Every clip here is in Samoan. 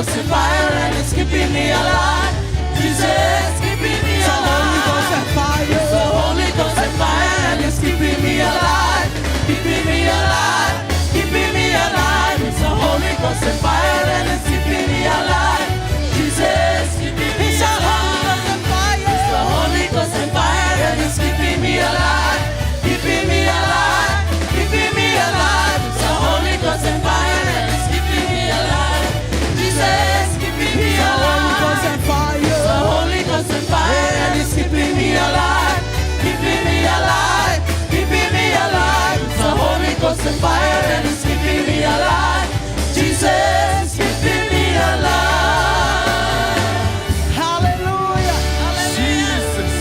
Ghost and fire and it's keeping me alive. Jesus keeping me alive. Fire. The Holy Ghost and fire and it's keeping me alive. Keeping me alive. Keeping me alive. It's the Holy Ghost and fire and it's keeping me alive. Jesus keeping me It's the Holy alive. Ghost and fire. It's the Holy Ghost and fire and it's keeping me alive. Keeping me alive. Keeping me alive. It's the Holy Ghost and fire and it's keeping me alive. Jesus keeping me Holy Ghost alive. and fire. The Holy Ghost and fire and it's keeping me alive. Keeping me alive. Keeping me alive. It's the Holy Ghost and fire and it's keeping me alive. Jesus keeping me alive. Hallelujah. Jesus.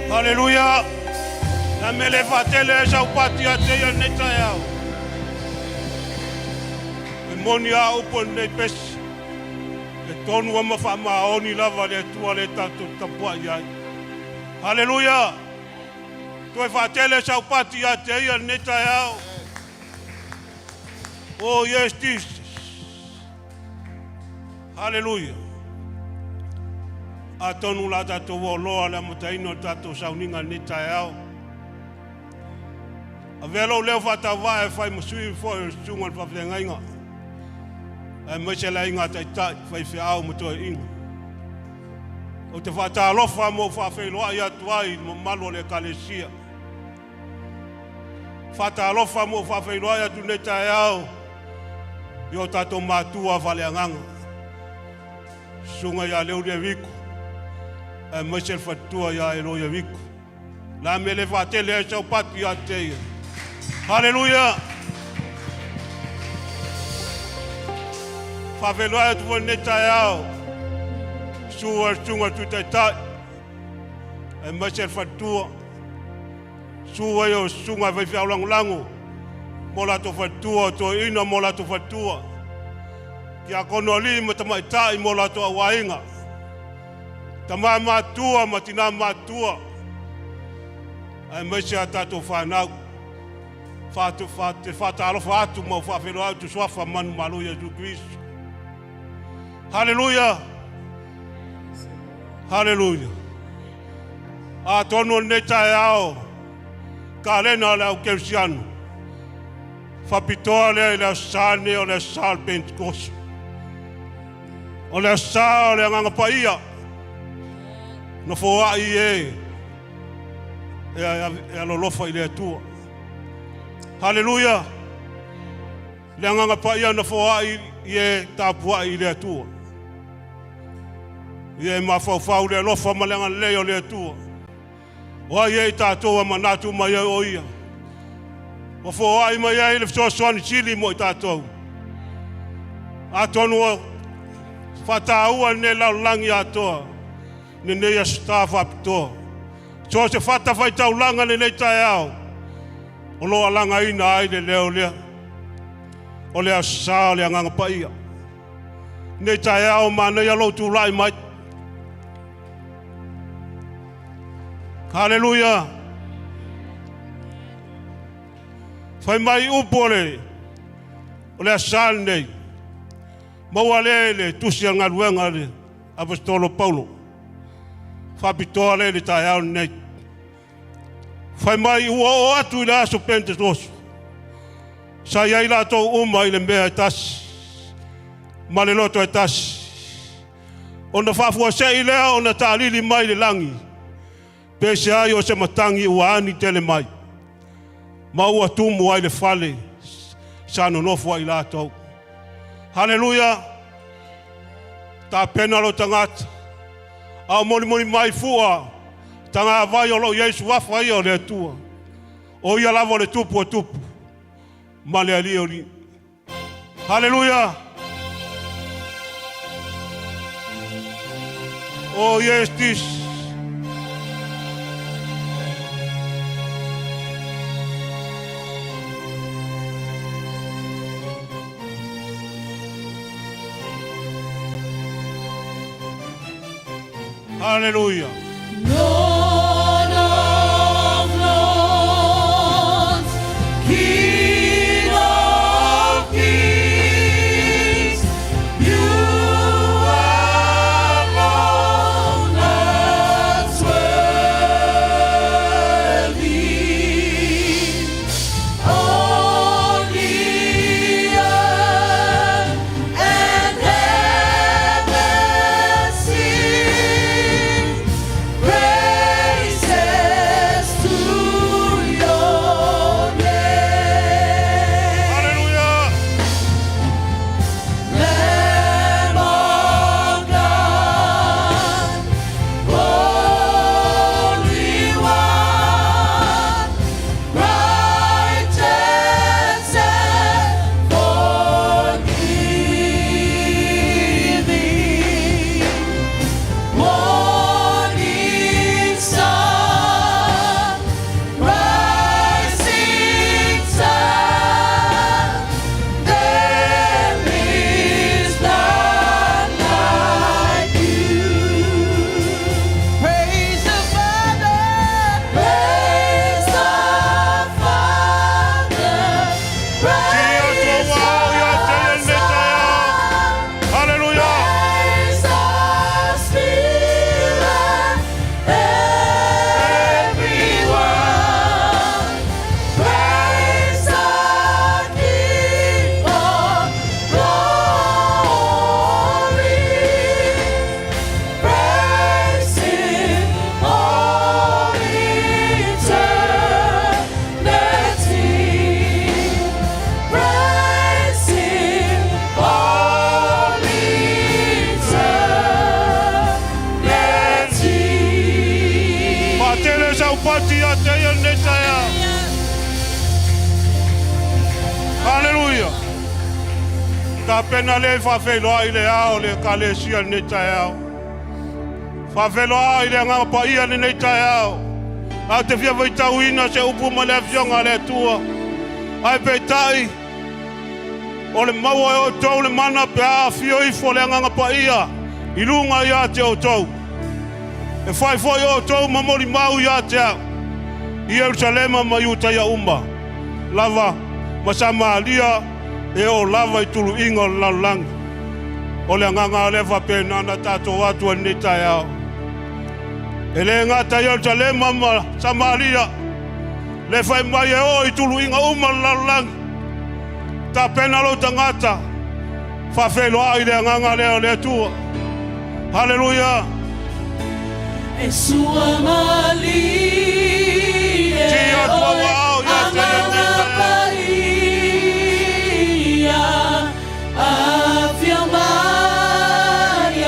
Hallelujah. Na mele fatele sa upati a te ia nei tai au. E moni a upo nei pesi. E tonu ama wha maoni lava le tua le tātou tapua i ai. Hallelujah. Toe fatele sa upati a te ia nei tai au. Oh yes, Jesus. Haleluia! Atonu o le a tatou oo loa le amataina o le tatou sauniga i lenei taeao. Avea lou leo faatauvaa e fai ma sui foi o le susuga i le faafeagaiga, aemaise le aiga taitai, faifeau ma toeaiina. Ou te faatalofa ma ou faafeiloai atu ai i le mamalu o le Ekalesia. Faatalofa ma ou faafeiloai atu i lenei taeao i o tatou matua faaleagaga, Susuga ia Leulia Rico, aemaise le faletua ia Eloia Rico. La mea le faatele ai sau pati ia te ia. Haleluia! Faafeiloai atu foi lenei taeao, susu ai le susuga i le Tui Taitai, aemaise le faletua, susu ai o susuga i faifeau lagolago mo latou faletua, o toeaina mo latou faletua, tiakono alii ma tamaitai mo latou auaiga, tama matua ma tina matua, aemaise a tatou fanau. Te faatalofa atu ma ou faafeiloai atu suafa manumalo Iesu Keriso. Haleluia! Haleluia! Atonu o lenei taeao, kalena o le au kerisiano, faapitoa lea i le Aso Sa lenei o le Aso Sa o le Pentekoso. O le Aso Sa o le Agaga Paia, na foai e e alolofa i le Atua. Haleluia! Le Agaga Paia na foai i e tapuai i le Atua. Ia e mafaufau le alofa ma le agalelei o le Atua. O ai e i tatou a manatu mai ai o ia. Ua foai mai ai le fesoasoani sili mo i tatou. Atonu o faataua lenei lalolagi atoa, lenei Aso Sa faapitoa. So o se fatafaitaulaga lenei taeao, o lo o alagaina ai le leo lea. O le Aso Sa o le Agaga Paia. Lenei taeao manaia lou tulai mai. Haleluia! Fai mai upu o le o le Aso Sa lenei. Maua lea i le tusi a le galuega a le Aposetolo Paulo. Faapitoa lea i le taeao lenei. Fai mai ua oo atu i le aso Pentekoso, sa i ai latou uma i le mea e tasi ma le loto e tasi. Ona faafuasei lea ona taalili mai le lagi, pese ai o se matagi ua ani tele mai, ma ua tumu ai le fale sa nonofo ai latou. Haleluia! Tapena lou tagata, a o molimoli mai fua tagavai o lo o i ai suafa ia o le Atua. O ia lava o le tupu o tupu ma le alii o alii. Haleluia! Oh yes, this. Hallelujah. Lord of lords, King of kings, you alone are worthy. All the earth and heaven sing. Tapena lea e faafeiloai i le ao o le Ekalesia i lenei taeao. Faafeiloai i le Agaga Paia i lenei taeao. Ae ou te fia faitauina se upu mai le Afioga a le Atua. Ae peitai, o le maua e outou le mana pe a afio ifo le Agaga Paia i luga ia te outou. E fai foi outou ma molimau ia te au i Ierusalema ma Iutaia uma lava ma Samaria e oo lava i tuluiga o le lalolagi. O le agaga lea faapena ona tatou atu ai lenei taeao. E le gata i Ierusalema ma Samaria, le fai mai e oo i tuluiga uma o le lalolagi. Tapena lou tagata, faafeiloai i le agaga lea o le Atua. Haleluia! E sua malie oe, Agaga Paia, afio mai e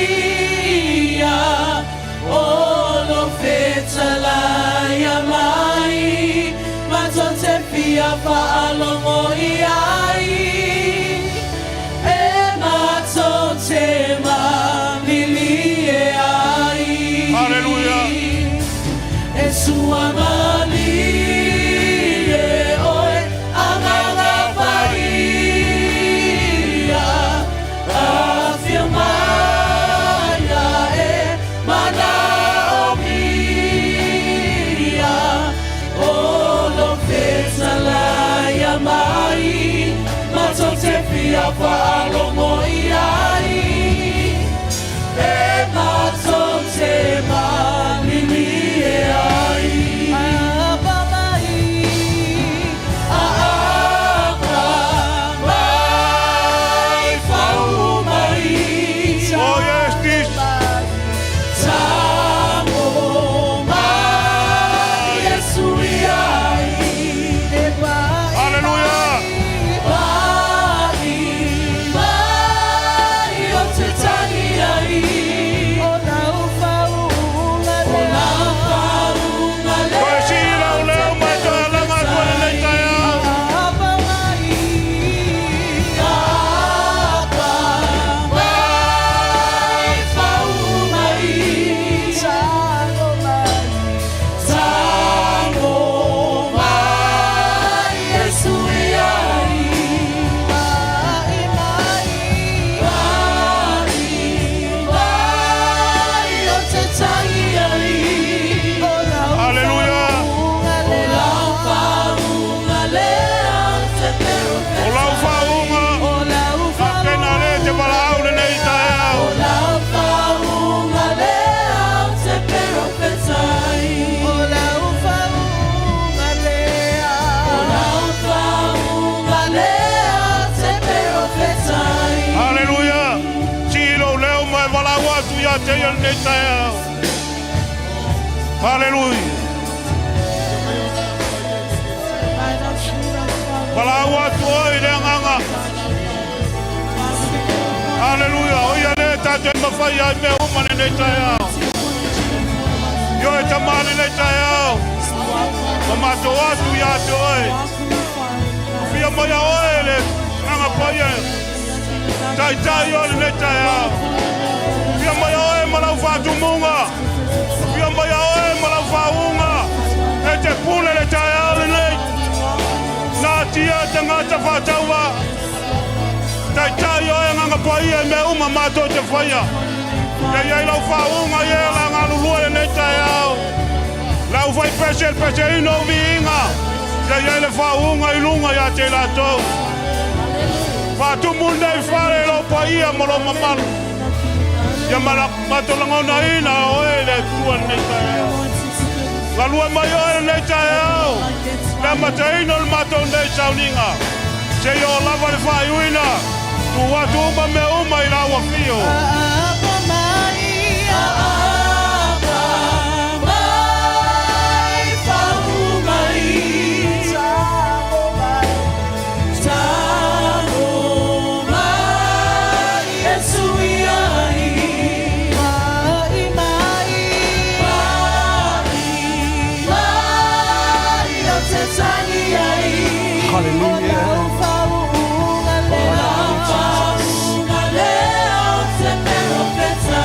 manaomia, o lo fetalaia mai, matou te fia faalogo i ai. E matou te malilie ai. Haleluia. E sua malie oe, Agaga Paia, afio mai e manaomia, o lo fetalaia mai, matou te fia faalogo i ai. E matou te malilie ai. Apa mai. Apa mai fau mai. Oh yes, this. Tago mai Iesu iai. E pai. Haleluia. Pai mai o te tagi ai. O lau faauuga O lea. lau faauuga lea. Toe sii lau leo ma e toe alaga atu ai lenei taeao. Apa mai. Apa mai fau mai. Tago mai. Tago mai Iesu iai. Pai mai. Pai mai o te tagi ai. O lau Haleluia. faauuga O lea. lau faauuga lea te O lau faauuga. O lau Tapena lea te valaau lenei taeao. O lau faauuga lea te perofetai. O lau faauuga lea. O lau faauuga lea te perofetai. Haleluia. Sii lou leo ma e valaau atu ia te ia lenei taeao. Haleluia. Valaau atu oe i le agaga. Haleluia. O ia lea tatou te mafai ai mea uma lenei taeao. Io e tama lenei taeao. Ma matou atu ia te oe. Fia mai a oe le agaga paia. Taitai o lenei taeao. Fia mai a oe ma lau faatumuga. Fia mai a oe ma lau faauuga. E te pule le taeao lenei. Nā tia tagata faataua. Taitai oe agaga paia i mea uma matou te faia. Ia iai lau faauuga ia la galulue lenei taeao. Lau fai pese le peseina o viiga. Ia iai le faauuga i luga ia te latou. Faatumu lenei fale i lou paia ma lou mamalu. Ia matou lagonaina oe le Atua lenei taeao. Galue mai oe lenei taeao. Le amataina o le matou nei sauniga. Seia oo lava le faaiuina. Tuu atu uma mea uma i lau afio. Apa mai. Apa mai fau mai. Tago mai. Tago mai Iesu iai. Pai mai. Pai mai o te tagi ai. Hallelujah.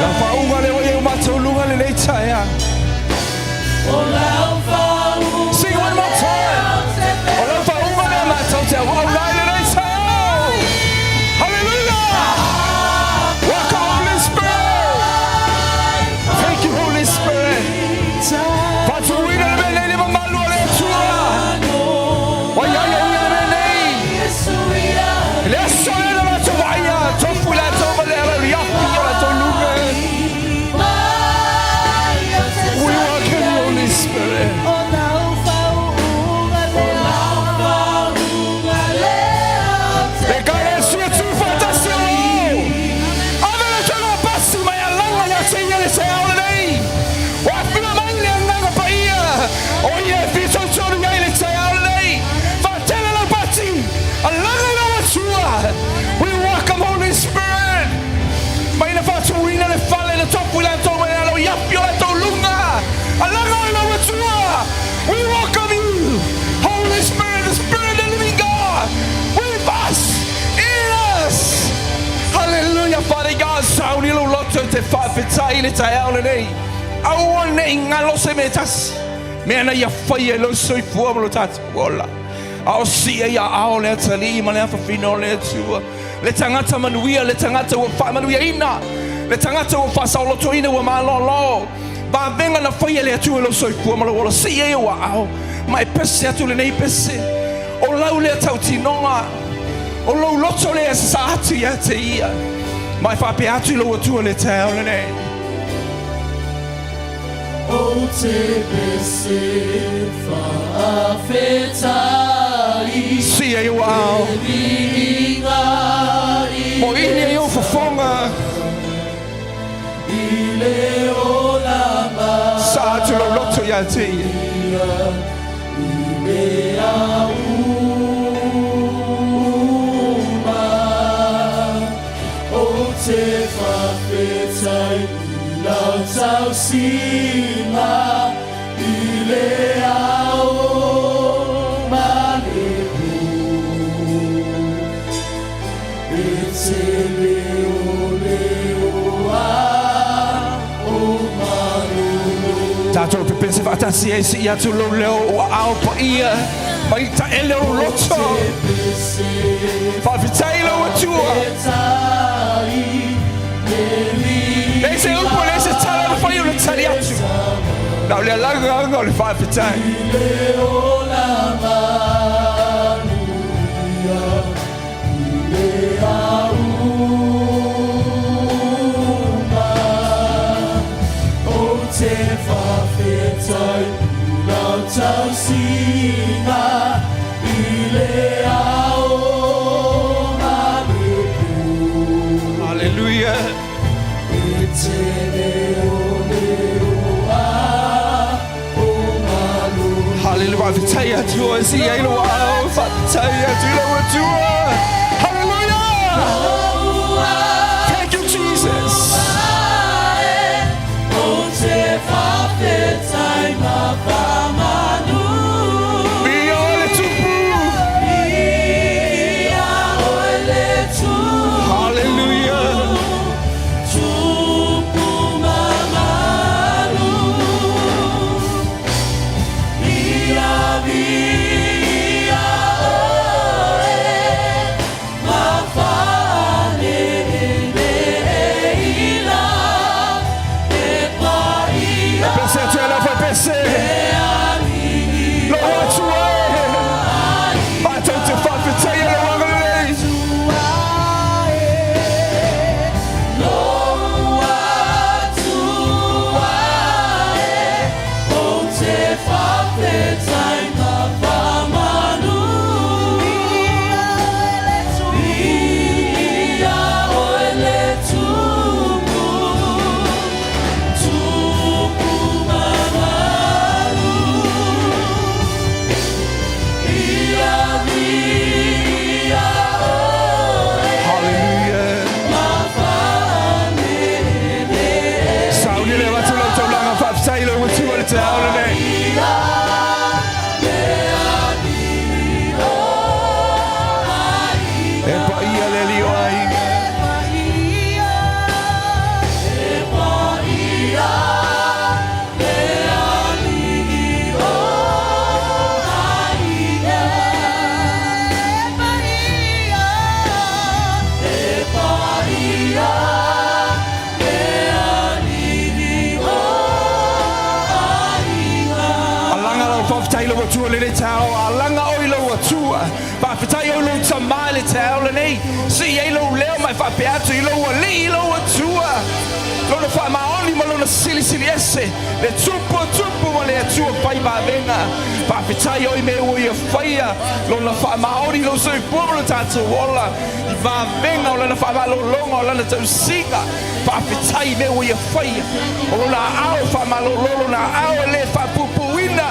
Lau faauga lea ua i ai o matou luga lenei taeao. Sing one more time. O lau faauga lea matou te auauna ai lenei taeao. Hallelujah. Welcome, Holy Spirit. Thank you, Holy Spirit. Faatuina le mea nei le mamalu o le Atua. Ua iai ia uia le mea nei. Le aso lea na matou vaaia, tofu i latou ma le ala o le afi o latou luga. We welcome you, Holy Spirit. O lau faauga lea. Le kalesia tu faatasi o lo. Ave le toga pasi mai alaga ia te ia le taeao lenei. Ua afio mai le agaga paia. O ia e fitoitonu ai le taeao lenei. Faatele lau pati. Alaga i lau Atua. We welcome Holy Spirit. Mai na faatuina le fale le tofu i latou mai le ala o iapi o latou luga. Alaga i lau Atua. We welcome you, Holy Spirit, the Spirit of the living God, with us, in us. Hallelujah, Father God, sauni lou loto te faafetai le taeao lenei. Aua nei galo se mea tasi. Mea na ia faia i lou soifua ma lo tatou ola. A o sia ia ao le atalii ma le afafina o le Atua. Le tagata manuia, le tagata ua faamanuiaina. Le tagata ua faasaolotoina ua malolo. Vavega na faia le Atua i lou soifua ma lou ola. Sia ia ua ao. Ma e pese atu lenei pese. O lau lea tautinoga. O lou loto lea sa atu ia te ia. Ma e faapea atu i lou Atua le taeao lenei. O te pese faafetai. Sia ia ua ao. Viiga i Mo ini e iau fofoga. I le ola ma Sa atu lou loto ia te ia. I mea uma. O te faafetai i lau tausiga i le ao ma le po. E te leoleoa o malolo. Tatou pepese faatasi ai si atu lou leo ua ao paia. Mai ta ele o loto. Faafetai lau Atua. Le se upu le se tala na fai o le tali atu. Na o le alaga anga o le faafetai. Le ola manuia i mea uma. O te faafetai i lau tausiga i le ao ma le po. Hallelujah. E te leoleoa o malolo. Hallelujah. Faafetai Atua si ai lo ao. Faafetai atu lau Atua. Hallelujah. Thank you, Jesus. O te faafetai ma faamanu. Viia le Tupu. Viia oe le Tupu. Hallelujah. Tupu mamalu. Ia viia oe. Faafetai o lou tamā i le taeao lenei. Sii ai lou leo ma e faapea atu i lou Alii i lou Atua, Lona faamaoni ma Lona silisili ese, le Tupu o tupu ma le Atua fai vavega. Faafetai o i mea ua Ia faia, Lona faamaoni i lou soifua ma lo tatou ola, i vavega o Lana faamalologa, o Lana tausiga. Faafetai i mea ua Ia faia, o Lona aao faamalolo, Lona aao e le faapuupuuina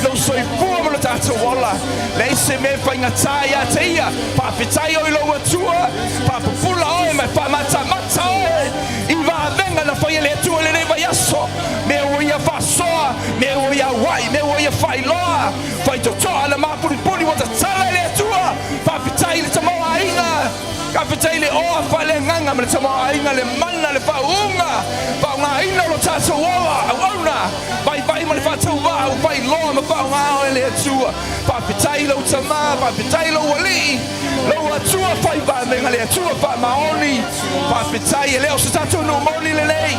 i lou soifua ma lo tatou ola. Leai se mea e faigata ia te Ia. Faafetai oe i lou Atua, faapupula oe ma e faamatamata oe i vavega na faia e le Atua i lenei vaiaso, mea ua Ia faasoa, mea ua Ia auai, mea ua Ia faailoa, faitotoa na mapulipuli ua tatala e le Atua. Faafetai i le tamaoaiga, faafetai i le oa faaleagaga ma le tamaoaiga, le mana, le faauuga, faaaogaina o lo tatou ola, auauna, vaivai ma le faatauvaa ua faailoa ma faaaoga oe e le Atua. Faafetai i lou Tama, faafetai i lou Alii, lou Atua fai vavega, le Atua faamaoni. Faafetai, e le o se tatou nuu moni lenei,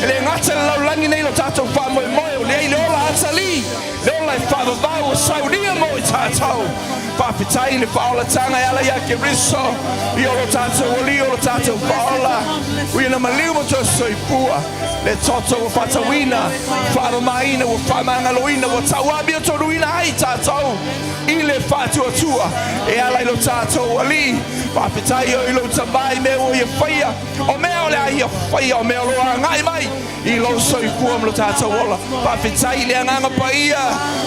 e le gata i le lalolagi nei lo tatou faamoemoe, o leai le ola atalii, le ola e faavavau ua saunia mo i tatou. Faafetai i le faaolataga e ala ia Keriso, i o lo tatou Alii, o lo tatou Faaola, ua ia na maliu ma toe soifua. Le toto ua faatauina, faamamaina, ua faamagaloina, ua tauamiotonuina ai tatou i le faatuatua e ala i lo tatou Alii. Faafetai oe i lou Tama i mea ua ia faia, o mea o le a ia faia, o mea o lo o agai mai i lou soifua ma lo tatou ola. Faafetai i le Agaga Paia,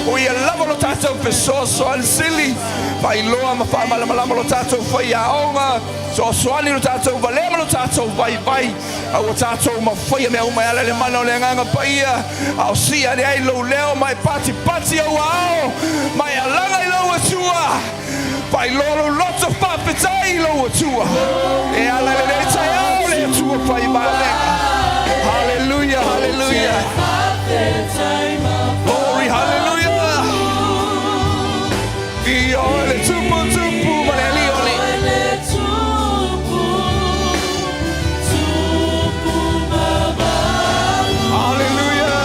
o ia lava lo tatou fesoasoani sili, faailoa ma faamalamalama lo tatou faiaoga, fesoasoani lo tatou valea ma lo tatou vaivai. A ua tatou mafaia mea uma e ala i le mana o le Agaga Paia, a o sii ane ai lou leo ma e patipati ou ao, ma e alaga i lou Atua. Faailoa lou loto faafetai i lou Atua. E ala i lenei taeao le Atua fai valega. Hallelujah, hallelujah. Glory, hallelujah. I oe le tupu tupu ma le alii o alii. Hallelujah.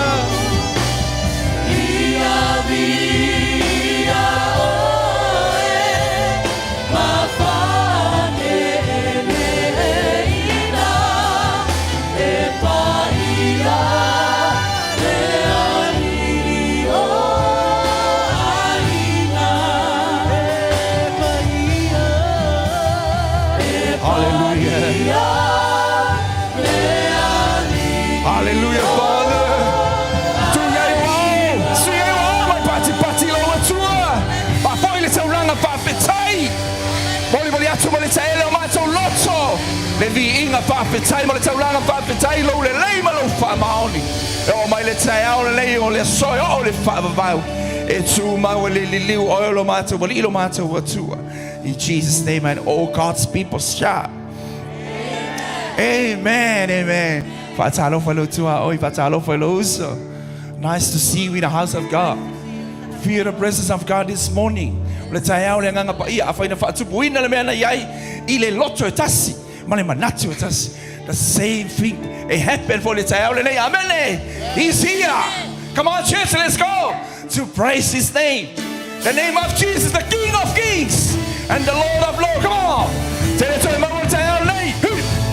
Hallelujah. Hallelujah, Father. Tu iai wao, si ai wao mai patipati lou Atua. Faafoi le taulaga faafetai. Molimoli atu ma le taele o matou loto. Le viiga faafetai ma le taulaga faafetai lou lelei ma lou faamaoni. E oo mai le taeao lenei o le aso e oo le faavavau. E tumau e le liliu oe o lo matou Alii lo matou Atua. In Jesus' name and all God's people shout. Amen, amen. Faatalofa i lou tuaoi, faatalofa i lou uso. Nice to see you in the house of God. Feel the presence of God this morning. O le taeao le Agaga Paia, afai na faatupuina le mea na i ai i le loto e tasi ma le manatu e tasi. The same thing it happened for le taeao lenei. Amen. He's here. Come on, church, let's go to praise His name. The name of Jesus, the King of Kings and the Lord of Lords. Come on. Tele toe maua le taeao lenei.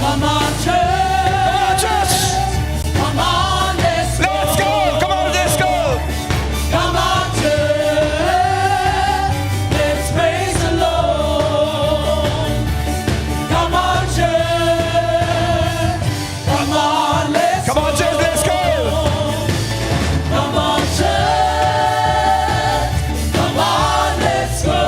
Come on, church. Come on, church. Come on, let's go. Let's go. Come on, let's go. Come on, church. Let's praise the Lord. Come on, church. Come on, let's Come on, church, let's go. Come on, church. Come on, let's go.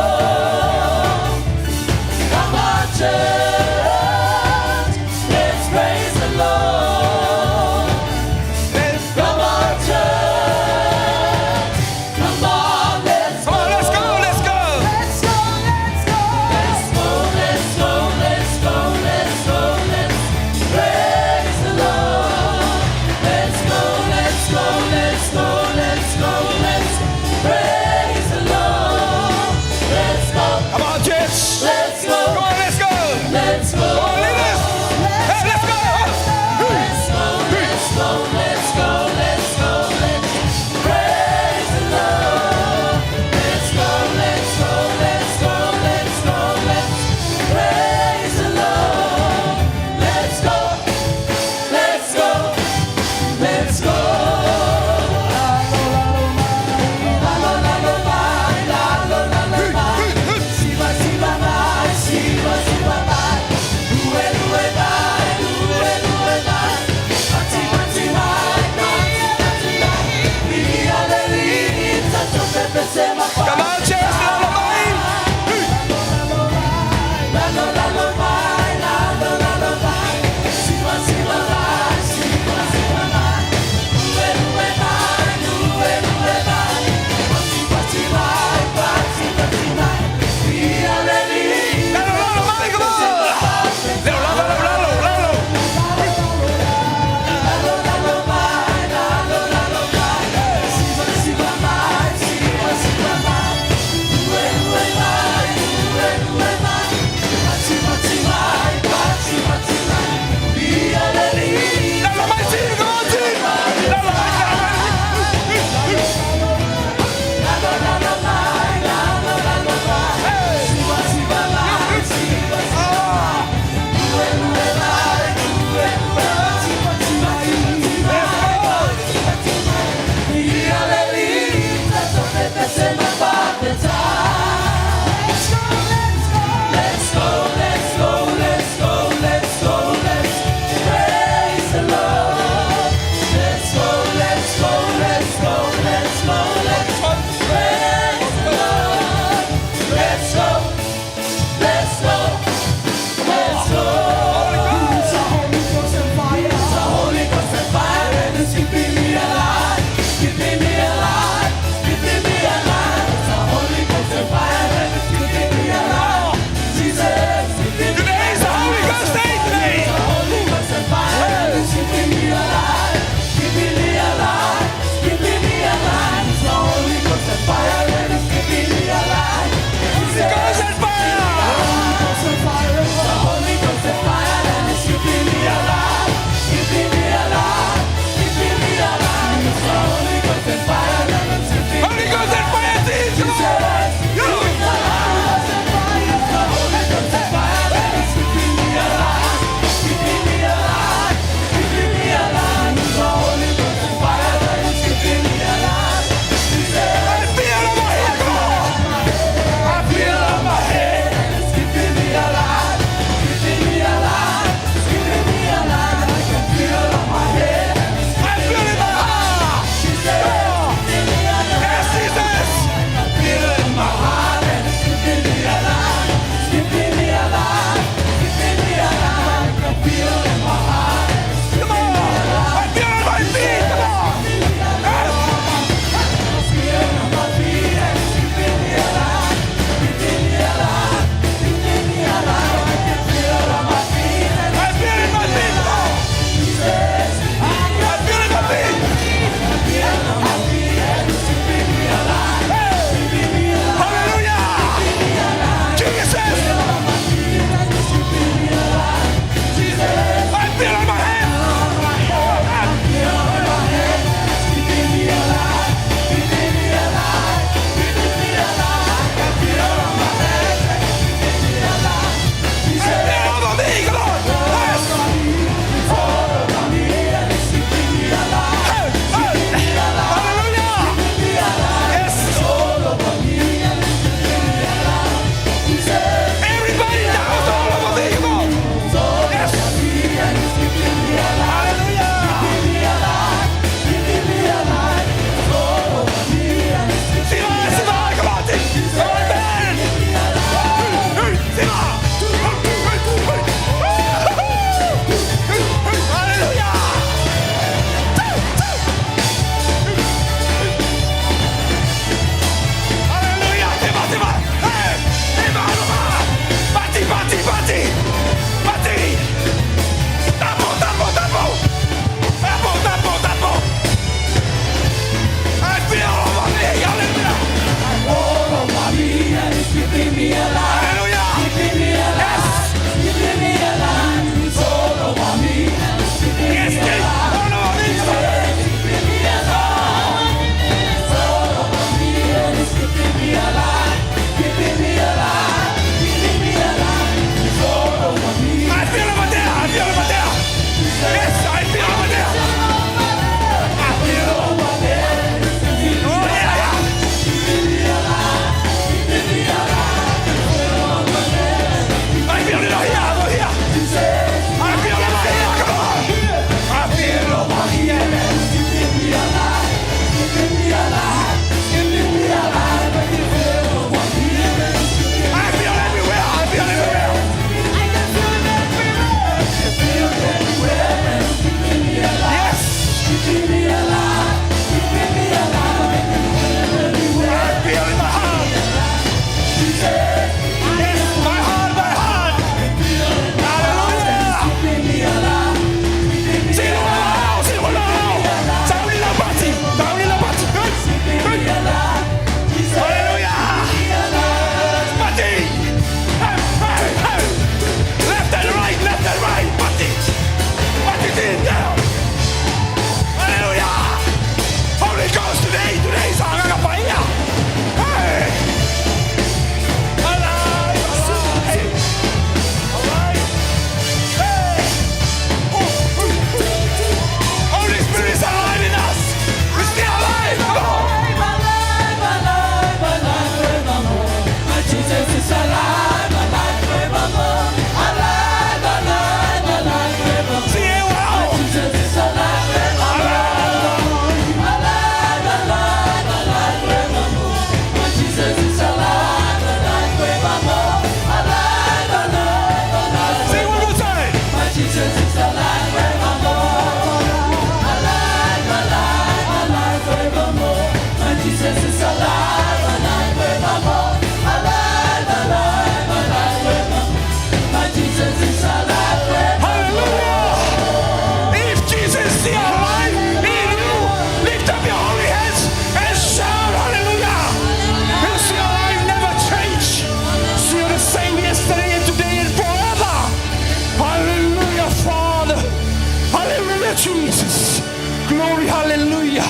Hallelujah, Jesus. Glory, hallelujah.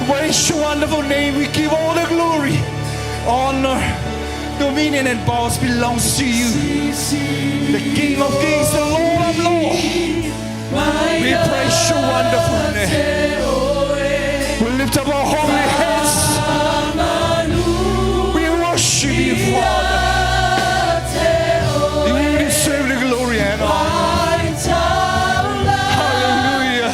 Praise your wonderful name. We give all the glory, honor, dominion, and powers belongs to you. The King of kings, the Lord of lords. We praise your wonderful name. We lift up our holy hands. We worship you, Father. You deserve the glory and honor. Hallelujah.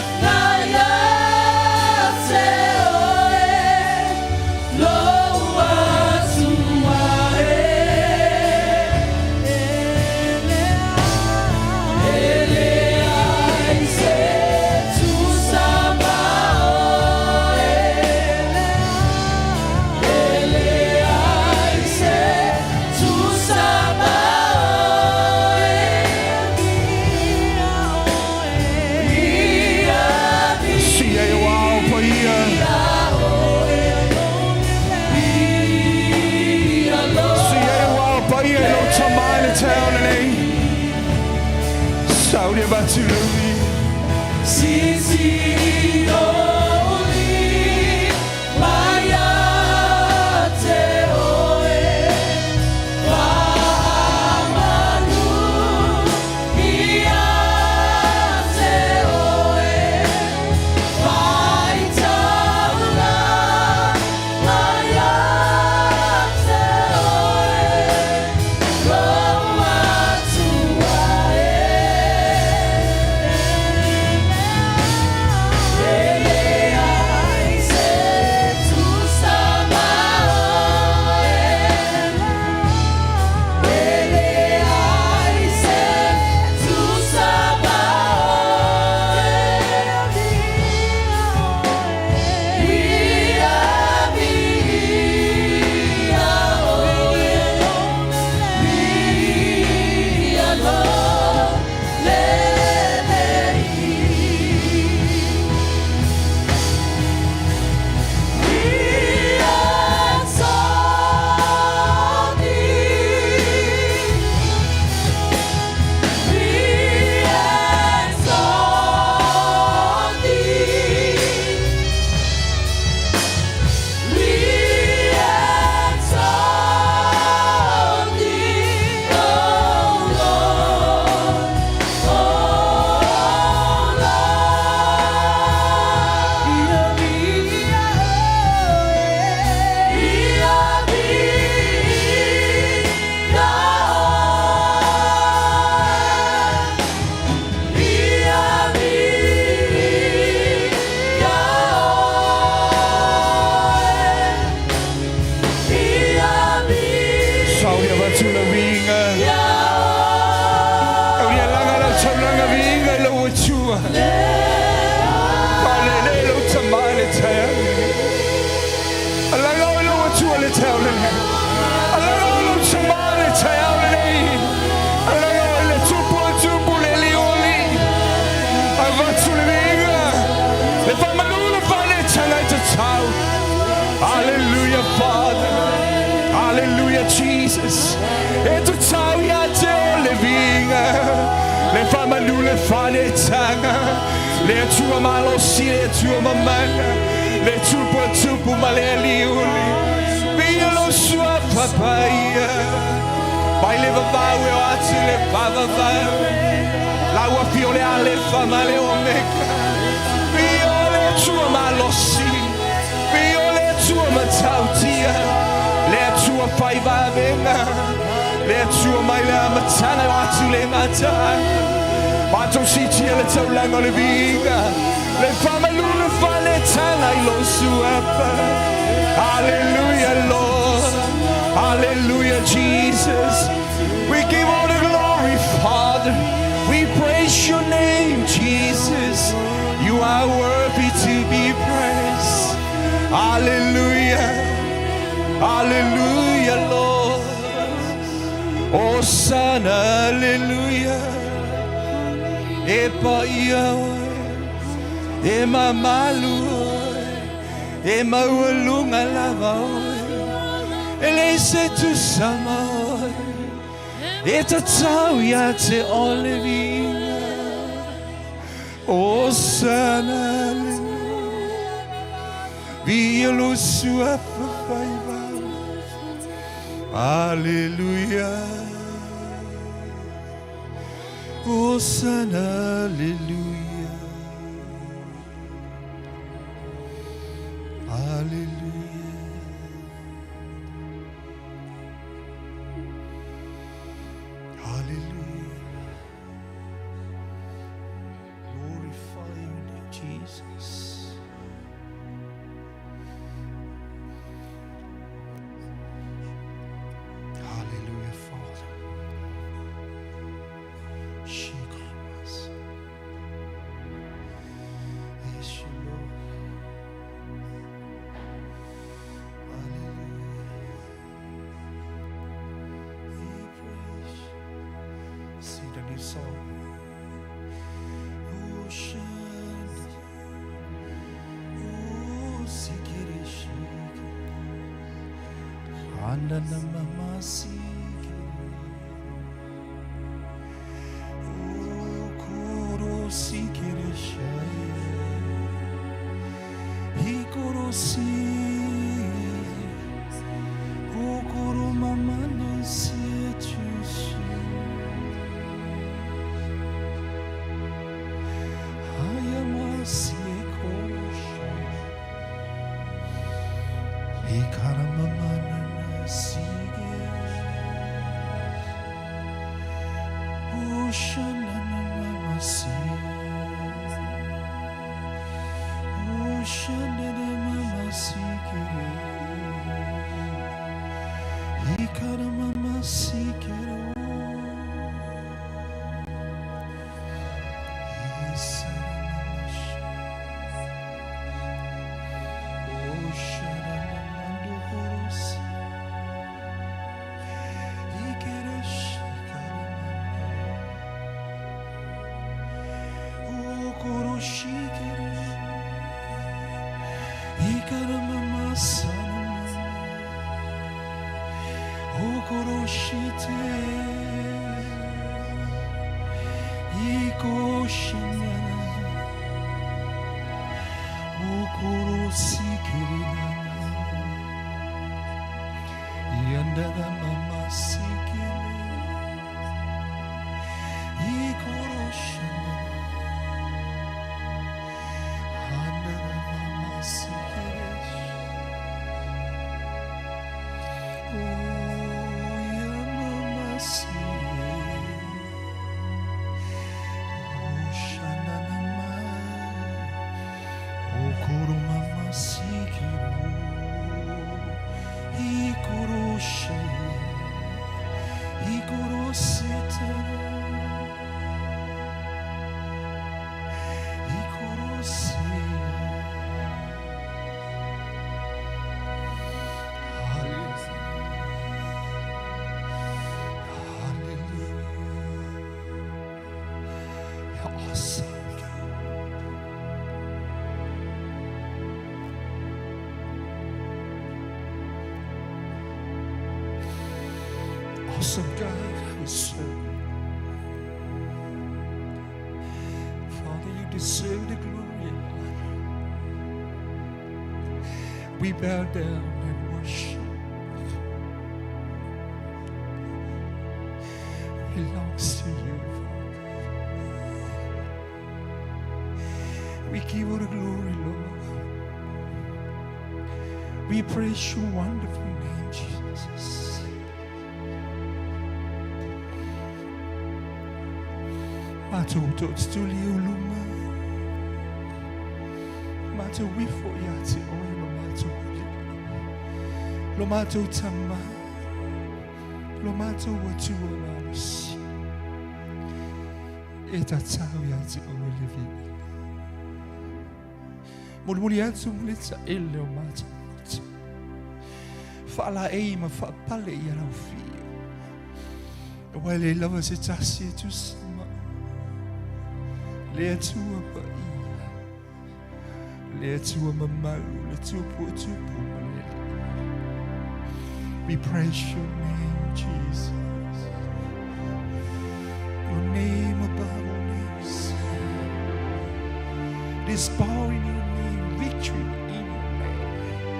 Sia e o ao paia. Sia e o ao paia e lo tamai le teo lenei. Saudi Batuluvi. Sisi oli mai te oe Whaamanu ia te oe Whaitaula mai te oe Lou atua e E leai se tusa ma oe E leai se tusa ma oe Ia viia oe Viia lo le lei We exalt thee. We exalt thee. We exalt thee, O Lord, O Lord. Ia viia Ia viia oe. Ia viia oe. Ia Saudi Batuluvinga. viia Au ni alanga lau taulanga vinga i lau atua. Palele lau tamai le teo. Alanga o lau atua le teo lenei. Alanga o lau tamai le teo lenei. Alanga o le tupu o tupu le lioli. Avatu le vinga. Le whamalu le whane tanga i te tau. Hallelujah, Father. Hallelujah, Jesus. E te tau ia te o le vinga. Le whamalu le whane tanga. Le atua malosi le atua mamana. Le tupu o tupu ma le aliuli. Via lo sua papaia. Mai le vavau e o atu le vavavau. Lau afio le alefa ma le omega. Via le atua malosi. Via le atua matautia. Le atua whai vavenga. Le atua mai le amatanga o atu le matanga. Matou sitia le taulanga o le vinga. Le whamalu le whale tanga i lo suapa. Hallelujah, Lord. Hallelujah, Jesus. We give all the glory, Father. We praise your name, Jesus. You are worthy to be praised. Hallelujah. Hallelujah, Lord. Hosanna, hallelujah. E paia oe, e mamalu oe, e maualunga lava oe, e le se tusa ma oe, e tatau ia te o le vinga. Hosanna, Alleluia. Viia lou suafa faivau. Alleluia. Hosanna, Alleluia. Alleluia. Hallelujah. Glorify your name, Jesus. Hallelujah, Father. Shikamas. Yes, you Lord. Hallelujah. We praise. Sing the new song. Ocean. Oh, sikiri shiki. Andana mama sikiri. Oh, kuro sikiri shai. Hikuro si. Okoro mama no si chushi. Hayamasi kosha. Ikaramamana sige. Oshanana mama si. Oshanana mama sikere. Ikaramama sikere. You're awesome, God. Awesome God, we serve. Father, you deserve the glory and honor. We bow down and worship. Belongs to you, Father. We give you the glory, Lord. We praise your wonderful name, Jesus. Matou tuli uluma. Matou wifo yati oe lo matou uli. Lo matou tama. Lo matou watu o malosi. E tatau ia te oe le vi. Mulimuli atu mo le taele o matou. Faalaei ma faapale ia lau fio. Ua e le lava se tasi e tusa ma. Le Atua paia. Le Atua mamalu. Le Atua puatupu ma le alii. We praise your name, Jesus. Your name above all names. There's power in your name, victory in your name,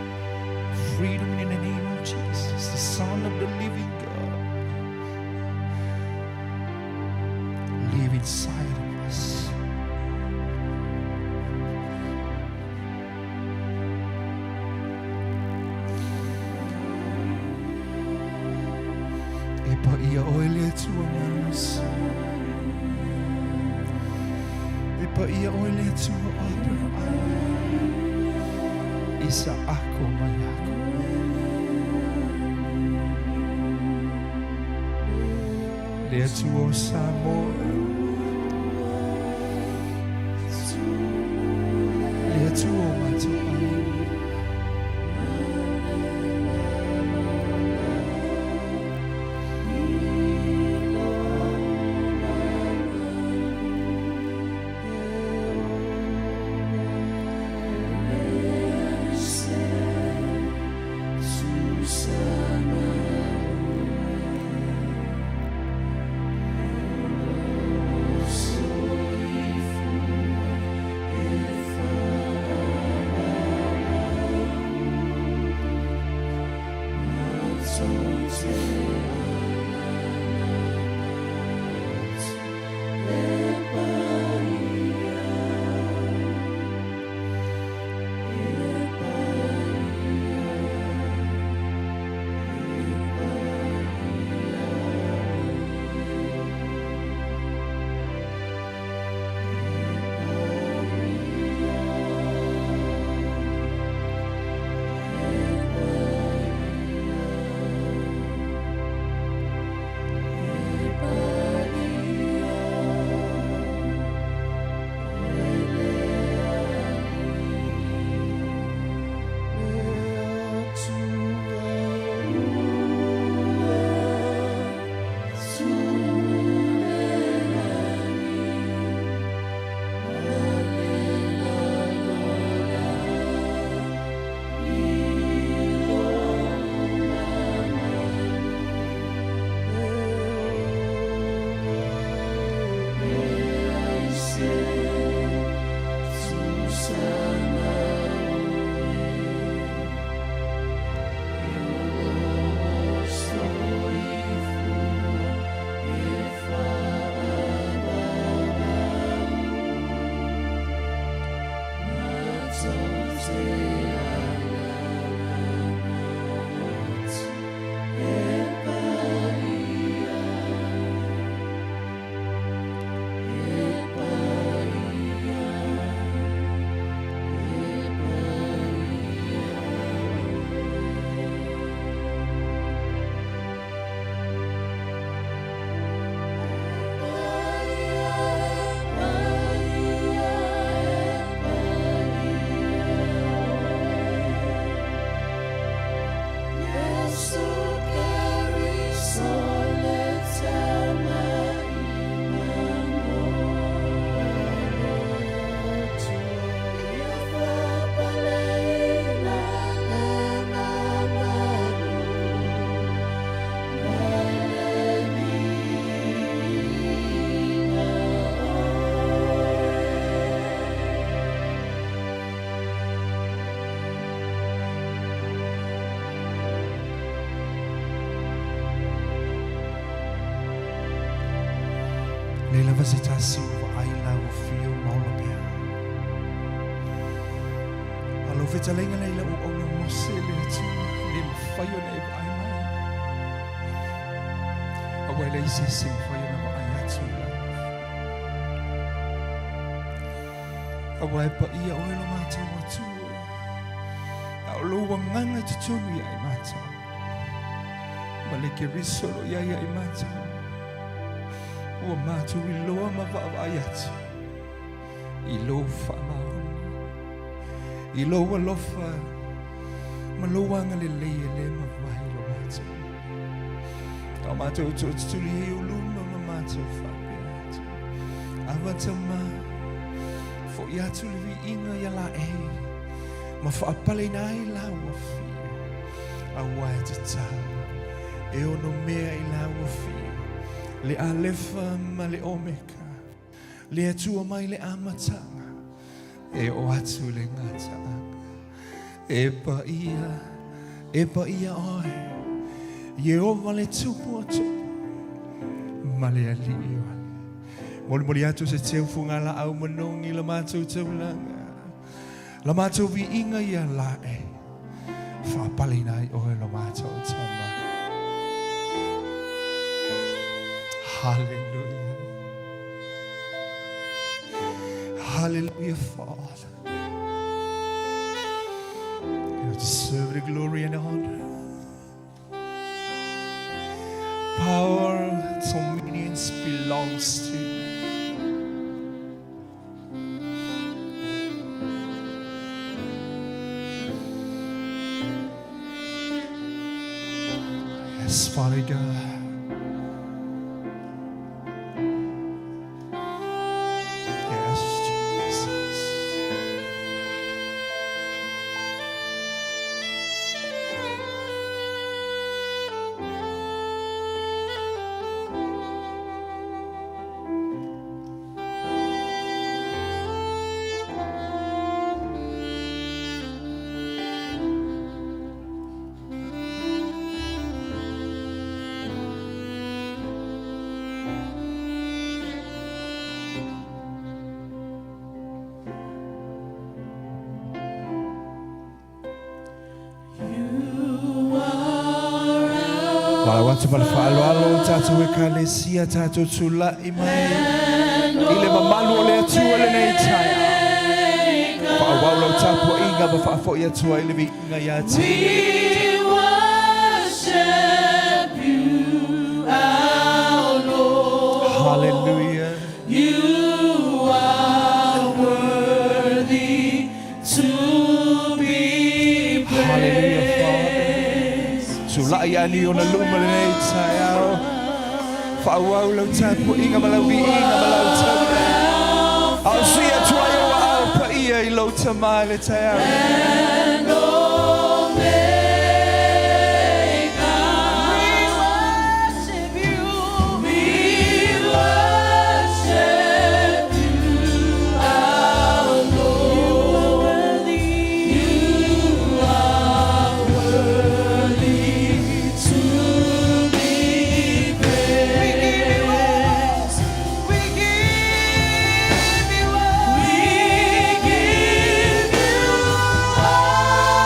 freedom in the name of Jesus, the Son of the living God. Live inside of us. E paia oe le Atua malosi. E paia oe le Atua o Aperahama, Isaako ma Iakopo. Le Atua o Samoa, le Atua o matou aiga. Leai lava se tasi ua vaai lau afio ma ola pea. A o lau fetalaiga lea i lau auauna Mose le Atua, e le mafai ona e vaai mai. Aua e leai se isi e mafai ona vaai atu i lau afio. Aua e paia oe lo matou Atua, a o lou agaga i totonu ia i matou, ma le Keriso o lo o i ai ia i matou. Ua matou iloa ma vaavaai atu i lou faamaoni, i lou alofa ma lou agalelei e le mavae i lo matou. A o matou tootutuli ai ou luma ma matou faapea atu, Ava tama, fo'i atu le viiga ia laei ma faapaleina ai laua fia, aua e tatau e ono mea i laua fia, le Alefa ma le Omeka, le Atua mai le amataga E oo atu le gataaga. E paia, e paia oe. Ieova le Tupu o tupu ma le Alii o alii. Molimoli atu se teufuga laau manogi i la matou taulaga. La matou viiga ia lae. Faapaleina ai oe lo matou Tama. Hallelujah. Hallelujah, Father. You deserve the glory and honor. Power and dominions belongs to you. Yes, Father God. Yes, Jesus. Malau atu ma le faaaloalo o tatou Ekalesia tatou tulai mai i le mamalu o le Atua lenei taeao. Faaauau lau tapuaiga ma faafoi atu ai le viiga ia te Ia. We worship you, our Lord. Hallelujah. You are worthy to be Hallelujah, Father. praised. Tulai ani ona luma lenei taeao. Faaauau lau tapuaiga ma lau viiga ma lau taulaga. A o sui atu ai ou aao paia i lou Tama i le taeao. And Omega. We worship you. We worship you, our Lord. You are worthy to be praised. We give you all. We give you all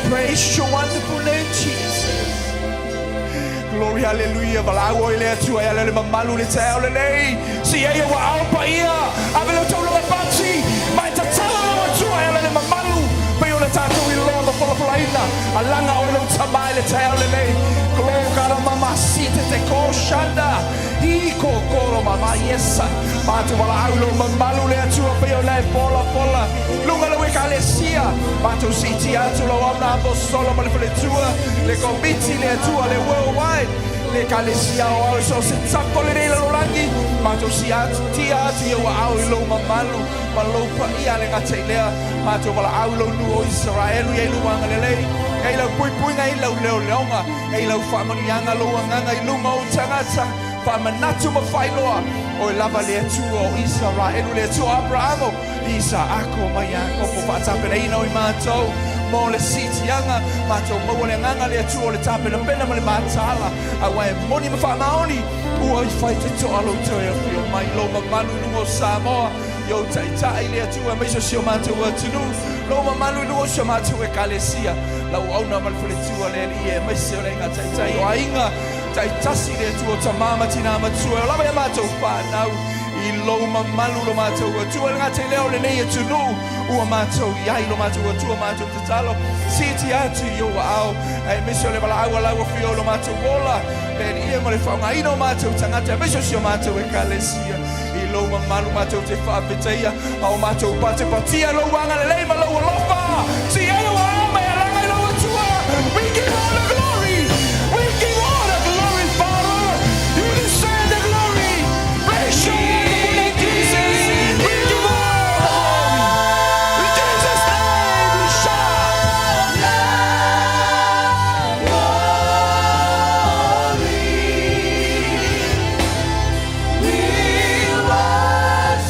Praise your wonderful name, Jesus. Glory, hallelujah. Valaau oe le Atua e ala le mamalu le taeao lenei. Si ai ua ao paia. Ave le taulaga pati. Ma e tatala lau Atua e ala le mamalu. Pei ona tatou iloa ma folafolaina. Alaga oe lou tama i le taeao lenei. Glory, mama si te te ko shanda. I ko koro mama yesa. Matou valaau lou mamalu le Atua pei ona e polapola. Luga lau ekalesia. Matou siitia atu lau auauna aposolo ma le faletua. Le komiti le Atua le worldwide. Le ekalesia aoao i so o se tafa o lenei lalolagi. Matou siitia atu i ou aao i lou mamalu ma lou paia le gata i lea. Matou valaau i lou nuu o Isaraelu i ai lou agalelei. E i lau puipuiga e i lau leoleoga. E i lau faamanuiaga lou agaga i luga o ou tagata. Faamanatu ma faailoa, Oe lava le Atua o Isaraelu, le Atua o Aperamo, Isaako ma Iakopo. Faatapenaina o i matou mo le siitiaga, matou maua le agaga le Atua o le tapenapena ma le mataala, aua e moni ma faamaoni, ua i fai te toa lou toe afio mai lou mamalu i luga o Samoa, i ou taitai le Atua aemaise o si o matou atunuu, lou mamalu i luga o si o matou ekalesia, lau auauna ma le faletua le Alii e aemaise o le aiga taitai o aiga taitasi le Atua o tamā ma tinā matua e o lava ia matou whānau i lou mamalu lo matou Atua. E le gata i lea o lenei atunuu ua matou i ai lo matou Atua matou tatalo siitia atu i ou aao aemaise o le valaau a lau afio o lo matou ola le Alii ma le faaaogaina o matou tagata aemaise o si o matou ekalesia i lou mamalu matou te faafetaia a o matou patepatia lou agalelei ma lou alofa. Si ai ua ao mai alaga i lou Atua. We give all the glory. We give all the glory, Father. You deserve the glory. Praise your wonderful name, Jesus. We give all the glory. In Jesus' name we shout. We give you all.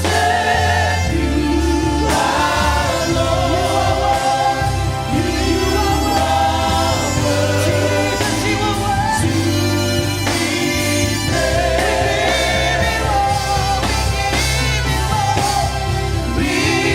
We give you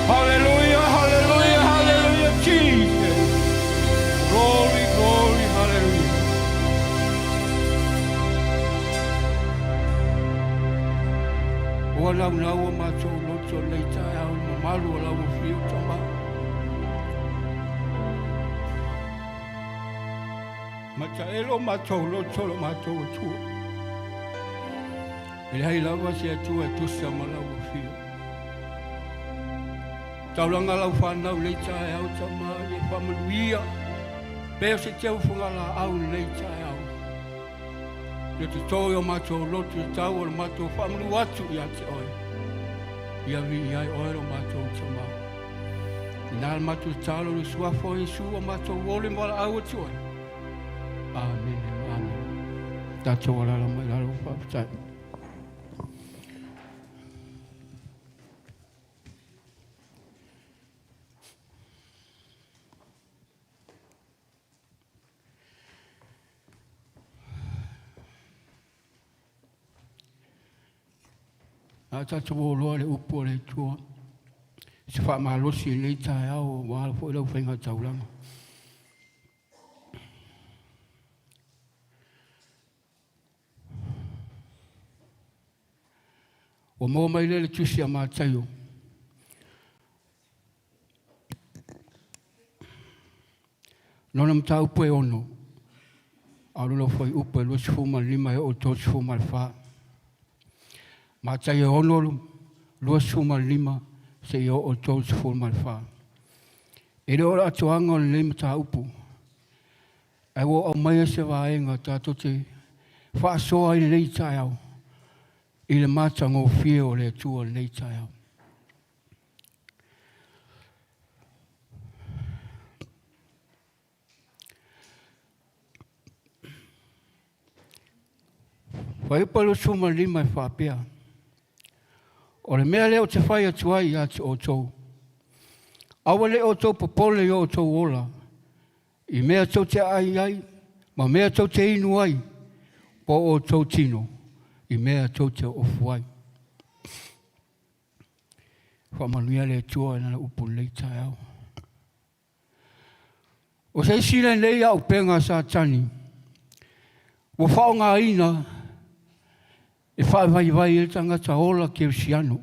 Hallelujah, hallelujah, hallelujah, Jesus. Glory, glory, hallelujah. Ua naunau o matou loto i lenei taeao i le mamalu o lau afio tama. Mataelo matou loto lo matou Atua. E leai lava se Atua e tusa ma lau afio. Taulaga lau fanau i lenei taeao tama ia faamanuia. Pea o se teu fagalaau i lenei taeao. Le toto i o matou loto i tau o le matou faamalu atu ia te oe. Ia viia ai oe lo matou Tama. Ina le matou tatalo i le suafa o Iesu o matou ole ma valaau atu ai. Amene, amene. Tatou alala mai lalo faafetai. A tatou oloa le upu a le Atua, se faamalosi i lenei taeao aua foi lau faiga taulaga. Ua maua mai lea le tusi a Mataio. Lona mataupu e ono, a o lona fuaiupu e 25 e oo i 34. Mataio 6, 25 seia oo i 34. E le o le atoaga o lenei mataupu, ae ua ou aumaia se vaega tatou te faasoa ai lenei taeao i le matagofie o le Atua i lenei taeao. Fuaiupu 25 e faapea, O le mea lea ou te fai atu ai ia te outou, aua ne i outou popole i o outou ola, i mea tou te aai ai, ma mea tou te inu ai, po o outou tino, i mea tou te ofu ai. Faamanuia le Atua i lana upu i lenei taeao. O se isi lenei auupega a Satani ua faaaogaina e faavaivai ai le tagata ola kerisiano.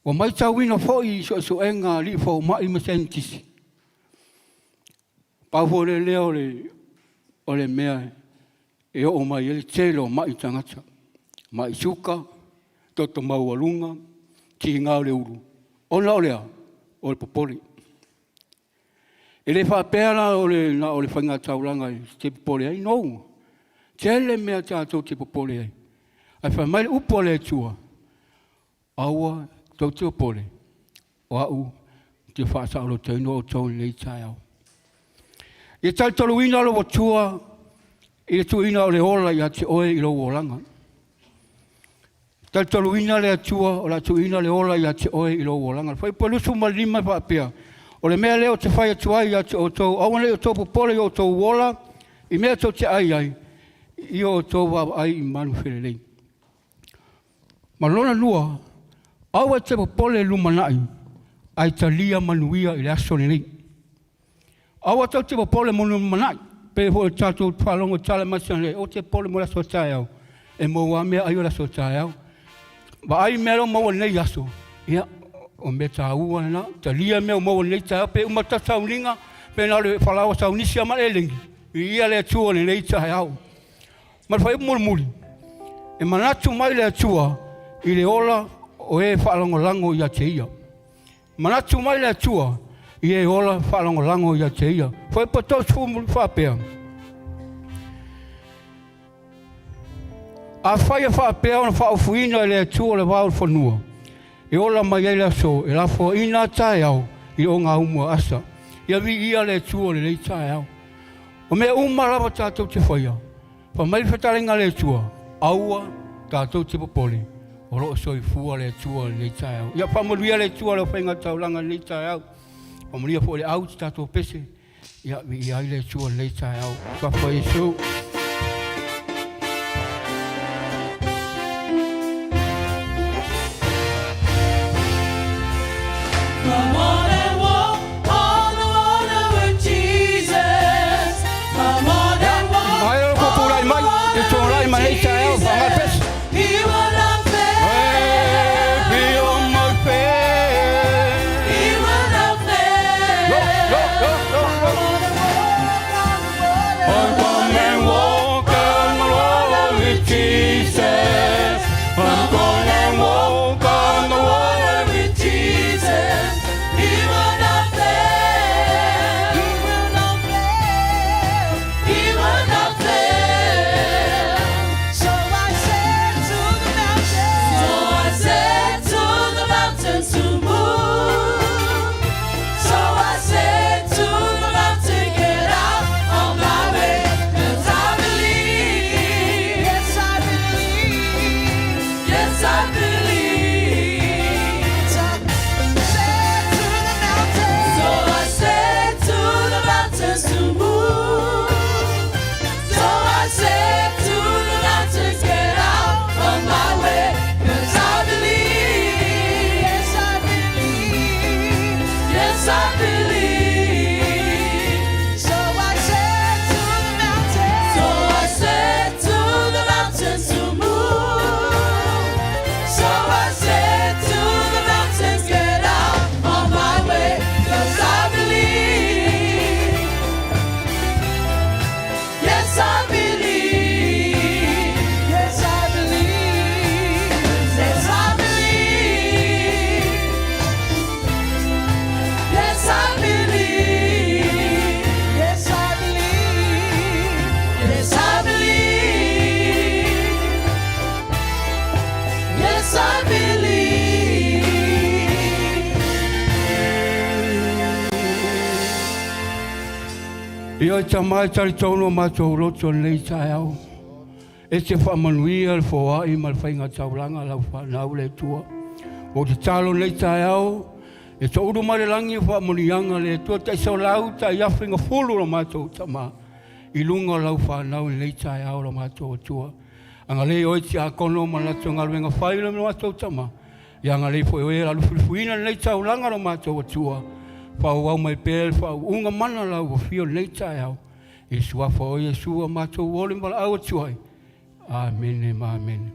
Ua matauina foi i suesuega a alii fomai ma saienitisi, pau foi lea o le mea e oo mai ai le tele o mai tagata, mai suka, toto maualuga, tiga o le ulu, ona o le a? O le popole. E le faapea la o le na o le faigataulaga e te popole ai, no. Tele mea tatou te popole ai. Ae fai mai le upu a le Atua, aua tou te popole, o au ou te faasaolotoina outou i lenei taeao. Ia talitonuina lou Atua i le tuuina o le ola ia te oe i lou olaga. Talitonuina le Atua o le a tuuina le ola ia te oe i lou olaga. Fuaiupu 25 e faapea, O le mea lea ou te fai atu ai ia te outou, aua ne i outou popole i o outou ola, i mea tou te ai ai, i o outou vaavaai i manufelelei. Ma lona lua, aua e te popole i le lumanai, ae talia manuia i le aso lenei. Aua tou te popole mo le lumanai, pei foi o tatou faalogo i tala masani ai, aua te popole mo le aso a taeao, e maua lava meaai o le aso a taeao. Vaai mea la ua maua i lenei aso, ia, o mea taua lena. Talia mea ua maua i lenei taeao, pe uma atu sauniga, pe na o le falaoa saunisi lava ma le elegi, viia le Atua i lenei taeao. Ma le fuaiupu mulimuli, e manatu mai le Atua i le ola o e faalagolago ia te Ia. Manatu mai le Atua i e ola faalagolago ia te Ia. Fuaiupu 30 faapea, Afai e faapea ona faaofuina e le Atua le vao o le fanua, e ola mai ai le aso, e lafoaina a taeao i le ogaumu a Asa. Ia viia le Atua i lenei taeao. O mea uma lava tatou te faia, Fai mai le fetalaiga a le Atua, aua tatou te popole, o lo o soifua le Atua i lenei taeao. Ia faamanuia le Atua i le faiga taulaga i lenei taeao. Faamanuia foi le au i tatou pese. Ia viia ai le Atua i lenei taeao. Suafa Iesu. Come on and walk on the water with Jesus. Come on and walk Mai o on pulai the mai, water e tōrai with mai hei taeao, whangai Jesus. pese. He will not Be fail. on my face. He will not fail. Go, go, go, go, go. Come on and walk on the water. I'm come and walk on the water with Jesus. I'm gonna walk on the water with Jesus. I believe. So I said to the mountain, so I said to the mountains to move. So I said to the mountains, get out of my way, 'cause I believe. Yes, I believe. Yes, I believe. Yes, I believe. Yes, I believe. Yes, I believe. Yes, I believe. Yes, I believe. Ia e tama e talitonu o matou loto i lenei taeao, e te faamanuia le foai ma le faiga taulaga a lau fanau le Atua. Ua ou tatalo i lenei taeao, e toulu mai le lagi o faamanuiaga le Atua taisolau taiafe gafulu lo matou tama i luga o lau fanau i lenei taeao lo matou Atua. Agalelei oe tiakono ma latou galuega fai lo matou tama, Ia agalelei foi oe e lufilufiina lenei taulaga lo matou Atua, faaauau mai pea le faauuga mana lau afio i lenei taeao, i le suafa o Iesu ua matou oli ma valaau atu ai. Amene ma amene.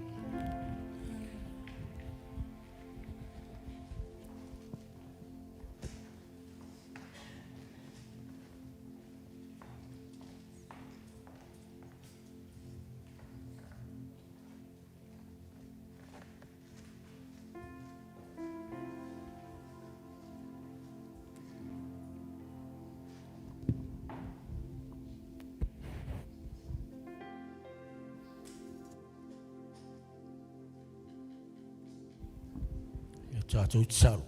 Ia tatou tatalo.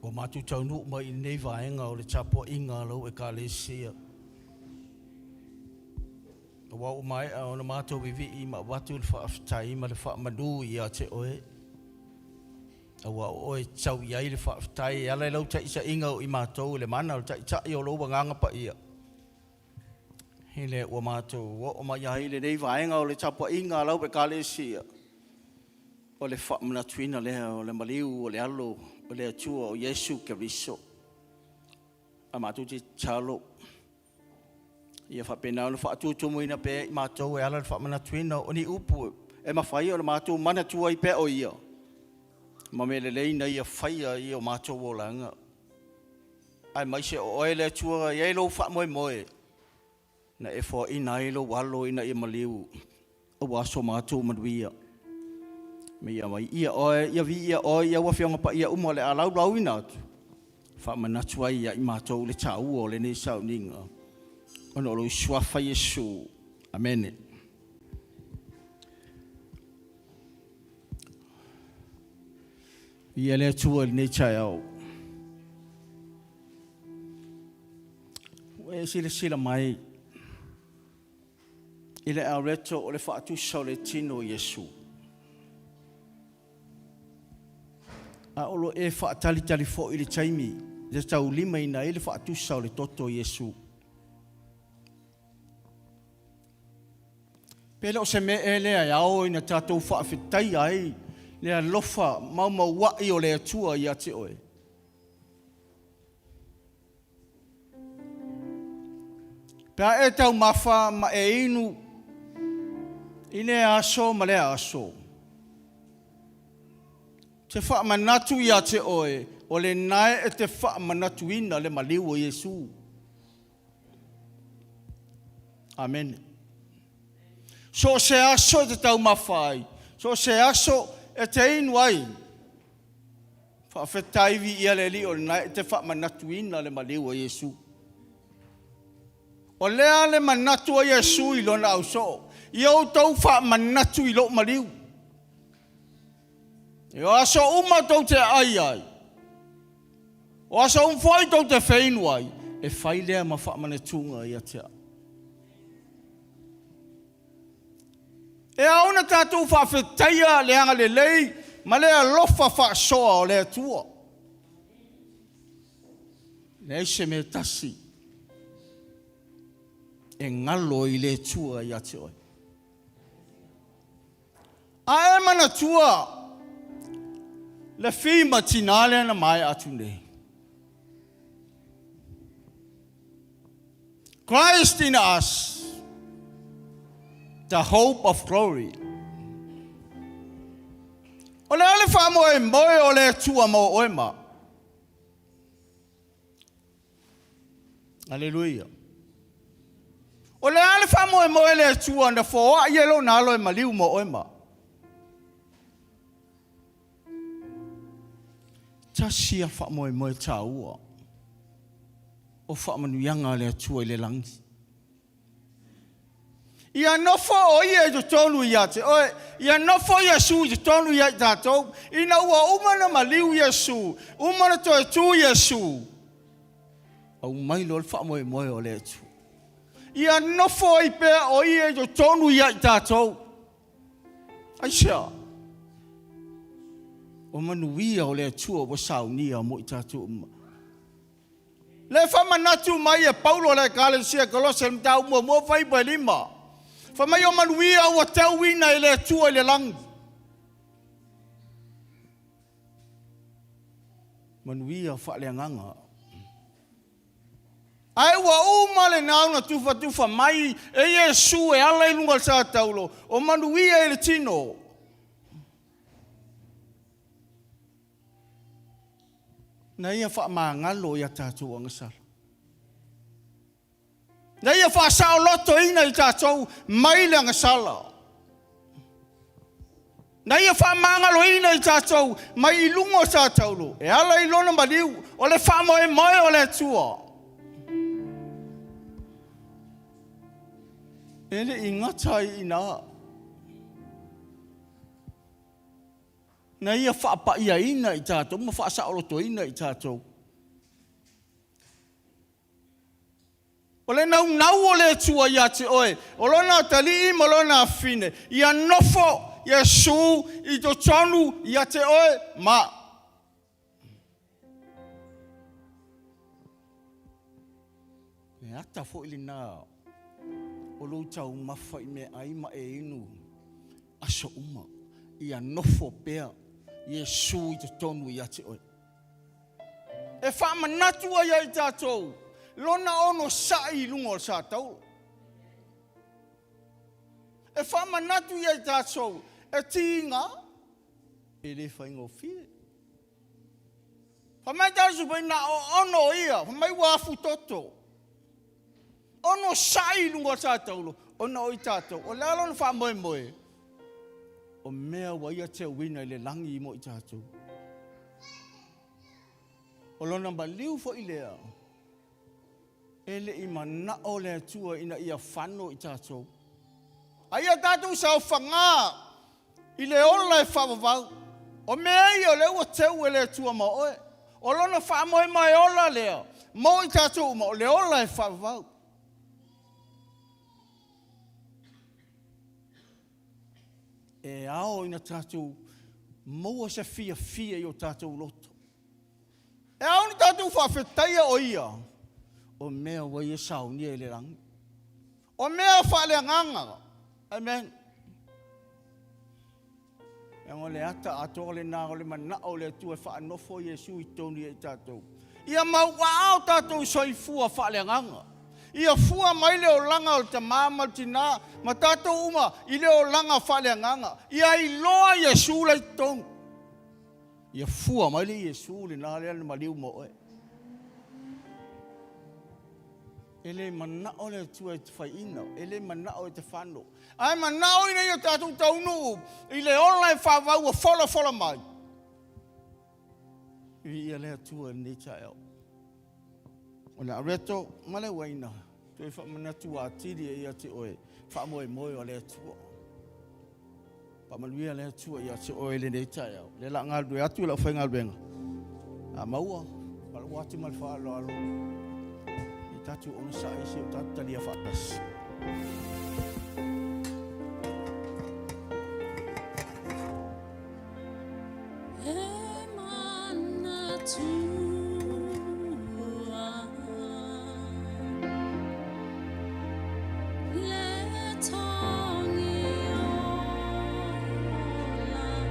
Ua matou taunuu mai i lenei vaega o le tapuaiga a lau Ekalesia. Aua ua maea ona matou vivii ma avatu le faafetai ma le faamanu ia te oe. Aua o oe e tatau i ai le faafetai e ala i lau taitaiga o i matou i le mana o le Taitai o lou Agaga Paia. I lea ua matou oo mai ai i lenei vaega o le tapuaiga a lau Ekalesia, o le faamanatuina lea o le maliu o le Alo o le Atua o Iesu Keriso. A matou te tatalo, Ia faapena ona faatutumuina pea i matou e ala i le faamanatuina o ni upu e mafai ona matou manatua ai pea o Ia, ma mea lelei na Ia faia i o matou olaga. Aemaise o Oe le Atua e i ai Lou faamoemoe, na e foaina ai Lou Alo ina ia maliu aua so matou manuia. Me ia mai ia oe, ia viia oe i au afioga paia uma o le a laulauina atu, faamanatu ai ia i matou le taua o lenei sauniga, ona o lou suafa Iesu. Amene. Ia le Atua i lenei taeao. Ua e silasila mai i le areto o le faatusa o le tino o Iesu. A o lo e faatalitali foi i le taimi e taulimaina ai le faatusa o le toto o Iesu. Pe le o se mea ea lea e ao ina tatou faafetaia ai le alofa maumaua'i o le Atua ia te oe? Pe a e taumafa ma e inu i lea aso ma lea aso, te faamanatu ia te oe, o lenae e te faamanatuina le maliu o Iesu. Amene. So o se aso e te taumafa ai, so o se aso e te inu ai, Faafetai viia le Alii o lena e te faamanatuina le maliu o Iesu. O lea le manatu o Iesu i lona ausoo, ia outou faamanatu i lou maliu. E o aso uma tou te aai ai, o aso uma foi tou te feinu ai, e fai lea ma faamanatuga ia te au. E ao ona tatou faafetaia le agalelei ma le alofa faasoa o le Atua. Leai se mea tasi e galo i le Atua ia te oe. A e manatua Le fi ma tinā lea na maea atu nei. Christ in us, the hope of glory. O le a le faamoemoe o le Atua mo oe ma? Aleluia. O le a le faamoemoe le Atua na foai ai lona alo e maliu mo oe ma? Tasi a faamoemoe tāua o faamanuiaga a le Atua i le lagi. Ia nofo o ia i totonu ia te oe, ia nofo Iesu i totonu ia i tatou, ina ua uma na maliu Iesu, uma na toe tu Iesu, aumai loa le faamoemoe o le Atua. Ia nofo ai pea o ia i totonu ia i tatou. Aisea? O manuia o le Atua ua saunia mo i tatou uma. Le faamanatu mai e Paulo le Ekalesia Kolose i le mataupu muamua fuaiupu e 5, fai mai o manuia ua teuina e le Atua i le lagi. Manuia faaleagaga. Ae ua uma lena ona tufatufa mai e Iesu e ala i luga o le sataulo, o manuia i le tino. Na ia faamagalo i a tatou agasala. Na ia faasaolotoina i tatou mai le agasala. Na ia faamagaloina i tatou mai i luga o sataulo e ala i lona maliu, o le faamoemoe o le Atua. E le i gata ai i ina. Na ia faapaiaina i tatou ma faasaolotoina i tatou. O le naunau o le Atua ia te oe, o lona atalii ma lona afafine, ia nofo Iesu i totonu ia te oe ma. Le ata foi lena o lou taumafa i meaai ma e inu aso uma, ia nofo pea Iesu i totonu ia te oe. E faamanatu ai ia i tatou lona onosai i luga o le satauro. E faamanatu ia i tatou e tiga e le faigofie. Fai mai tatou mai na o ono ia, fai mai ua afutoto. Onosai i luga o le satauro ona o i tatou. O le a lona faamoemoe? O mea ua ia teuina i le lagi mo i tatou. O lona maliu foi lea, e le i manao le Atua ina ia fano i tatou. A ia tatou saofaga i le ola e faavavau. O mea ia o lea ua teu e le Atua ma oe. O lona faamoemoe ola lea mo i tatou uma, o le ola e faavavau. E ao ina tatou maua se fiafia i o tatou loto. E ao ina tatou faafetaia o ia o mea ua ia saunia i le lagi. O mea faaleagaga. Amen. Leaga o le ata atoa lena o le manao o le Atua e faanofo Iesu i totonu ia i tatou. Ia mauaa o tatou soifua faaleagaga. Ia fua mai le olaga o le tamā ma le tinā ma tatou uma i le olaga faaleagaga. Ia iloa Iesu la i totonu. Ia fua mai le Iesu lena lea na maliu mo oe. E le manao le Atua e te faiina, e le manao e te fano. Ae manao ina ia tatou taunuu i le ola e faavau ua folafola mai. Viia le Atua i lenei taeao. O le areto ma le uaina, toe faamanatu atili ai ia te oe, faamoemoe o le Atua. Faamanuia le Atua ia te oe i lenei taeao. Le la galulue atu i lau faigaluega. A maua, valaua atu ma le faaaloalo i tatou onosai si o tatou talia faatasi. E manatua le togi ola.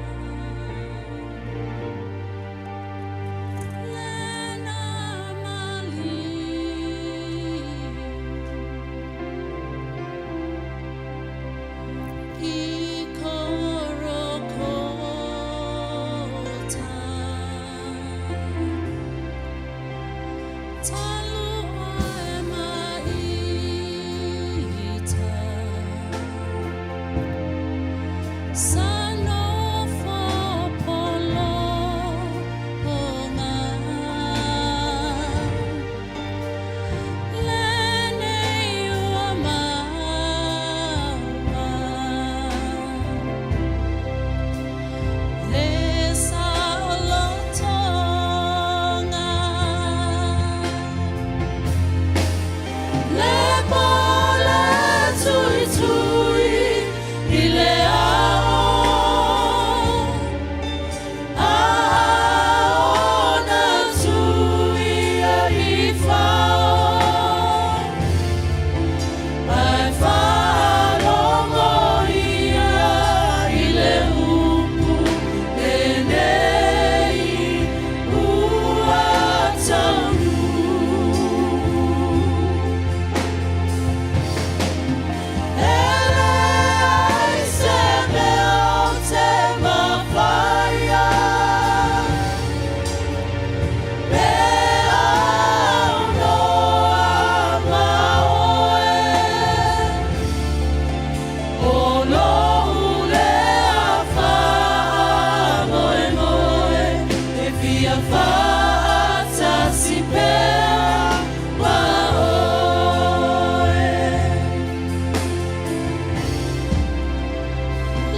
Ia faatasi pea ma oe.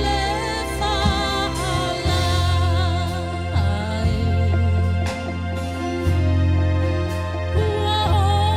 Le faalai ua ou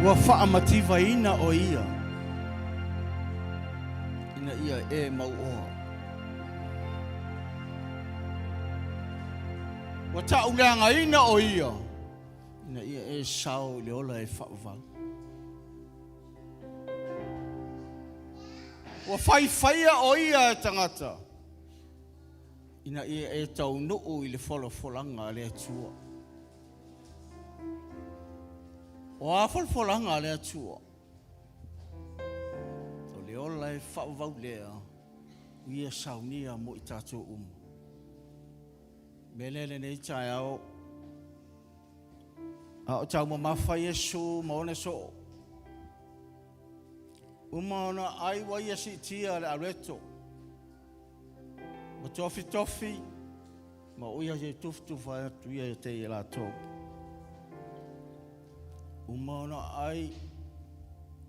Ua faamativaina o ia ina ia e mauoa. Ua tauleagaina o ia ina ia e sao i le ola e faavavau. Ua faifaia o ia e tagata ina ia e taunuu i le folafolaga a le Atua. O a folafolaga a le Atua? O le ola e faavavau lea ua ia saunia mo i tatou uma. Mea lea lenei taeao, a o taumamafa Iesu ma ona soo, uma ona ai ua ia siitia le areto, ma tofitofi, ma o ia se tufatufa atu ia te i latou. Uma ona ai,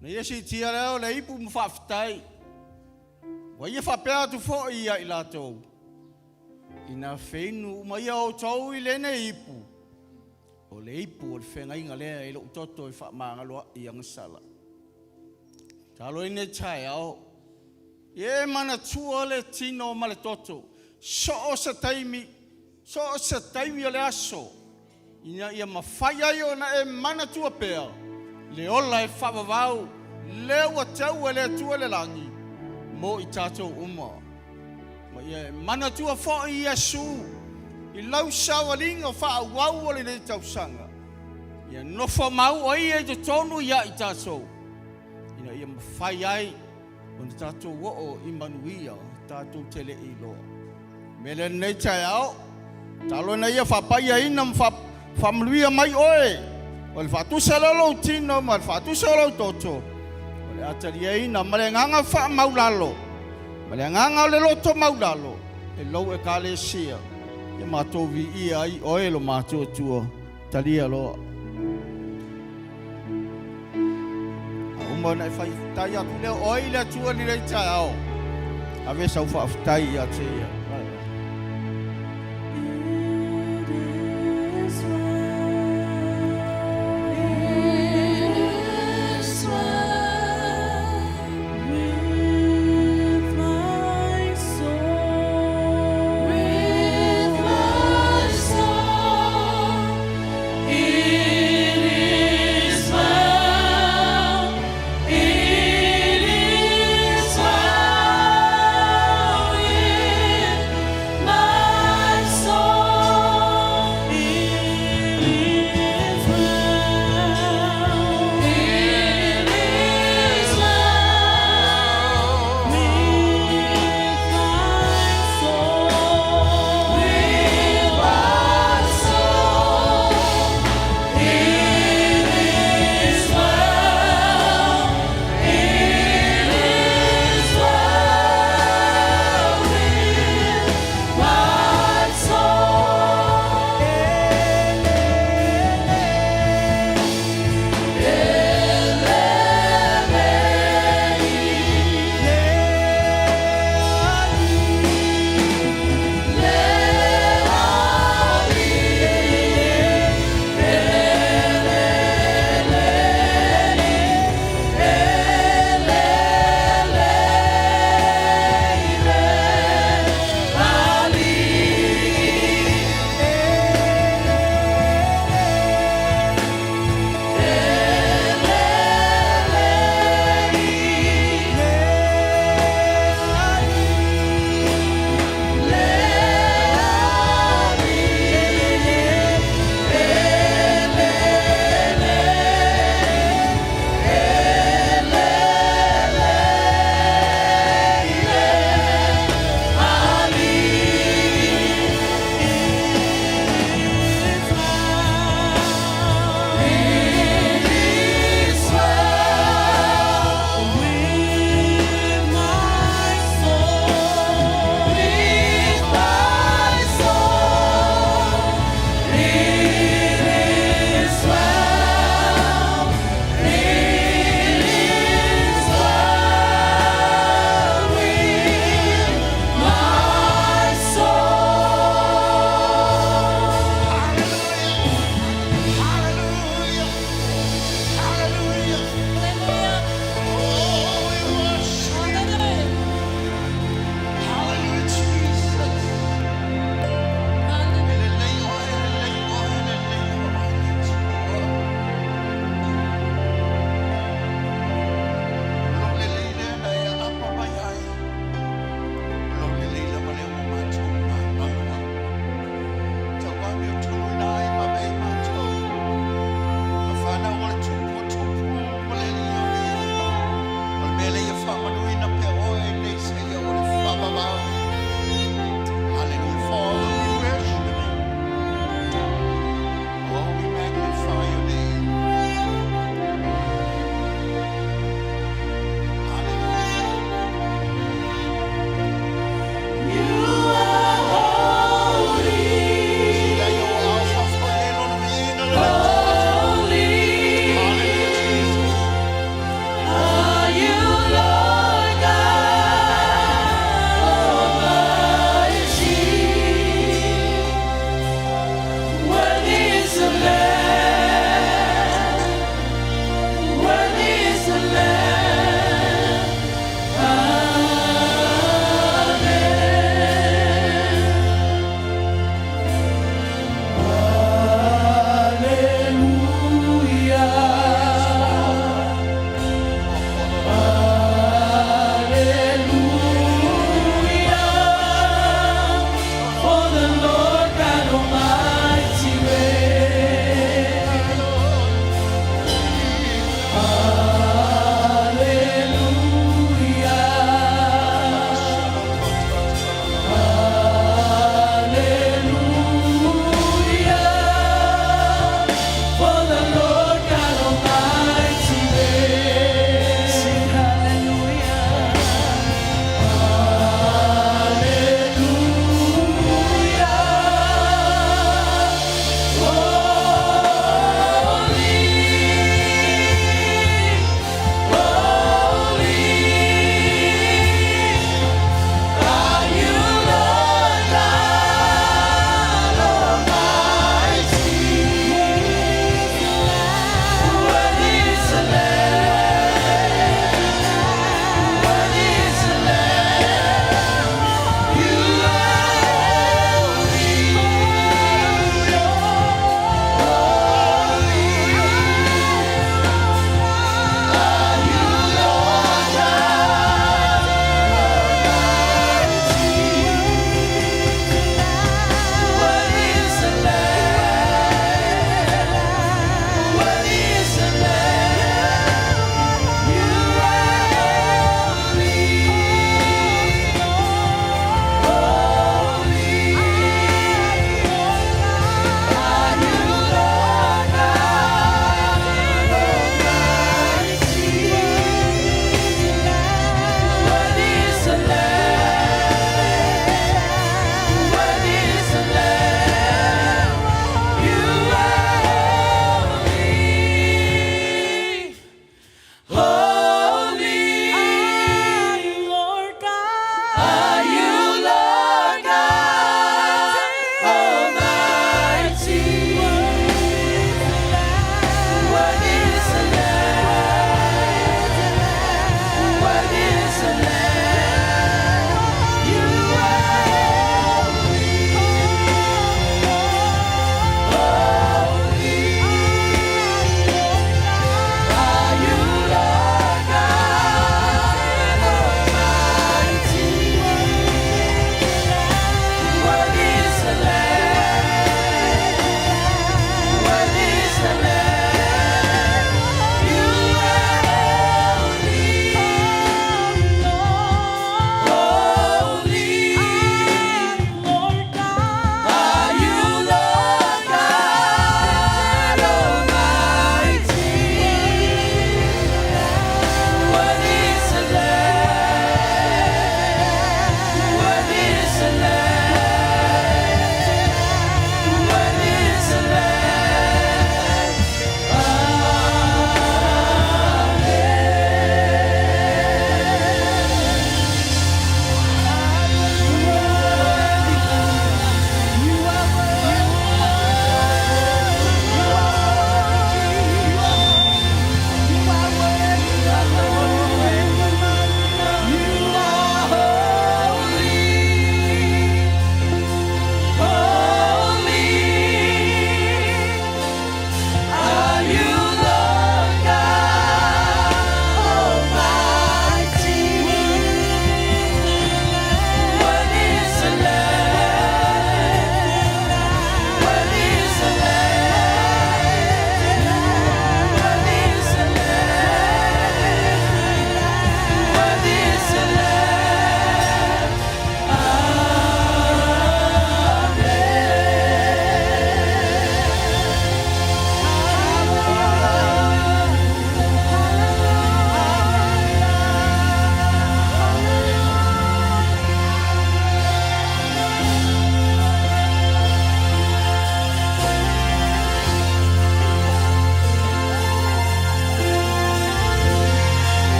na ia siitia lea o le ipu ma faafetai, ua ia faapea atu foi ia i latou, ina feinu uma ia outou i lenei ipu, o le ipu o le feagaiga lea i lou toto e faamagaloa'i agasala. Talo i lenei taeao, ia e manatua le tino ma le toto, so o se taimi, so o se taimi o le aso, ina ia mafai ai ona e manatua pea le ola e faavavau lea ua tau e le Atua i le lagi mo i tatou uma. Ma ia e manatua foi Iesu i lau savaliga faaauau o lenei tausaga, ia nofo mau o ia i totonu ia i tatou, ina ia mafai ai ona tatou oo i manuia tatou te le i iloa. Mea lea lenei taeao, talo ina ia faapaiaina ma faamanuia mai oe, o le faatusa lea o lou tino ma le faatusa o lou toto, o le a taliaina ma le agaga faamaulalo, ma le agaga o le loto maulalo, e lou Ekalesia, ia matou viia ai oe lo matou Atua, talia loa. A uma ona e faifetai atu lea oe i le Atua i lenei taeao, Ave sau faafetai ia te ia. It is well. It is well with my soul. With my soul. It is well. It is well with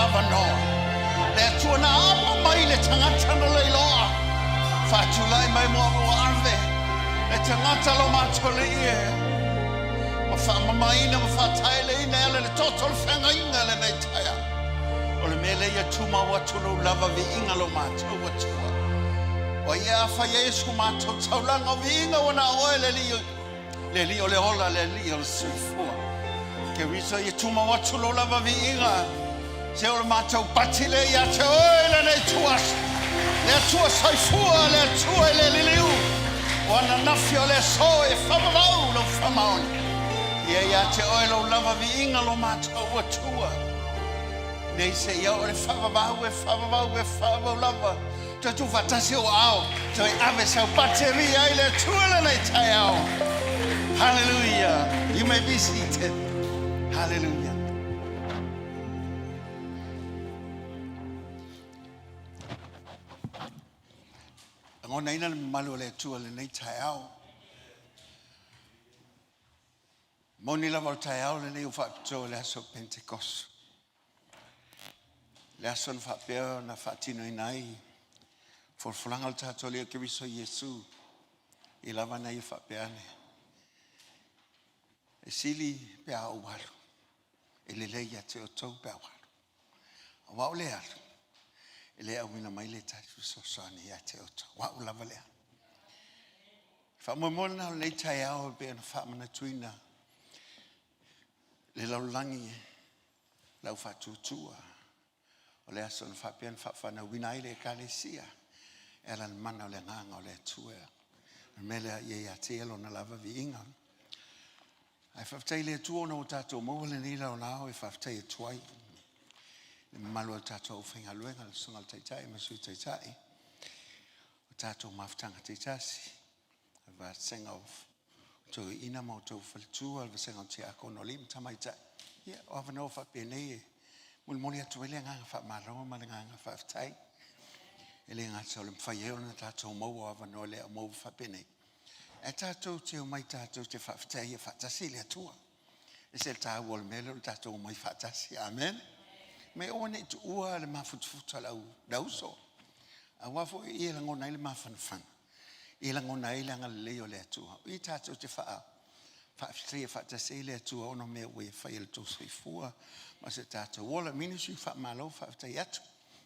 avanoa. Le Atua na apo mai le tagata na leiloa. Faatulai mai mo ua ave le tagata lo matou alii e. Ma faamamaina ma faataeleina e ala le toto o le feagaiga lenei taeao. O le mea lea ia tumau atu lou lava viiga lo matou Atua. O ai e afai ai so matou taulaga o viiga ua na oe le Alii, le Alii o le ola, le Alii o le soifua. Keriso ia tumau atu lou lava viiga, se o le matou pati lea ia te oe lenei ituaso. Le Atua soifua, le Atua e le liliu, o ananafi o le aso e faavavau lou faamaoni. Ia ia te oe lou lava viiga lo matou Atua. Nei se ia o le faavavau e faavavau e faavavau lava. Toe tuufaatasi ou aao, toe ave sau bateri ai le Atua lenei taeao. Hallelujah. You may be seated. Hallelujah. Lagonaina le mamalu o le Atua lenei taeao. Moni lava o le taeao lenei ua faapitoa i le aso o Pentekoso. Le aso na faapea ona faatinoina ai folafolaga o le tatou Alii o Keriso Iesu i lava na ia faapea ane. E sili pe a ou alu, e lelei ia te outou pe a ou alu. Aua o le alu, e le auina mai le tasi fesoasoani ia te outou. O au lava lea. Faamoemoe lena o lenei taeao e pei ona faamanatuina le lalolagi le au faatuatua o le aso na faapea ona faafanauina ai le Ekalesia e ala i le mana o le Agaga o le Atua. O le mea lea ia ia te ia lona lava viiga. Ae faafetai i le Atua ona ua tatou maua lenei laolao e faafetai atu ai le mamalu o le tatou aufaigaluega, le Susuga i le Taitai ma le Sui Taitai, o tatou mafutaga taitasi, le vasega o toeaiina ma outou faletua, le vasega o tiakono alii ma tamaitai. Ia, o avanoa faapenei e molimoli atu ai le agaga faamalo ma le agaga faafetai. E le gata o le mafai ai ona tatou maua o avanoa le au maua faapenei, ae tatou te omai tatou te faafetai ia faatasi i le Atua. E ese le taua o le mea lea o le tatou omai faatasi. Amen. Me aua ne i tuua le mafutufutu a le auso. Aua foi ia lagona ai le mafanafana, ia lagona ai le agalelei o le Atua. O i tatou te faafetaia faatasi ai le Atua ona o mea ua ia fai e le tou soifua ma se tatou ola. Ministry faamalo faafetai atu.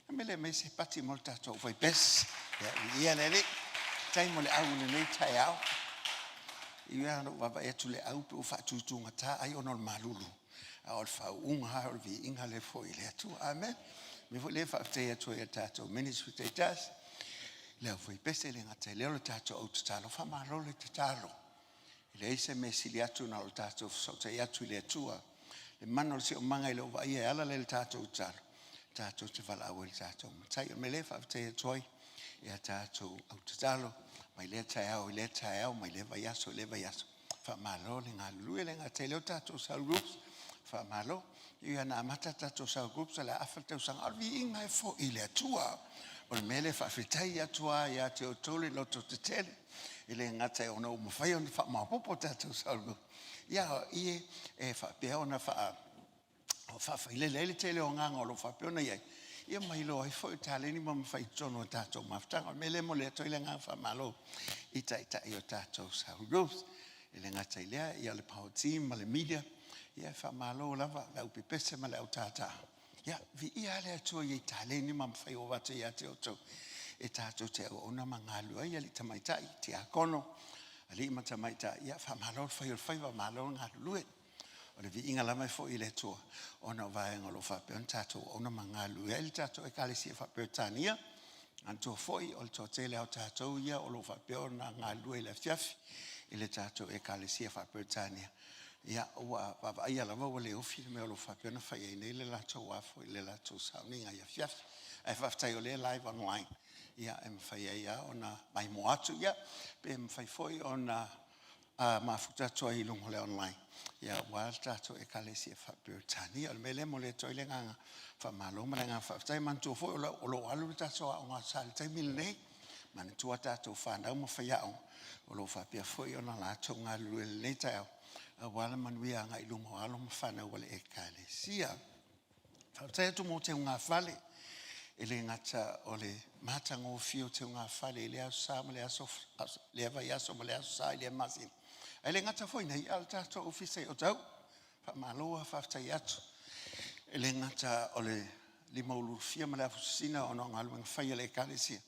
A mea lea mai se pati mo le tatou fai pes. Ia, ia le Alii. Faafetai mo le au i lenei taeao. Ia, na ou vaavaai atu i le au pe ua faatutugata ai ona o le malulu. A o le faauuga lava o le viiga lea foi i le Atua. Amen. O le mea foi lea e faafetai atu ai i le tatou ministry taitasi, le aufaipese, le gata i lea o le tatou au tatalo. Faamalo le tatalo. E leai se mea sili atu na o le tatou fesootai atu i le Atua. Le mana o le siosiomaga e le o vaaia e ala lea i le tatou tatalo, tatou te valaau ai i le tatou Matai. O le mea lea e faafetai atu ai ia tatou au tatalo mai lea taeao i lea taeao, mai lea vaiaso i lea vaiaso. Faamalo le galulue, le gata i lea o tatou cell groups, faamalo. Ia na amata tatou cell groups o le a afa le tausaga, a o le viiga e foi i le Atua. O le mea lea e faafetai atu lava ia te outou le lototetele, e le gata ona ua mafai ona faamaopoopo tatou cell groups, ia o i e faapea ona faafailele ai le tele o agaga o lo o faapea ona i ai, ia ma iloa ai foi o taleni ma mafai i totonu o tatou mafutaga. O le mea lea e momoli atu ai le agaga faamalo i taitai o tatou cell groups. E le gata i lea, ia o le power team ma le media, ia e faamalo lava le au pepese ma le au tātā. Ia, viia lava le Atua i taleni ma mafai ua avatu ia te outou e tatou te auauna ma galulue ai, alii tamaitai, tiakono, alii ma tamaitai, ia faamalo le fai o le faiva, malo le galulue. O le viiga lava e foi i le Atua ona o vaega o lo o faapea ona tatou auauna ma galulue ai le tatou Ekalesia Faa-Peretania. Manatua foi o le toatele lava o tatou ia o lo o faapea ona galulue i le afiafi i le tatou Ekalesia Faa-Peretania. Ia, ua vaavaaia lava ua le ofi le mea o lo o faapea ona fai ai nei le latou a foi le latou sauniga i afiafi. Ae faafetai o lea e live online, ia e mafai ai lava ona maimoa atu, ia pe mafai foi ona mafuta atu ai i luga o le online, ia aua le tatou Ekalesia Faa-Peretania. O le mea lea e momoli atu ai le agaga faamalo ma le agaga faafetai. Manatua foi o lo o alu le tatou aoga sa i le taimi lenei. Manatua tatou fanau ma faiaoga o lo o faapea foi ona latou galulue i lenei taeao aua le manuia agai i luma o alo ma fanau a le Ekalesia. Faafetai atu mo teugafale, e le gata o le matagofie o teugafale i lea aso Sa ma le aso, lea vaiaso ma le aso Sa i lea masina. Ae le gata foi nei, a o le tatou ofisa i Otahuhu. Faamalo lava faafetai atu. E le gata o le limaulufia ma le afusina ona o galuega fai a le Ekalesia,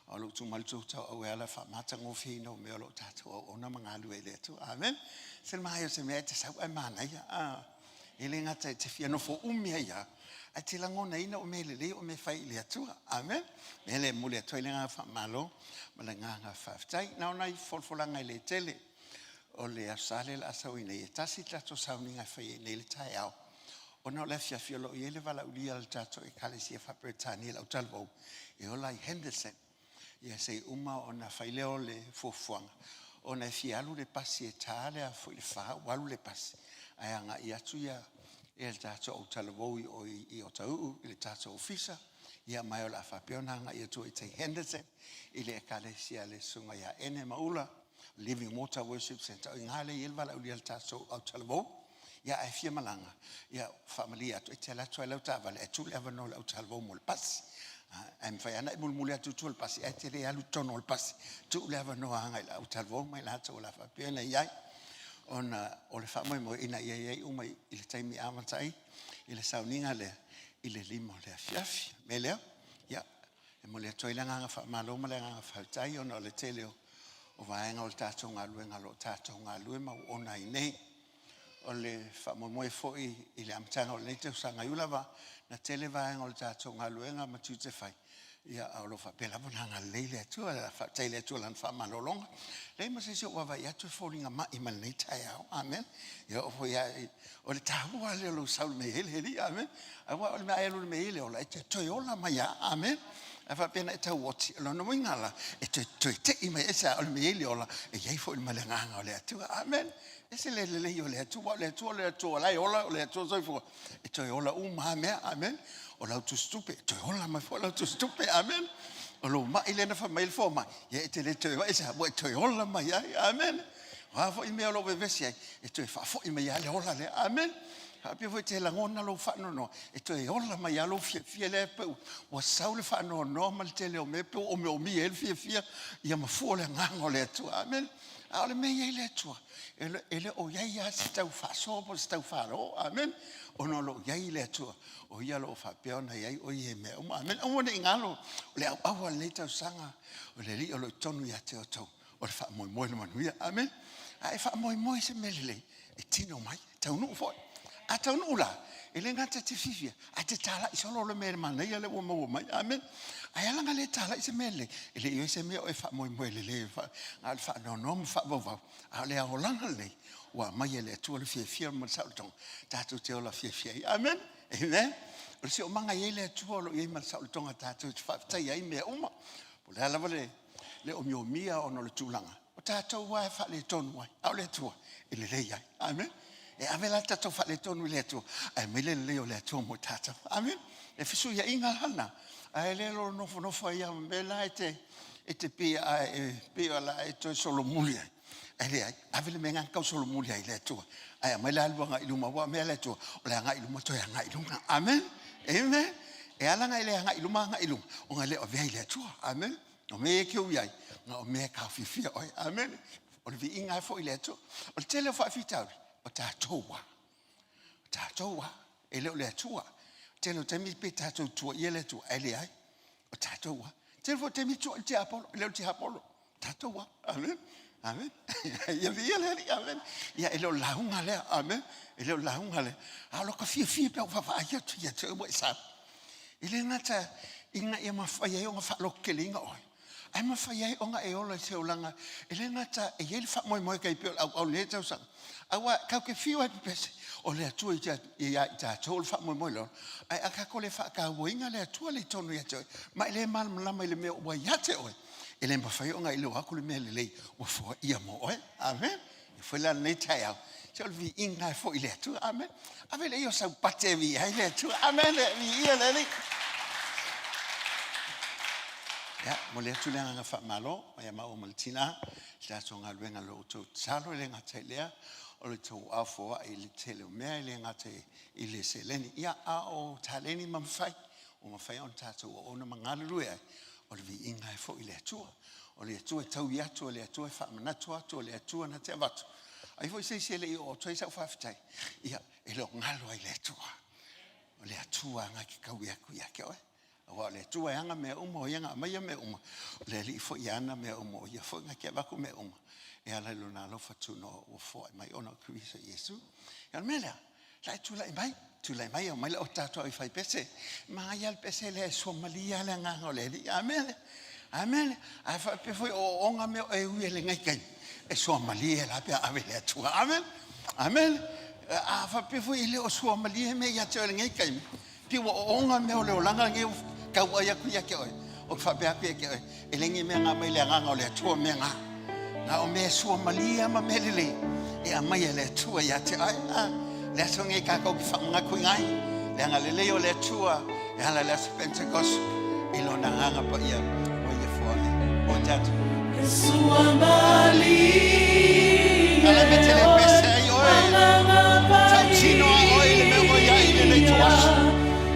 a o lo o tuu mai le tou tauau e ala faamatagofieina o mea o lo o tatou auauna ma galulue ai i le Atua. Amen. Se le manaia o se mea e te sau ae manaia. Ah, e le gata e te fia nofo umi ai lava, ae te lagonaina o mea lelei o mea fai i le Atua. Amen. Mea lea e momoli atu ai le agaga faamalo ma le agaga faafetai. Na o nai folafolaga e le tele o le Aso Sa lea o le a sau ai nei, e tasi le tatou sauniga e fai ai nei i le taeao, ona o le afiafi o lo o i ai le valaaulia a le tatou Ekalesia Faa-Peretania i le autalavou e ola i Henderson. Ia se i uma ona fai lea o le fuafuaga, ona e fia alu le pasi e ta le a foi le 4 ua alu le pasi, ae agai atu ia le tatou autalavou i o i Otahuhu i le tatou ofisa, ia ma o le a faapea ona agai atu ai i tai Henderson i le ekalesia a le susuga ia Ene Maula, Living Water Worship Centre. O i ina lea e i ai le valaaulia a le tatou autalavou. Ia ae fia malaga, ia faamalie atu, e te alu atu lava i lau taavale ae tuu le avanoa i le autalavou mo le pasi. Ae mafai lava ona e mulimuli atu i tua o le pasi ae te le alu i totonu o le pasi. Tuu le avanoa agai i le autalavou ma i latou o le a faapea ona i ai. Ona o le faamoemoe ina ia i ai uma i le taimi e amata ai i le sauniga lea i le 5 o le afiafi. O le mea lea, ia, e momoli atu ai le agaga faamalo ma le agaga faafetai ona o le tele o vaega o le tatou galuega o lo o tatou galulue ma auauna ai nei. O le faamoemoe foi i le amataga o lenei tausaga, e ui lava na tele vaega o le tatou galuega ma tiute fai, ia a o lo o faapea lava ona agalelei le Atua. Faafetai i le Atua i Lana faamalologa. Leai ma se isi o vaavaai atu e foliga mai ma lenei taeao. Amen. Ia oo foi lava i, o le taua lea o lou sau i le mea e i ai le Alii. Amen. Aua o le mea a e alu i le mea e i ai le ola, e te toe ola mai lava. Amen. Ae faapea na e tau oti, o lona uiga la, e toe, toe tei mai ese lava o le mea e i ai le ola, e i ai foi ma le agaga o le Atua. Amen. Ese le lelei o le Atua, o le Atua o le Atua o la e ola, o le Atua soifua, e toe ola uma lava mea. Amen. O lau tusitupe, e toe ola mai foi lau tusitupe. Amen. O lou mai lea na fai mai le fomai, ia e te le toe mai se ua e toe ola mai ai. Amen. O a foi mea o lo o vevesi ai, e toe faafoi mai lava le ola lea. Amen. Faapea foi te lagona lou faanoanoa, e toe ola mai lava lou fiafia lea pe ua sau le faanoanoa ma le tele o mea pe ua omeomia ai le fiafia, ia ma fua le agaga o le Atua. Amen. A o le mea e i ai le Atua, e le o i ai lava se tau faasoa po o se tau falo. Amen. Ona o lo o i ai le Atua, o ia o lo o faapea ona i ai o ia i mea uma. Amen. Aua ne i galo, o le auau o lenei tausaga, o le Alii o lo o i totonu ia te outou, o le faamoemoe le manuia. Amen. A e faamoemoe i se mea lelei, e tino mai, e taunuu foi. A taunuu la, e le gata e te fiafia, ae te talai solo le mea manaia lea ua maua mai. Amen. Ae ala na le talai se mea lelei, e le i i ai se mea o e faamoemoe lelei, na o le faanoanoa ma faavauvau. A o le aolaga lenei, ua aumai e le Atua le fiafia ma le saolotoga, tatou te ola fiafia ai. Amen. Amen. O le siosiomaga e i ai le Atua o lo o i ai ma le saolotoga tatou te faafetaia ai mea uma. Po o le a lava le le omiomia ona o le tulaga, o tatou lava e faaletonu ai, a o le Atua e lelei ai. Amen. E ave la le tatou faaletonu i le Atua, ae aumai le lelei o le Atua mo tatou. Amen. E fesuiaiga la lena, ae le lo nofonofo ai lava ma mea la e te, e te pei a e, pei o la e toe solomuli ai. Ae leai, ave le mea lena tau solomuli ai i le Atua. Ae aumai le alu agai i luma, aua o mea a le Atua, o le agai i luma toe agai i luga. Amen. Amen. E ala ona e le agai i luma agai i luga, ona e le o avea i le Atua. Amen. O mea e te ui ai, na o mea e taofiofia oe. Amen. O le viiga e foi i le Atua. O le tele o faafitauli, o tatou lava. O tatou lava. E le o le Atua. O tele o taimi pe tatou tuuaia le Atua, ae leai. O tatou lava. Tele foi o taimi tuuai le tiapolo, e le o le tiapolo. Tatou lava. Amen. Amen. Ia viia le Alii. Amen. Ia e le o le lauga lea. Amen. E le o le lauga lea. A o lo ka fiafia pe a ou vaavaai atu ia te oe ua e sau. E le gata ina ia mafai ai ona faalototeleina oe, ae mafai ai ona e ola i se olaga e le gata e i ai le faamoemoe tai pei o le auau i lenei tausaga. Aua tatou te fiu lava e pepese, o le Atua ia i tatou o le faamoemoe le ola, ae a tatou le faatauaina le Atua lea i totonu ia te oe, ma e le malamalama i le mea ua ia te oe, e le mafai ona iloa atu le mea lelei ua foaia mo oe. Amen. E foi la lenei taeao, se o le viiga e foi i le Atua. Amen. Ave le ia o sau pate e viia ai le Atua. Amen. Viia le Alii. Ia, momoli atu le agaga faamalo mai ia maua ma le tina i le tatou galuega i lo outou tatalo, e le gata i lea, o le tou aofoai i le tele o mea, e le gata i le seleni, ia, a o taleni ma mafai, ua mafai ona tatou auauna ma galulue ai, o le viiga e foi i le Atua. O le Atua e taui atu, o le Atua e faamanatu atu, o le Atua na te avatu. Ai foi se isi e le i oo atu ai sau faafetai, ia, e le o galo ai le Atua. O le Atua na te taui atu ia te oe. Aua o le Atua e ana mea uma, o ia na aumaia mea uma, o le Alii foi e ana mea uma, o ia foi na te avatu mea uma, e ala i lona alofa tunoa ua foai mai ona o Keriso Iesu. Ia o le mea lea, la e tulai mai, tulai mai, aumai lau tatou ai fai pese. Manaia le pese lea e suamalie lava le agaga o le Alii. Amene, amene. A faapea foi o ooooga mea o e ui e lenei taimi, e suamalie la pe a ave i le Atua. Amene, amene. A faapea foi e le o suamalie mea ia te oe i lenei taimi, Pei ua oona mea o le olaga lenei ua tauai atu ia te oe. Ou te faapea atu ia te oe, e leai ni mea na aumai le agaga o le Atua mea na. Na o mea suamalie ma mea lelei e aumai e le Atua ia te oe. Ah, le aso lenei tatou te faamanatuina ai le agalelei o le Atua e ala i le aso Pentecost i lona agaga paia ua ia foai mo tatou. Ala me te le pese ai oe. Tautino a oe i le mea ua iai i lenei tuaso.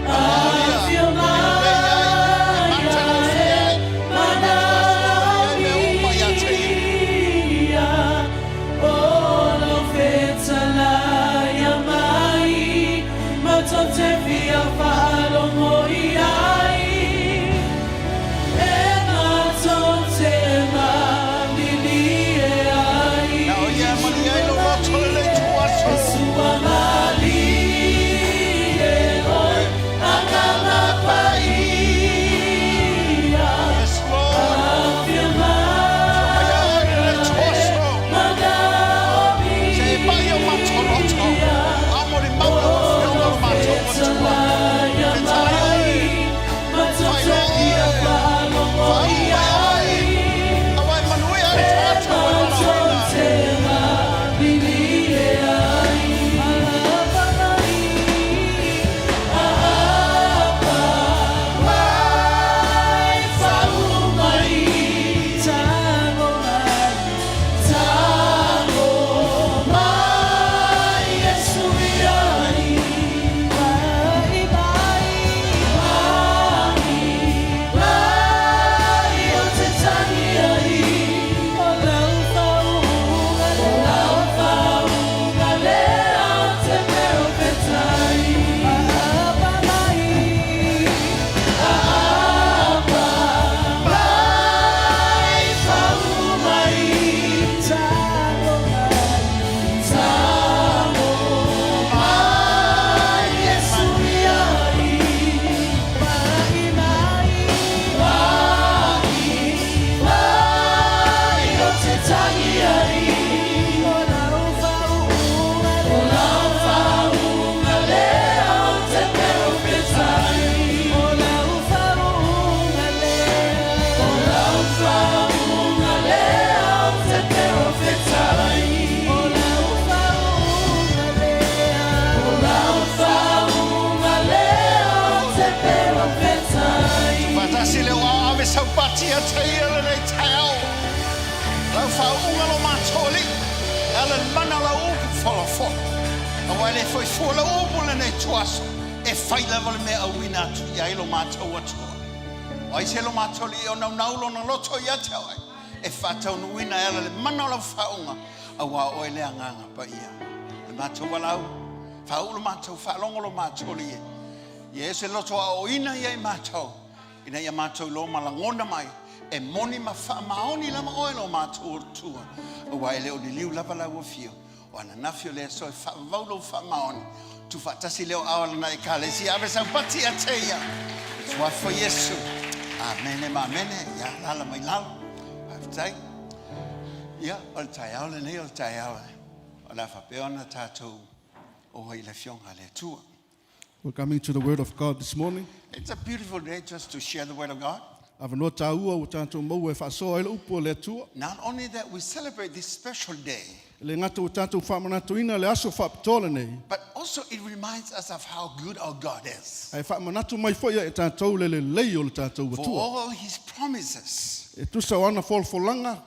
Aua o ia, e lelei ai, e matagofie ai, e matuaso ai mea uma ia te ia. Na o ia e malie ai lou loto lenei tuaso. Yes, Lord. Afio mai a oe lenei tuaso. Se e pai o matou loto. A mo le mau lau afioga o matou Atua. Fetalai oe. Tuufaatasi le oa ave saupati ia te ia lenei taeao. Lau faauuga lo matou alii, e ala i le mana o lau upu folafola. Aua e le foi fua lau upu lenei ituaso, e fai lava le mea auina atu i ai lo matou Atua. O ai se lo matou alii e onaunau lona loto ia te oe, e faataunuuina e ala i le mana o lau faauuga, aua o oe le Agaga Paia. Le matou valaau, faauu lo matou faalogo lo matou alii e. Ia ese loto aoaoina ia i matou, ina ia matou iloa ma lagona mai, e moni ma faamaoni lava oe lo matou Atua, aua e le o liliu lava lau afio, o ananafi o le aso e faavavau lou faamaoni, tuufaatasi lea o ao a lana Ekalesia, ave saupati ia te ia, i le Suafa o Iesu. Amene ma amene. Ia, alaala mai lalo. Faafetai. Ia, o le taeao lenei o le taeao o le a faapea ona tatou oo ai i le Afioga a le Atua. We're coming to the Word of God this morning. It's a beautiful day just to share the Word of God. Avanoa tāua ua tātou maua e faasoa ai le upu a le Atua. Not only that, we celebrate this special day, E le gata ua tātou faamanatuina le aso faapitoa lenei, but also it reminds us of how good our God is. ae faamanatu mai foi ia i tātou le lelei o le tātou For Atua. all his promises, E tusa o ana folafolanga,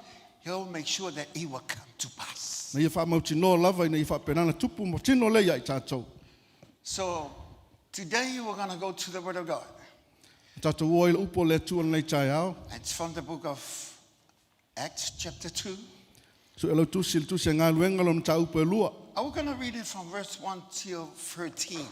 he'll make sure that it will come to pass. na ia faamautinoa lava ina ia faapena ona tupu ma tino lea ia i tātou. So today we're going to go to the Word of God. Tātou o ai le upu o le Atua lenei taeao. It's from the book of Acts, chapter 2. So e lau tusi le tusi a galuega lona mataupu e lua. And we're going to read it from verse 1 till 13.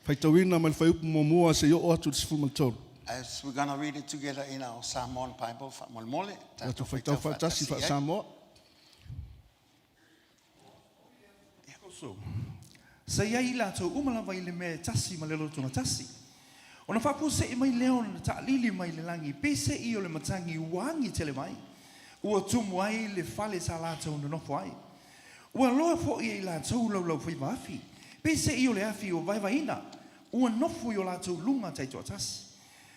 Faitauina mai le fuaiupu muamua seia oo atu i le 13. As we're going to read it together in our Samoan Bible, faamolemole. Tatou faitau faatasi faa-Samoa. Sa i ai i latou uma lava i le mea e tasi ma le loto gatasi. Ona faafuase'i mai lea o le ta'alili mai le lagi, peise'i o le matagi ua agi tele mai, ua tumu ai le fale sa latou nonofo ai. Ua loa fo'i e i latou laulaufaiva afi, peise'i o le afi ua vaevaeina, ua nofo i o latou luga taitoatasi.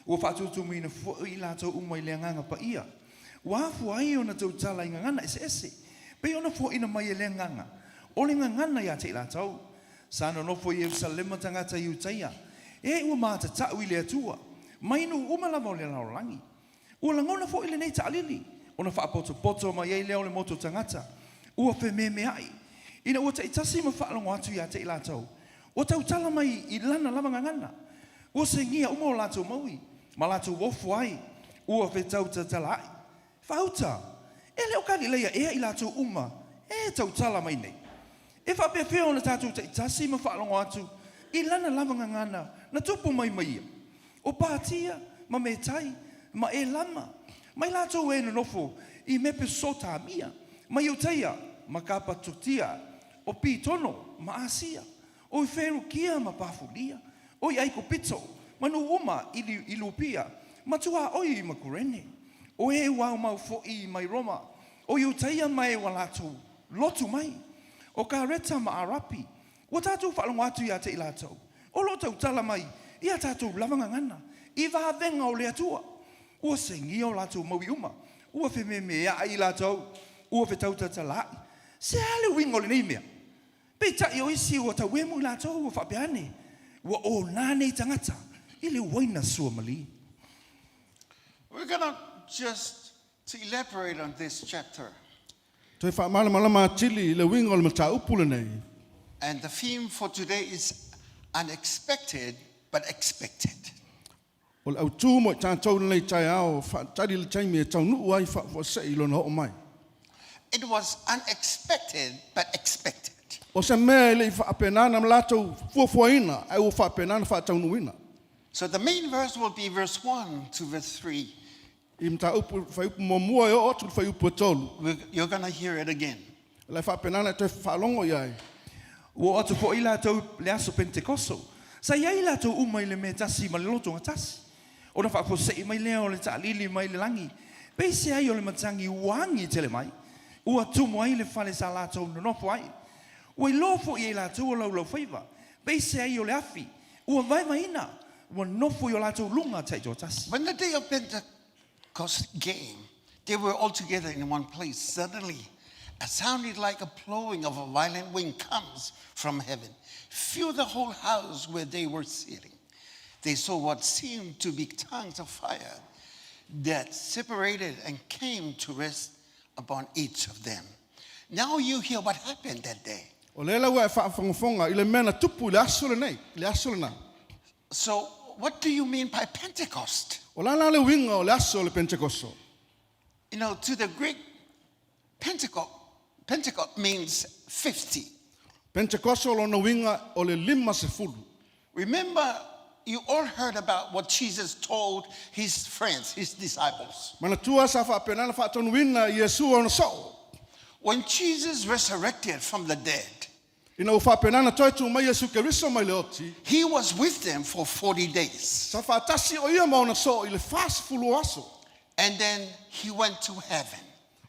Ua faatutumuina fo'i i latou uma i le Agaga Paia, ua afua ai ona tautala i gagana eseese, pei ona foaina mai e le Agaga o le gagana ia te i latou. Sa nonofo i Ierusalema tagata Iutaia, e ua matata'u i le Atua, mai nuu uma lava o le lalolagi. Ua lagona fo'i lenei ta'alili, ona faapotopoto mai ai lea o le motu tagata, ua fememea'i, ina ua ta'itasi ma faalogo atu ia te i latou, ua tautala mai i lana lava gagana. Ua segia uma o latou maui, ma latou ofo ai, ua fetautatala'i. Faauta, e le o Kalileia ea i latou uma e tautala mai nei? E faapefea ona tatou ta'itasi ma faalogo atu i lana lava gagana na tupu mai ma ia? O Patia ma Metai ma Elama, mai latou e nonofo i Mepesotamia, ma Iutaia ma Kapatotia, o Pitono ma Asia, o i Ferukia ma Pafulia, o i Aikupito ma nuu uma i i Lupia, ma tuaoi ma Kurene, o e ua aumau fo'i mai Roma, o Iutaia ma e ua latou lotu mai, o Kareta ma Arapi, ua tatou faalogo atu ia te i latou, o lo o tautala mai i a tatou lava gagana, i vavega o le Atua. Ua segia o latou maui uma, ua fememea'i latou, ua fetautatala'i. Se a le uiga o lenei mea? Peitai o isi ua tauemu i latou ua faapea ane, Ua ona nei tagata i le uaina suamalie. We're going to just to elaborate on this chapter. Toe faamalamalama atili i le uiga o le mataupu lenei. And the theme for today is unexpected but expected. O le autū mo i tātou lenei taeao, faatali le taimi e taunuu ai faafuasei lona oo mai. It was unexpected but expected. O se mea e le i faapena ona latou fuafuaina, ae ua faapena ona faataunuuina. So the main verse will be verse 1 to verse 3. I mataupu fuaiupu muamua e oo atu i le fuaiupu e tolu. You're going to hear it again. O le a faapena ona e toe faalogo i ai. Ua oo atu fo'i latou i le aso Penetekoso, sa i ai latou uma i le mea e tasi ma le loto gatasi. Ona faafuase'i mai lea o le ta'alili mai le lagi, peiseai o le matagi ua agi tele mai, ua tumu ai le fale sa latou nonofo ai. Ua iloa fo'i e i latou o laulaufaiva, peiseai o le afi, ua vaevaeina, ua nofo i o latou luga ta'itoatasi. When the day of Pentecost came, they were all together in one place. Suddenly, a sounded like a blowing of a violent wind comes from heaven, filled the whole house where they were sitting. They saw what seemed to be tongues of fire that separated and came to rest upon each of them. Now you hear what happened that day. O lea la ua e faafogafoga i le mea na tupu i le aso lenei, i le aso lena. So, what do you mean by Pentecost? O le a la le uiga o le aso o le Penetekoso? To the Greek, Pentecost means 50. Penetekoso lona uiga o le 50. Remember, you all heard about what Jesus told his friends, his disciples. Manatua sa faapena ona faatonuina e Iesu ona soo. When Jesus resurrected from the dead, Ina ua faapena ona toe tu mai Iesu Keriso mai le oti, he was with them for 40 days. Sa faatasi o ia ma ona soo i le 40 o aso. And then he went to heaven.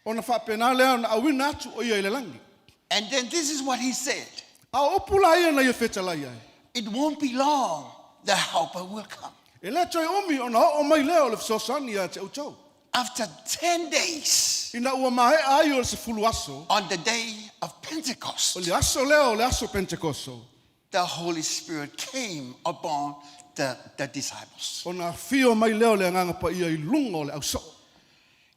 Ona faapena lea ona auina atu o ia i le lagi. And then this is what he said. A o upu la ia na ia fetalai ai. It won't be long, the helper will come. E le toe umi ona oo mai lea o le fesoasoani ia te outou. After 10 days, Ina ua maea ai o le 10 aso, on the day of Pentecost, o le aso lea o le aso Pentekoso, the Holy Spirit came upon the disciples. Ona afio mai lea o le Agaga Paia i luga o le ausoo.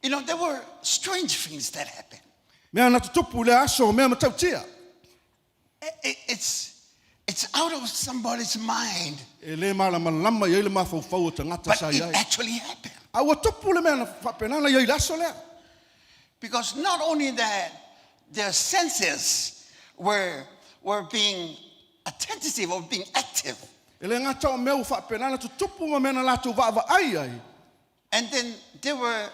You know, there were strange things that happened. Mea na tutupu i lea aso, o mea matautia. It's out of somebody's mind. E le malamalama i ai le mafaufau o tagata But sa it i ai. actually happened. A ua tupu le mea na faapenana i ai i le aso lea. Because not only that, their senses were being attentive or being active. E le gata o mea ua faapenana tutupu ma mea na latou vaavaai ai. And then there were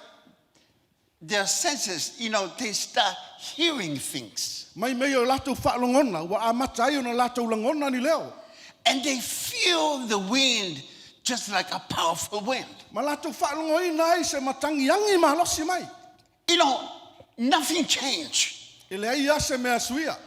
their senses, they start hearing things. Mai mea ia o latou faalogona, ua amata ai ona latou lagona ni leo. And they feel the wind just like a powerful wind. Ma latou faalogoina ai se matagiagi malosi mai. Nothing changed. E leai lava se mea suia.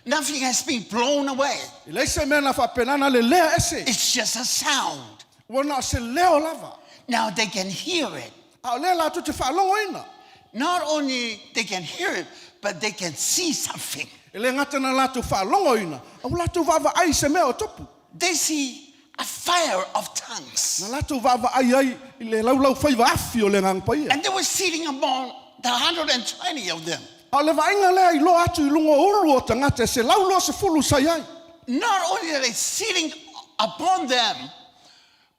Nothing has been blown away. E leai se mea na faapenana lelea ese. It's just a sound. Ua na o se leo lava. Now they can hear it. A o lea latou te faalogoina. Not only they can hear it, but they can see something. E le gata na latou faalogoina, a ua latou vaavaai i se mea o tupu. They see a fire of tongues. Na latou vaavaai ai i le laulaufaiva afi o le Agaga Paia. And they were sitting among the 120 of them. A o le vaaiga lea i loa atu i luga o ulu o tagata e 120 sa i ai. Not only are they sitting upon them,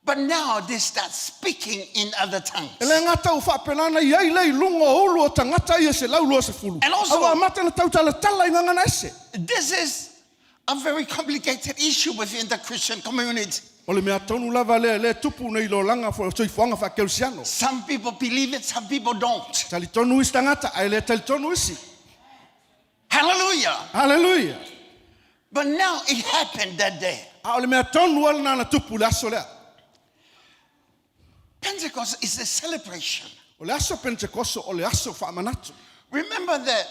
but now they start speaking in other tongues. E le gata ua faapenana i ai le i luga o ulu o tagata ia 120. And also, A ua amata ona tautalatala i gagana ese. This is a very complicated issue within the Christian community. O le mea tonu lava lea e le tupu nei i le olaga o soifuaga faakerisiano. Some people believe it, some people don't. Talitonu isi tagata, ae le talitonu isi. Hallelujah. Hallelujah. But now it happened that day. A o le mea tonu lava lena na tupu i le aso lea. Pentecost is a celebration. O le aso Pentekoso o le aso faamanatu. Remember that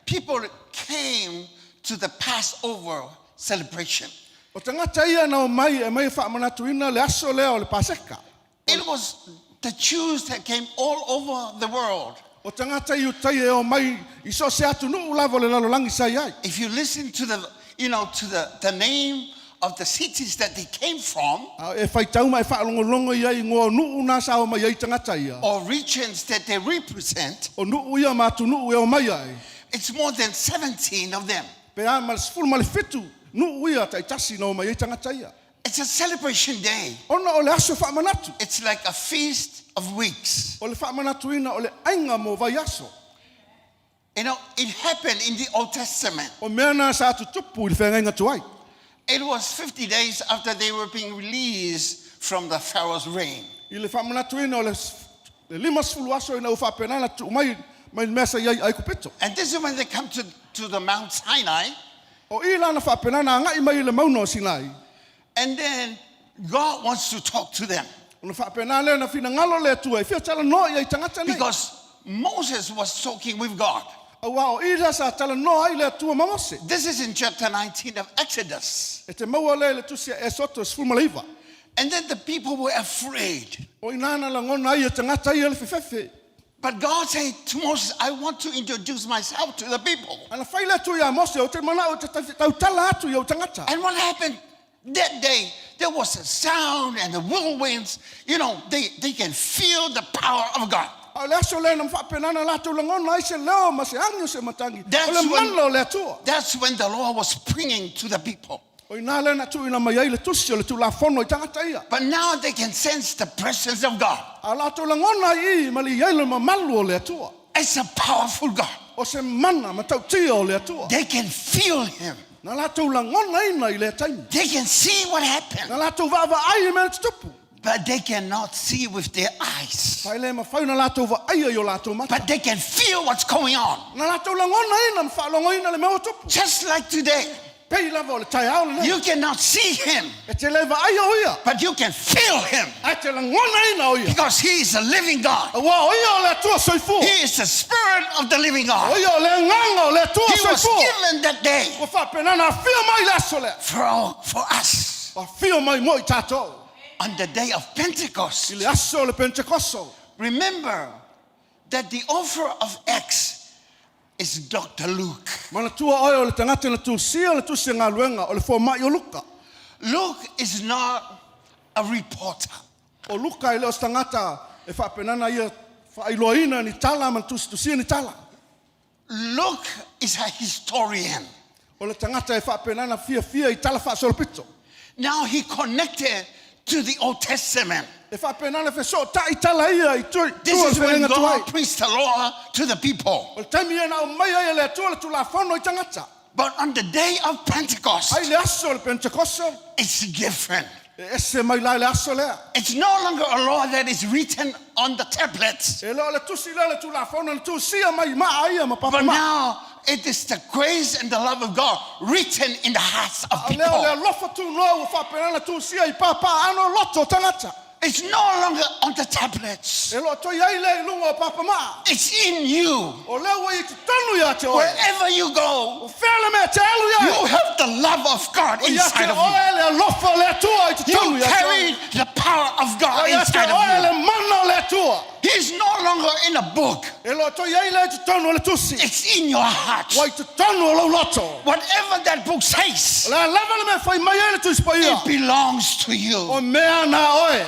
people came to the Passover celebration. O tagata ia na omai e mai e faamanatuina le aso lea o le Paseka. It was the Jews that came all over the world. O tagata Iutaia e omai i so o se atunuu lava o le lalolagi sa i ai. If you listen to the name of the cities that they came from, A e faitau ma e faalogologo i ai i igoa o nuu na sa omai ai tagata ia. Or regions that they represent, O nuu ia ma atunuu e omai ai. It's more than 17 of them. Pe a ma le 17 nuu ia taitasi na omai ai tagata ia. It's a celebration day. Ona o le aso faamanatu. It's like a feast of weeks. O le faamanatuina o le aiga mo vaiaso. It happened in the Old Testament. O mea na sa tutupu i le feagaiga tuai. It was 50 days after they were being released from the Pharaoh's reign. I le faamanatuina o le 50 aso ina ua faapena ona tuu mai mai le mea sa i ai i Aikupito. And this is when they come to the Mount Sinai. O i la na faapena ona agai mai i le mauna o Sinai. And then God wants to talk to them. Ona faapena lea na finagalo le Atua e fia talanoa i ai tagata nei. Because Moses was talking with God. Aua o i la sa talanoa ai le Atua ma Mose. This is in chapter 19 of Exodus. E te maua lea i le tusi a Esoto 19. And then the people were afraid. O ina na lagona ai e tagata ia le fefefe. But God said to Moses, I want to introduce myself to the people. A na fai le Atua ia Mose, o te manao e te tautala atu i au tagata. And what happened that day, there was a sound and the whirlwinds. They can feel the power of God. A o le aso lea na faapenana latou lagona ai se leo ma se agi o se matagi. That's O le mana o le Atua. when the law was bringing to the people. O ina lea na tuuina mai ai le tusi o le Tulafono i tagata ia. But now they can sense the presence of God. A latou lagona ai i ma le i ai le mamalu o le Atua. It's a powerful God. O se mana matautia o le Atua. They can feel him. Na latou lagonaina i lea taimi. They can see what happened. Na latou vaavaai i mea na tutupu. But they cannot see with their eyes. Fa e le mafai ona latou vaaia i o latou mata. But they can feel what's going on. Na latou lagonaina ma faalogoina le mea ua tupu. Just like today. Pei lava o le taeao lenei. You cannot see him. E te le vaaia o ia. But you can feel him. Ae te lagonaina o ia. Because he is a living God. Aua o ia o le Atua soifua. He is the spirit of the living God. O ia o le agaga o le Atua He was soifua. given that day. Ua faapenana afio mai le aso lea. For us. Ua afio mai mo i tatou. On the day of Pentecost. I le aso o le Pentekoso. Remember that the author of Acts is Dr. Luke. Manatua oe o le tagata na tusia le tusi a galuega o le fomaʻi o Luka. Luke is not a reporter. O Luka e le o se tagata e faapenana ia faailoaina ni tala ma tusitusia ni tala. Luke is a historian. O le tagata e faapenana fiafia i tala faasolopito. Now he connected to the Old Testament. E faapenana fesootaʻi tala ia i tua This o le is when feagaiga God tuai. preached the law to the people. O le taimi ia na aumaia ai e le Atua le Tulafono i tagata. But on the day of Pentecost, Ai le aso o le Pentekoso, it's different. e ese mai la i le aso lea. It's no longer a law that is written on the tablets. E le o le tusi lea o le Tulafono na tusia mai i maa ia ma But papa maa. now it is the grace and the love of God written in the hearts of A lea o le people. alofa tunoa ua faapena ona tusia i pāpā ano loto o tagata. It's no longer on the tablets. E le o toe ai lea i luga o papa maa. It's in you. O lea ua i totonu ia te oe. Wherever you go, O fea le mea e te alu i ai. you have the love of God O ia te inside of you. oe le alofa o le Atua i totonu You ia te oe. carry the power of O God ia te inside oe of le you. mana o le Atua. He's no longer in a book. E le o toe ai lea i totonu o le tusi. It's in your heart. Ua i totonu o lou loto. Whatever that book says, O le a lava le mea e fai mai ai le Tusi Paia. it belongs to you. O mea na oe.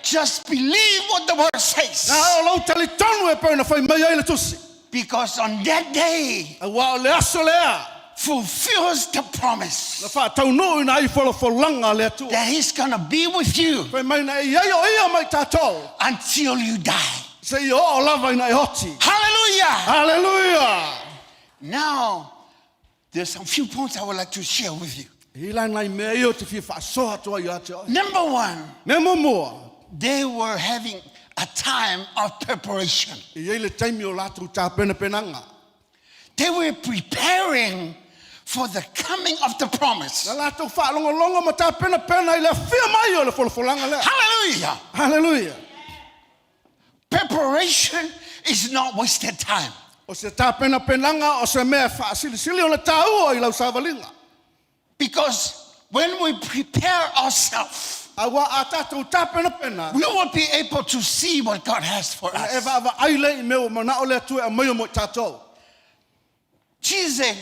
Just believe what the word says. Na o lou talitonu e pei ona fai mai ai le Tusi. Because on that day, Auā o le aso lea fulfills the promise na faataunuuina ai folafolaga a le Atua. that He's going to be with you Fai mai na e i ai o ia ma i tatou until you die. seia oo lava ina e oti. Hallelujah! Haleluia! Now, there's some few points I would like to share with you. E i la nai mea ia ou te fia faasoa atu ai ia te oe. Number one, Mea muamua, they were having a time of preparation. e i ai le taimi o latou tapenapenaga. They were preparing for the coming of the promise. Na latou faalogologo ma tapenapena i le afia mai o le folafolaga lea. Hallelujah! Haleluia! Preparation is not wasted time. O se tapenapenaga o se mea e faasilisili ona taua i lau savaliga. Because when we prepare ourselves, Auā a tatou tapenapena, we will be able to see what God has for ona e us. vaavaai lea i mea ua manao le Atua e aumaia mo i tatou. Jesus said,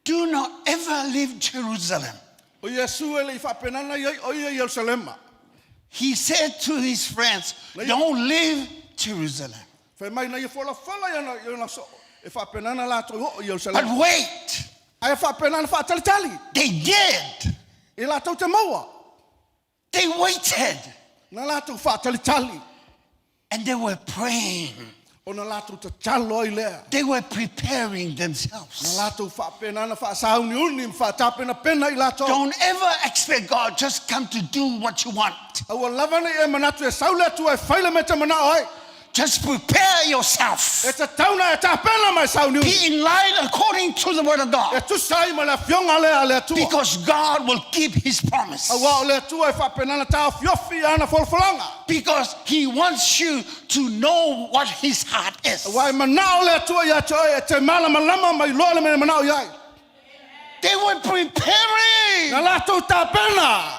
Do not ever leave Jerusalem. O Iesu e le i faapenana i ai o ia i Ierusalema. He said to his friends, Don't leave Jerusalem, Fai mai na ia folafola i ana i ona soo e faapenana latou i oo i but Ierusalema. wait. Ae faapenana faatalitali They did. i latou te maua. They waited Na latou faatalitali and they were praying. ona latou tatalo ai lea. They were preparing Na themselves. latou faapenana faasauniuni ma faatapenapena i latou. Don't ever expect God just come to do what you want. Aua lava nei e manatu e sau le Atua e fai le mea e te manao ai. Just prepare yourself. E tatau na e tapena mai sauniuni. Be in line according to the word of E God. tusa ai ma le afioga lea a le Atua. Because God will keep his promise. Auā o le Atua e faapenana taofiofi i ana folafolaga. Because he wants you to know what his heart is. Auā e manao le Atua ia te oe e te malamalama ma iloa le mea e manao i ai. They were preparing. Na latou tapena.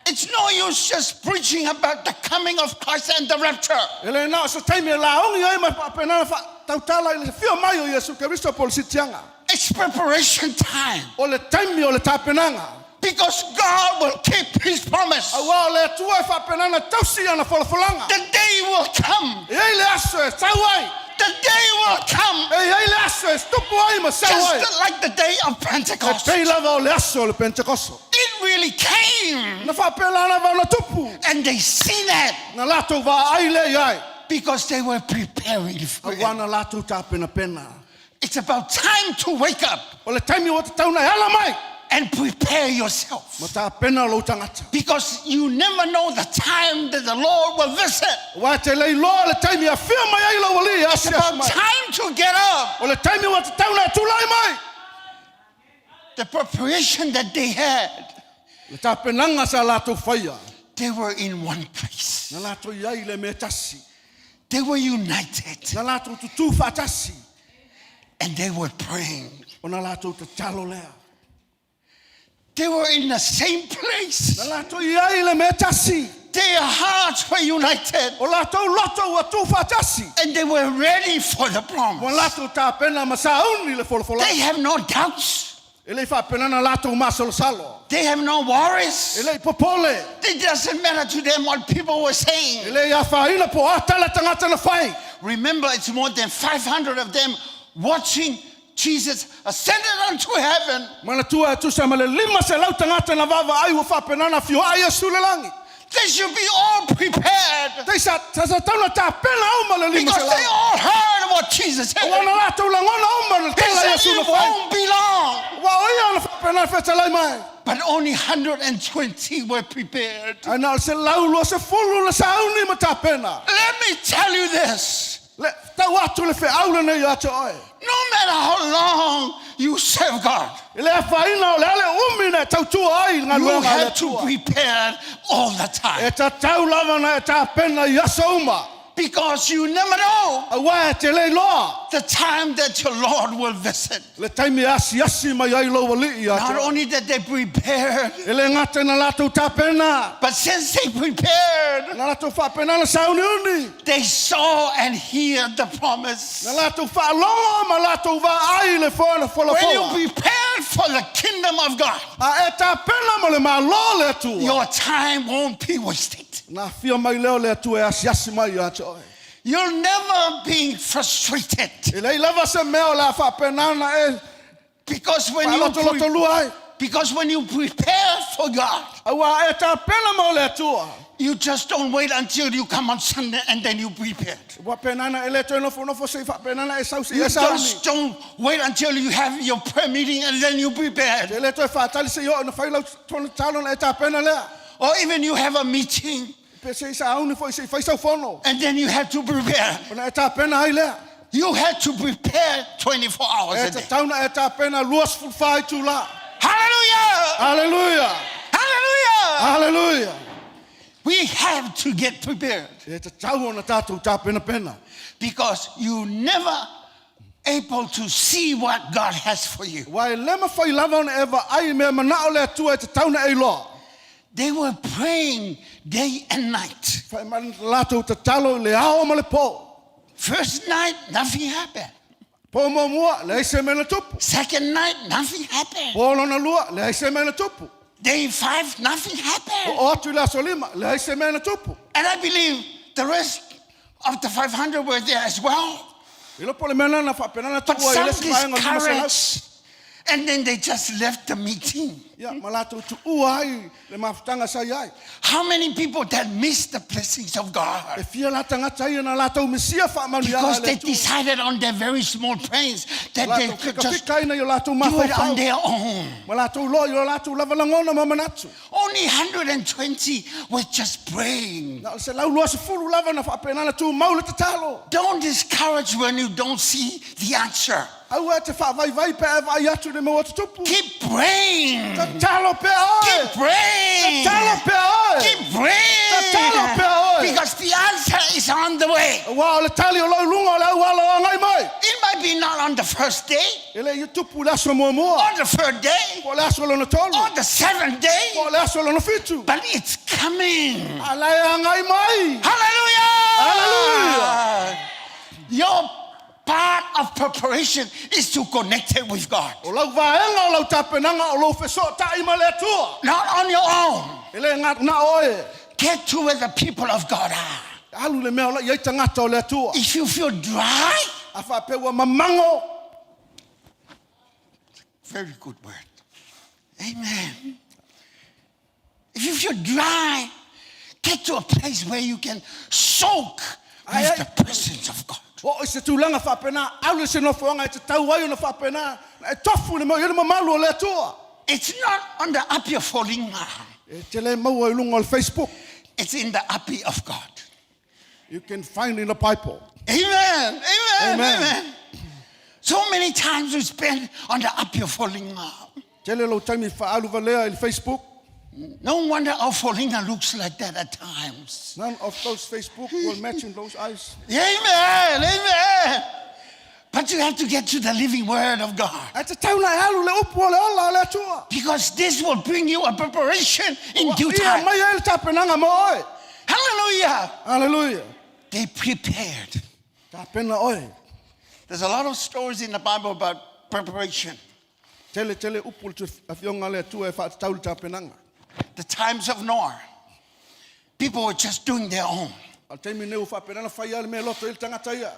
It's no use just preaching about the coming of Christ and the rapture. E le na o se taimi e laogi ai ma faapenana faatautala i le fia mai o Iesu Keriso po o le sitiaga. It's preparation time. O le taimi o le tapenaga. Because God will keep his promise. Auā o le Atua e faapenana tausi i ana folafolaga. The day will come. E i ai le aso e sau ai. The day will come. E i ai le aso e tupu ai ma sau ai. Just like the day of E Pentecost. pei lava o le aso o le Pentekoso. It really came. Na faapela lava ona tupu. And they seen it Na latou vaai lea i ai. because they were preparing for Auā it. na latou tapenapena. It's about time to wake up O le taimi ua tatau ona e ala mai. and prepare yourself. Ma tapena lou tagata. Because you never know the time that the Lord will visit. Auā e te le iloa le taimi e afio mai ai lou alii e It's asiasi about mai. time to get up. O le taimi ua tatau ona e tulai mai. The preparation that they had, Le tapenaga sa latou faia. they were in one place. Na latou i ai i le mea tasi. They were united Na latou tutū faatasi. and they were praying. Ona latou tatalo lea. They were in the same place. Na latou i ai i le mea tasi. Their hearts were united. O latou loto ua tuufaatasi. And they were ready for the Ua promise. latou tapena ma sauni le folafolaga. They have no doubts. E le i faapena na latou masalosalo. They have no E worries. le i popole. It doesn't matter to them what people were E saying. le i afaina po o a tala tagata na fai. Remember, it's more than 500 of them watching Jesus ascended unto heaven. Manatua e tusa ma le 500 tagata na vaavaai ua faapena ona afioa'i Iesu i le lagi. They should be all prepared Te sa sa sa tau na tapena uma le because they 500. all heard what Jesus said. Ua na latou lagona uma le He tala said, Iesu You na fai. won't be long. Ua o ia na faapena na fetalai mai. But only 120 were prepared. Ae na o le 120 le sauni ma tapena. Let me tell you this. Le tau atu le feau lenei ia te oe. No matter how long you serve God, I le afaina o le a le umi na e tautua ai i le you galuega a le have to Atua. prepare all the E time. tatau lava na e tapena i aso uma. Because you never know Auā e te le iloa. the time that your Lord will visit. Le taimi e asiasi mai ai lou alii ia te Not oe. only that they prepared, E le gata i na latou tapena. but since they prepared, Na latou faapena na sauniuni. they saw and heard the promise. Na latou faalogo ma latou vaai i le foe na When folafola. you prepare for the kingdom of God, A e tapena mo le Malo le Atua. your time won't be wasted. Na afio mai lea o le Atua e asiasi mai ia te oe. You'll never be frustrated E leai lava se mea o le a faapena na e because when you faalotolotolua ai. because when you prepare for God, Auā e tapena mo le Atua. you just don't wait until you come on Sunday and then you prepared. Ua faapena na e le toe nofonofo seʻi faapena na e sau seʻi You e sauni. just don't wait until you have your prayer meeting and then you prepared. E le toe faatali seʻi oo ina fai lau tona talo na e tapena lea. Or even you have a meeting Pe seʻi sauni foi seʻi fai sau fono. and then you have to prepare. Ona e tapena ai lea. You had to prepare 24 hours E a day. tatau na e tapena 24 itulā. Hallelujah! Haleluia! Hallelujah! Haleluia! We have to get prepared E tatau ona tatou tapenapena. because you never able to see what God has for you. Auā e le mafai lava ona e vaai i mea manao le Atua e tatau na e iloa. They were praying day and night. Faimai latou tatalo i le ao ma le pō. First night, nothing happened. Pō muamua, leai se mea na tupu. Second night, nothing happened. Pō lona lua, leai se mea na tupu. Day five, nothing happened. Oo atu i le aso lima, leai se mea na tupu. And I believe the rest of the 500 were there as well. E iloa po o le mea lena na faapena na But tuua i le some isi vaega o le 500. discouraged. And then they just left the meeting. Ia, ma latou tuua ai le mafutaga sa i ai. How many people that missed the blessings of E God? fia la tagata ia na latou misia faamanuiaga Because a le they Atua. decided on their very small brains that they Latou could just fikafikaina i o latou do it on mafaufau. their own. Ma latou loa i o latou lava lagona ma manatu. Only 120 were just praying. Na o le 120 lava na faapena na tumau le tatalo. Don't discourage when you don't see the answer. Aua e te faavaivai pe a e vaai atu i le mau atutupu. Keep praying. Tatalo pea oe. Keep praying. Tatalo pea oe. Keep praying. Tatalo pea oe. Because the answer is on the way. Auā o le tali o lou luga o le auala o agai mai. It might be not on the first day, E le i tupu i le aso muamua. on the third day, Po o le aso lona tolu. on the seventh day, Po o le aso lona fitu. but it's coming. A lae agai mai. Hallelujah! Hallelujah! Your part of preparation is to connect it with God, O lau vaega o lau tapenaga o lou fesootaʻi ma le Atua. not on your own. E le gata na oe. Get to where the people of God are. Alu i le mea o la i ai tagata o le Atua. If you feel dry, A faapea ua mamago. very good word. Amen. If you feel dry, get to a place where you can soak Ai, with ai. the presence of God. O i se tulaga faapena, alu i se nofoaga e tatau ai ona faapena, na e tofu i le mau i ai le mamalu o le Atua. It's not on the Apia Folinga. E te le maua i luga o le Facebook. It's in the Api of God. You can find in the Bible. Amen. Amen. Amen. Amen. So many times we spend on the Apia Folinga. Tele lou taimi faaalu valea i le Facebook. No wonder our Folinga looks like that at times. None of those Facebook will match in those eyes. Amen. Amen. But you have to get to the living word of God. Ae tatau ona e alu i le upu o le ola o le Atua. Because this will bring you a preparation in due Ia time. mai ai le tapenaga mo oe. Hallelujah. Aleluia. They prepared. Tapena oe. There's a lot of stories in the Bible about preparation. Tele tele upu le afioga a le Atua e faatatau le tapenaga. The times of Noah, people were just doing their own. A o le taimi lenei ua faapena ona fai lava le mea e loto i ai le tagata ia.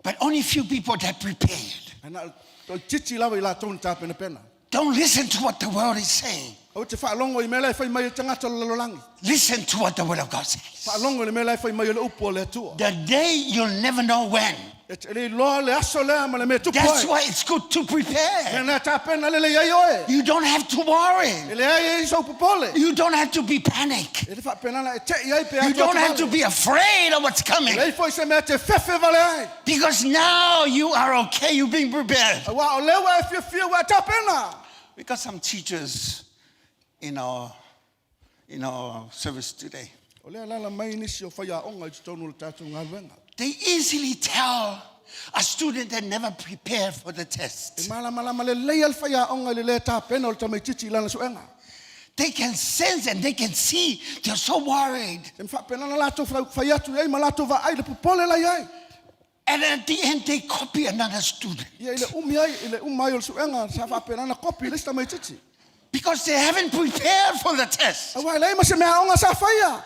But only few people that prepared. Ae na o le toaitiiti lava i latou na tapenapena. Don't listen to what the world is saying. Aua e te faalogo i mea la e fai mai e le tagata o le lalolagi. Listen to what the word of God says. Faalogo i le mea la e fai mai e le upu a le Atua. The day you'll never know when. E te le iloa le aso lea ma le mea e tupu That's ai. why it's good to prepare. Mea na tapena lelei ai oe. You don't have to worry. E leai ai sou popole. You don't have to be panic. E le faapena na e tei ai pe You atu don't atu have to vale. be afraid of what's coming. Leai foi se mea te fefe vale ai. Because now you are okay. You've been prepared. Auā o lea ua e fiafia ua e tapena. We got some teachers in our in our service today. O lea e alaala mai nisi o faiaoga i totonu o le tatou galuega. They easily tell a student that never prepared for the E test. malamalama lelei lava le faiaoga i le lē tapena o le tamaitiiti i lana suega. They can sense and they can see they're so worried. E faapena ona latou fai atu i ai ma latou vaai le popole la i ai. And at the end, they copy another student. Ia i le umi ai, i le uma ai o le suega, sa faapena ona kopi le isi tamaitiiti. Because they haven't prepared for the test. Aua e leai ma se mea aoga sa faia.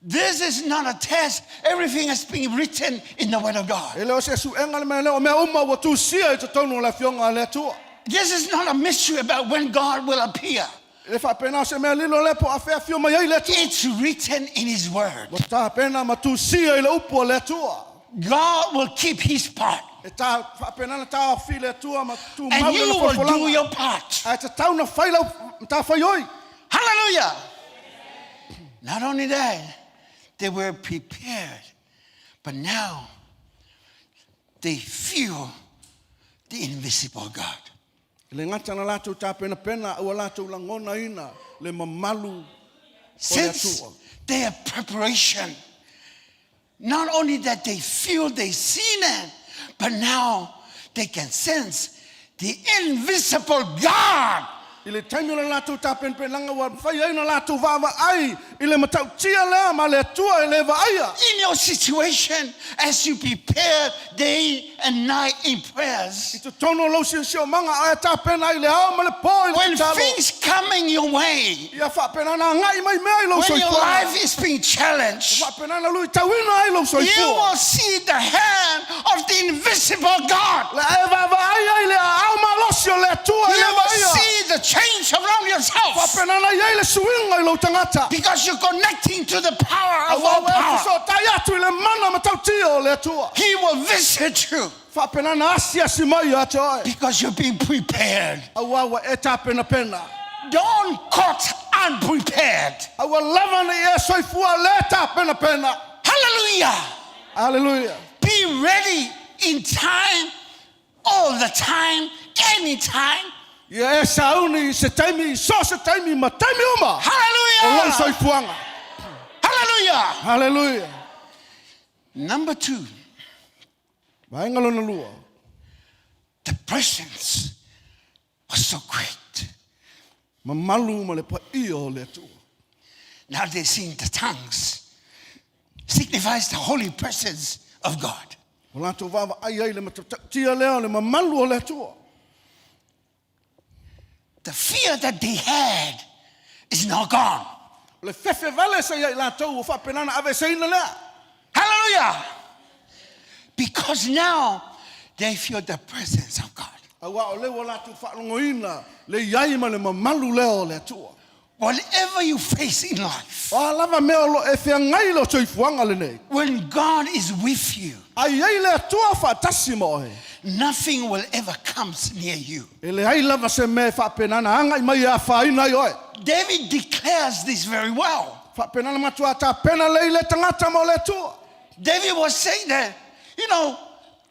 This is not a test. Everything has been written in the Word of God. E le o se suega le mea lea, o mea uma ua tusia i totonu o le Afioga a le Atua. This is not a mystery about when God will appear. E le faapena o se mea lilo lea po o afea afio mai ai le Atua. It's written in His Word. Ua tapena ma tusia i le upu a le Atua. God will keep His part. E tā faapena ona taofi le Atua ma tumau And lana you will do folafolaga. your part. Ae tatau ona fai lau matafaioi. Hallelujah. Not only that, they were prepared, but now they feel the invisible God. E le gata na latou tapenapena, a ua latou lagonaina le mamalu o le Since Atua. their preparation, not only that they feel they seen it, but now they can sense the invisible God. I le taimi o le latou tapenapenaga ua mafai ai ona latou vaavaai i le matautia lea ma le Atua e le vaaia. In your situation, as you prepare day and night in prayers, I totonu o lou siosiomaga a e tapena ai i le ao ma le po i le when tatalo. things coming your way, Ia faapena ona agai mai mea i lou when your soifua. life is being challenged, Faapena ona luitauina ai lou you soifua. will see the hand of the invisible God. Le e vaavaai ai le aao malosi o le Atua i You le will vaaia. see the change around yourself Faapena ona i ai le suiga i lou tagata. because you're connecting to the power of Aua all ua e power. fesootai atu i le mana matautia o le Atua. He will visit you Faapena ona asiasi mai ia te oe. because you're being prepared. Aua ua e tapenapena. Don't caught unprepared. Aua lava ne i e soifua le tapenapena. Hallelujah. Aleluia. Be ready in time, all the time, anytime. Ia e sauni i se taimi, i so o se taimi ma taimi uma o lou Hallelujah. soifuaga. Hallelujah. Haleluia. Number two, Vaega lona lua. the presence was so great. Mamalu ma le paia o le Atua. Now they sing the tongues. Signifies the holy presence of God. Ua latou vaavaai ai i le matautia lea o le mamalu o le Atua. The fear that they had is now gone. O le fefe vale sa ia i latou ua faapena ona aveeseina lea. Hallelujah! Because now they feel the presence of God. Aua o lea ua latou faalogoina le i ai ma le mamalu lea o le Atua. Whatever you face in life, O a lava mea o lo o e feagai lou soifuaga lenei, when God is with you, a i ai le Atua faatasi ma oe, nothing will ever come near you. e leai lava se mea e faapena ona agai mai e afaina ai oe. David declares this very well. Faapena ona matua tapena lelei le tagata mo le Atua. David was saying that, you know,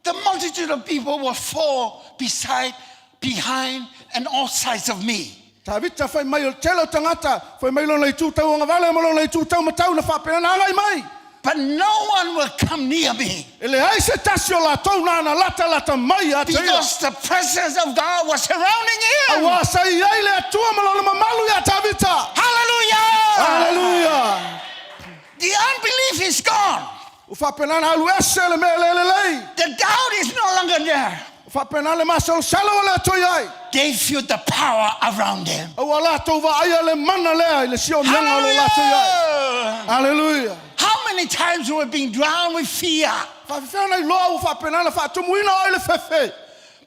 the multitude of people will fall beside, behind, and all sides of me. Tavita fai mai o le tele o tagata, fai mai lona itu tauagavale ma lona itu taumatau na faapena ona agai mai. But no one will come near me. E leai se tasi o latou na na latalata mai ia te ia. Because the presence of God was surrounding him. Auā sa i ai le Atua ma lona mamalu iā Tavita. Hallelujah! Aleluia! The unbelief is gone. Ua faapena ona alu ese le mea le lelei. The doubt is no longer there. Ua faapena le masalosalo o le Atua i ai. They feel the power around them. A ua latou vaaia le mana lea i le siomiaga o lo latou i ai. Hallelujah! Aleluia! How many times we have been drowned with fear? Faafefea ona iloa ua faapena ona faatumuina oe i le fefe.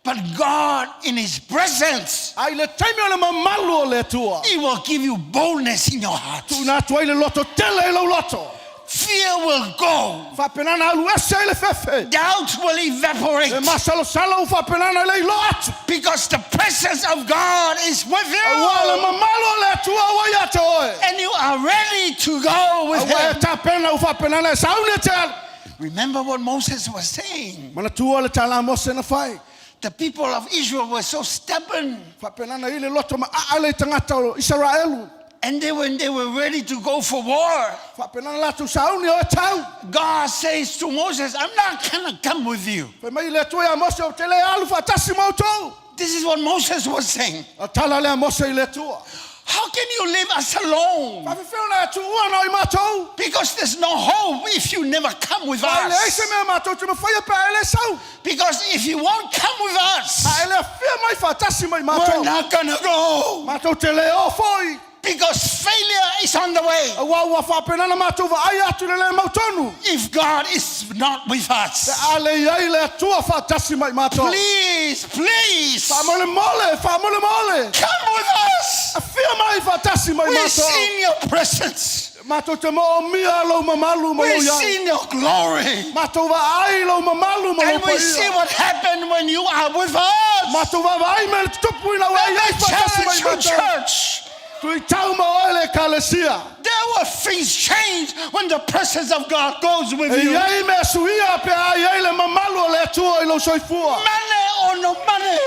But God, in His presence, A i le taimi o le mamalu o le Atua. He will give you boldness in your heart. Tuuina atu ai le loto tele i lou loto. Fear will go. Faapena ona alu ese ai le fefe. Doubt will evaporate. Le masalosalo ua faapena ona le iloa atu. Because the presence of God is with Auā le you. mamalu o le Atua ua ia te oe. And you are ready to go with Auā e Him. tapena ua faapena ona e sauni e te alu. Remember what Moses was saying. Manatua le tala a Mose na fai. The people of Israel were so stubborn. Faapena ona i le loto maaa le tagata o Isaraelu. And they, when they were ready to go for war, Faapena ona latou sauni o e tau. God says to Moses, I'm not going to come with you. Fai mai le Atua ia Mose, ou te le alu faatasi ma outou. This is what Moses was saying. O tala lea a Mose i le Atua. How can you leave us alone? Faafefea ona e tuua na o i matou. Because there's no hope if you never come with Aua e leai se us. mea matou te mafaia pe a e le sau. Because if you won't come with us, A e le afia mai faatasi ma i we're matou. not going to go. Matou te le o foi. Because failure is on the way Aua ua faapena ona matou vaai atu i le le mautonu. if God is not with us. Pe a le i ai le Atua faatasi ma i matou. Please, please, Faamolemole, faamolemole. come with us. Afia mai faatasi ma i We've matou. seen your presence. Matou te moomia lou mamalu ma lou We've iai. seen your glory. Matou vaai lou mamalu ma lou And we see paia. what happened when you are with us. Matou vaavaai mea le tutupu ina ua Let e iai me faatasi ma i challenge your matou. church. Tuitau ma oe le Ekalesia. There were things change when the presence of God goes with E you. iai mea suia pe a iai le mamalu o le Atua i lou soifua. Money or no money.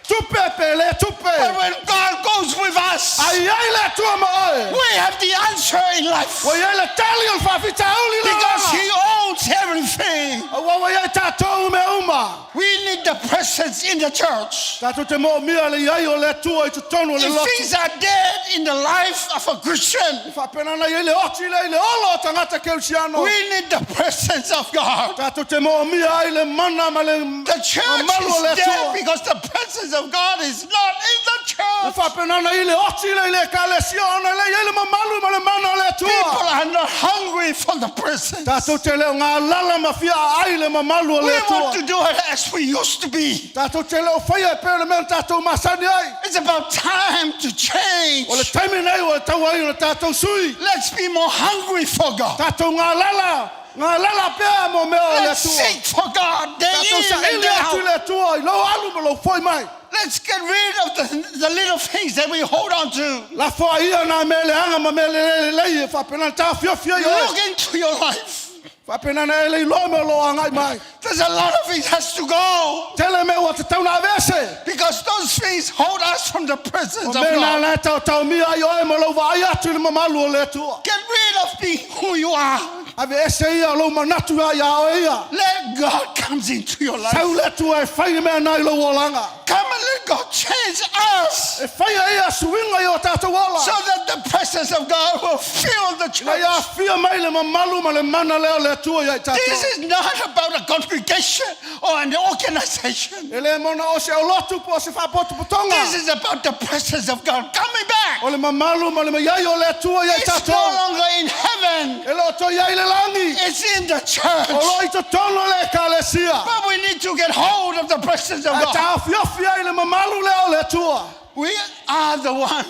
Tupe pe le tupe. But when God goes with us, A iai le Atua ma oe. we have the answer in life. Ua iai le tali o le faafitauli i le Because olaga. He owns everything. Aua ua iai tatou mea uma. We need the presence in the church. Tatou te moomia le iai o le Atua i totonu o le If lotu. things are dead in the life of a Christian, E faapena ona iai le oti lea i le ola o tagata Kerisiano. we need the presence of God. Tatou te moomia ai le mana ma le The church mamalu o le is dead Atua. because the presence of God is not in the Ua church. faapena ona i le oti lea i le Ekalesia ona e le iai le mamalu ma le mana o le People Atua. are not hungry for the presence. Tatou te le o galala ma fia aai le mamalu o We le want Atua. to do it as we used to be. Tatou te le o faia e pei o le mea na tatou masani ai. It's about time to change. O le taimi nei ua tatau ai ona tatou sui. Let's be more hungry for God. Tatou galala, galala pea mo mea o le Let's Atua. seek for God day Tatou in and saili day atu i out. le Atua i lou alu ma lou foi mai. Let's get rid of the little things that we hold on to. Lafoa ia nā mea leaga ma mea le lelei e faapena ona taofiofi ai oe. Look into your life. Faapena ona e le iloa mea o lo o agai mai. There's a lot of things has to go Tele mea ua tatau ona aveese. because those things hold us from the presence O of mea nā God. la e taotaomia ai oe ma lou vaai atu i le mamalu o le Atua. Get rid of being who you are. Aveese ia o lou manatu ia iā oe ia. Let God comes into your life. Sau le Atua e fai le mea nā i lou olaga. Come and let God change us E faia ia suiga i o tatou ola. so that the presence of God will fill the Ina ia church. afia mai le mamalu ma le mana lea o le Atua ia i This tatou. is not about a congregation or an organization. E le mona o se olotu po o se faapotopotoga. This is about the presence of God coming back. O le mamalu ma le maiai o le Atua ia i It's no tatou. longer in heaven. E le o toe ai le lagi. It's in the church. O lo i totonu o le Ekalesia. But we need to get hold of the presence of Ae God. taofiofi ai le mamalu lea o le Atua. We are the one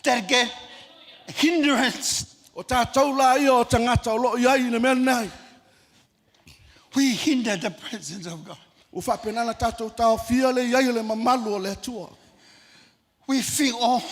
that get hindrance. O tatou la ia o tagata o loo i ai i le mea lenei. We hinder the presence of God. Ua faapena ona tatou taofia le i ai o le mamalu o le Atua. We feel all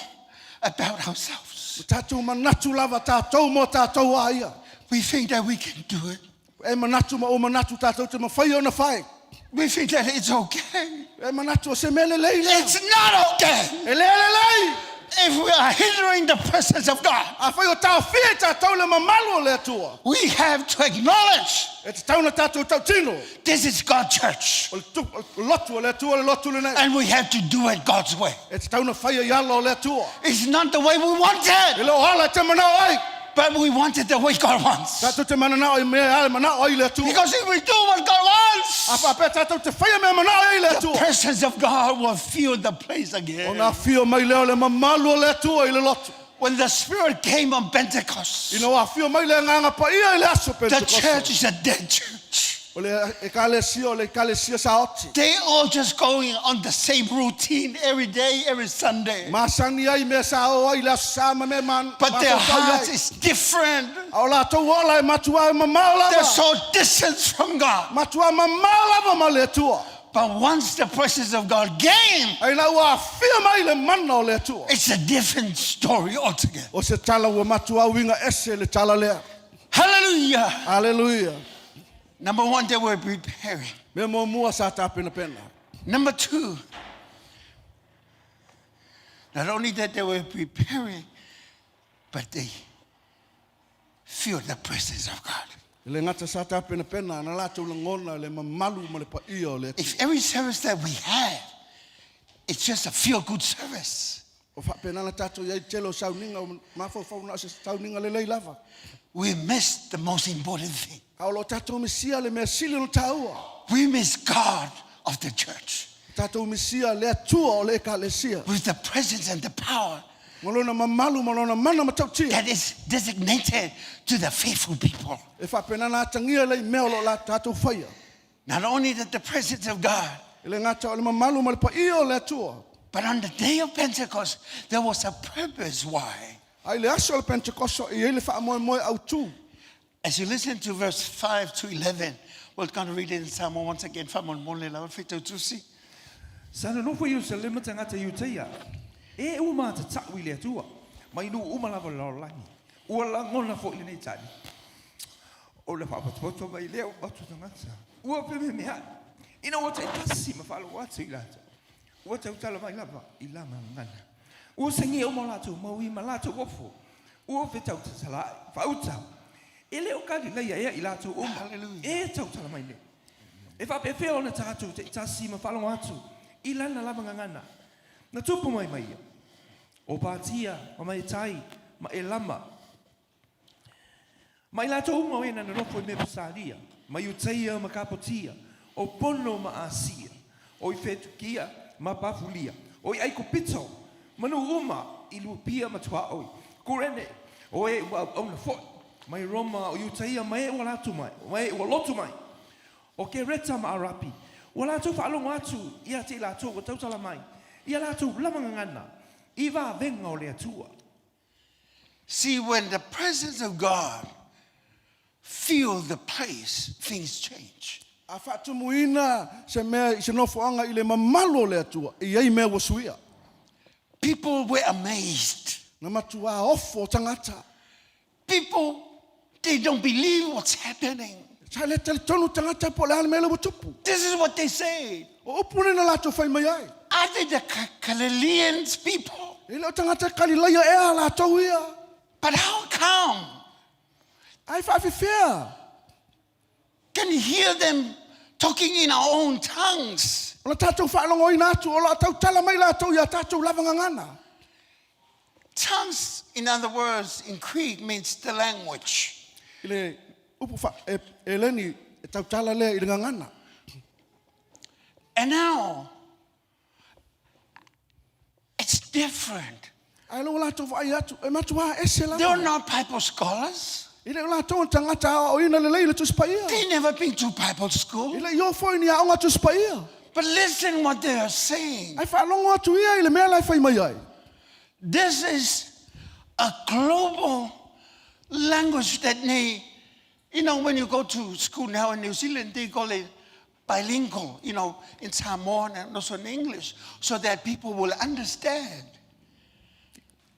about ourselves. Ua tatou manatu lava tatou mo tatou a ia. We think that we can do it. E manatu ma o manatu tatou te mafai ona fai. We think that it's okay. E manatu o se mea lelei lea. It's not okay. E le lelei. If we are hindering the presence of God, Afai o taofia i tatou le mamalu o le Atua, we have to acknowledge e tatau ona tatou tautino, this is God's church. o le tu- o le lotu o le Atua le lotu lenei. And we have to do it God's way. E tatau ona faia i ala o le Atua. It's not the way we want E it, le o ala e te manao ai. but we want it the way God wants. Tatou te mananao i mea e ala e manao ai le Atua. Because if we do what God A wants, faapea tatou te faia mea manao ai le the Atua. presence of God will fill the place again. Ona afio mai lea o le mamalu o le Atua i le lotu. When the Spirit came on Pentecost, Ina ua afio mai le agaga paia i le aso the Pentekoso. church is a dead church. O le ekalesia, o le ekalesia saoti. They all just going on the same routine every day, every Sunday. Masani ai mea sa o ai le aso sa ma mea man, But their mafaufau i hearts ai. is different. A o latou ola e matua e mamao They're lava. so distant from God. Matua mamao lava ma le Atua. But once the presence of God came, Ai la ua afia mai le mana o le Atua. it's a different story altogether. O se tala ua matua uiga ese le tala lea. Hallelujah. Hallelujah. Number one, they were preparing. Mea muamua sa tapenapena. Number two, not only that they were preparing, but they feel the presence of God. E le gata sa tapenapena, na latou lagona le mamalu ma le paia o le Atua. If every service that we have, it's just a feel good service, O faapena na tatou i ai tele o sauniga o mafaufau na o se sauniga lelei lava. we miss the most important thing. A o lo tatou misia le mea sili ona taua. We miss God of the church Tatou misia le Atua o le ekalesia. with the presence and the power Ma lona mamalu ma lona mana matautia. that is designated to the faithful people. E faapena na atagia lei mea o lo la tatou faia. Not only that the presence of God, E le gata o le mamalu ma le paia o le Atua. but on the day of Pentecost, there was a purpose why. Ai le aso o le Pentekoso i ai le faamoemoe autu. As you listen to verse 5 to 11, we're going to read it in Samoa once again. Faamolemole lava, fetautusi. Sa nonofo i Ierusalema tagata Iutaia, e ua matatau i le Atua, mai nuu uma lava o le lalolagi. Ua lagona foʻi lenei tali, o le faapotopoto mai lea o matou tagata, ua fememeaʻi, ina ua taitasi ma faalogo atu i latou, ua tautala mai lava i lana gagana. Ua sagia uma o latou maui ma latou ofo, ua fetautatalaʻi faauta, e le o Kalilaia ea i latou uma e tautala mai nei. E faapefea ona tatou taitasi ma faalogo atu i lana lava gagana na tupu mai ma ia, o Patia ma Maetai ma Elama, ma i latou uma o e na nonofo i Mepasaria, ma Iutaia ma Kapotia, o Pono ma Asia, o i Fetukia ma Pafulia, o i Aikupito ma nuu uma i Lupia ma tuaoi, Kurene, o e ua auauna foʻi mai Roma, o Iutaia ma e ua latou mai, ma e ua loto mai, o Kereta ma Arapi, ua latou faalogo atu ia te i latou ua tautala mai i a latou lava gagana i vavega o le Atua. See, when the presence of God fill the place, things change. A faatumuina se mea i se nofoaga i le mamalu o le Atua, e i ai mea ua suia. People were amazed. Na matuā ofo tagata. People, they don't believe what's happening. Sa le talitonu tagata po o le a le mea lea ua tupu. This is what they say. O upu nei na latou fai mai ai. Are they the Galileans people? E le o tagata Kalilaia ea latou ia. But how come? Ai faafefea. Can you hear them talking in our own tongues? O la tatou faalogoina atu, o lo o tautala mai latou i a tatou lava gagana. Tongues, in other words, in Greek means the language. I le upu fa, e, eleni, e tautala lea i le gagana. And now, it's different. Ae lea ua latou vaai atu, e matuā ese They're lava. not Bible scholars. E le o latou o tagata aoaoina lelei i le Tusi Paia. They never been to Bible E school. le i o foi ni aoga Tusi Paia. But listen what they are saying. Ae faalogo atu ia i le mea la e fai mai ai. This is a global language that they, you know, when you go to school now in New Zealand, they call it bilingual, you know, in Samoan and also in English, so that people will understand.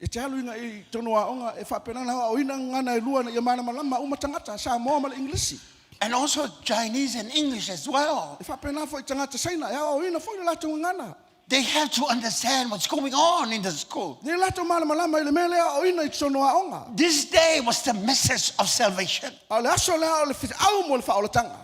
E te alu ina i tonu aoga e faapena ona aoaoina gagana e lua ina ia malamalama uma tagata, Samoa ma le Igilisi. And also Chinese and English as well. E faapena foi i tagata Saina e aoaoina foi le latou gagana. They have to understand what's going on in the school. Nei latou malamalama i le mea lea aoaoina i totonu o aoga. This day was the message of salvation. A o le aso lea o le feau mo le faaolataga.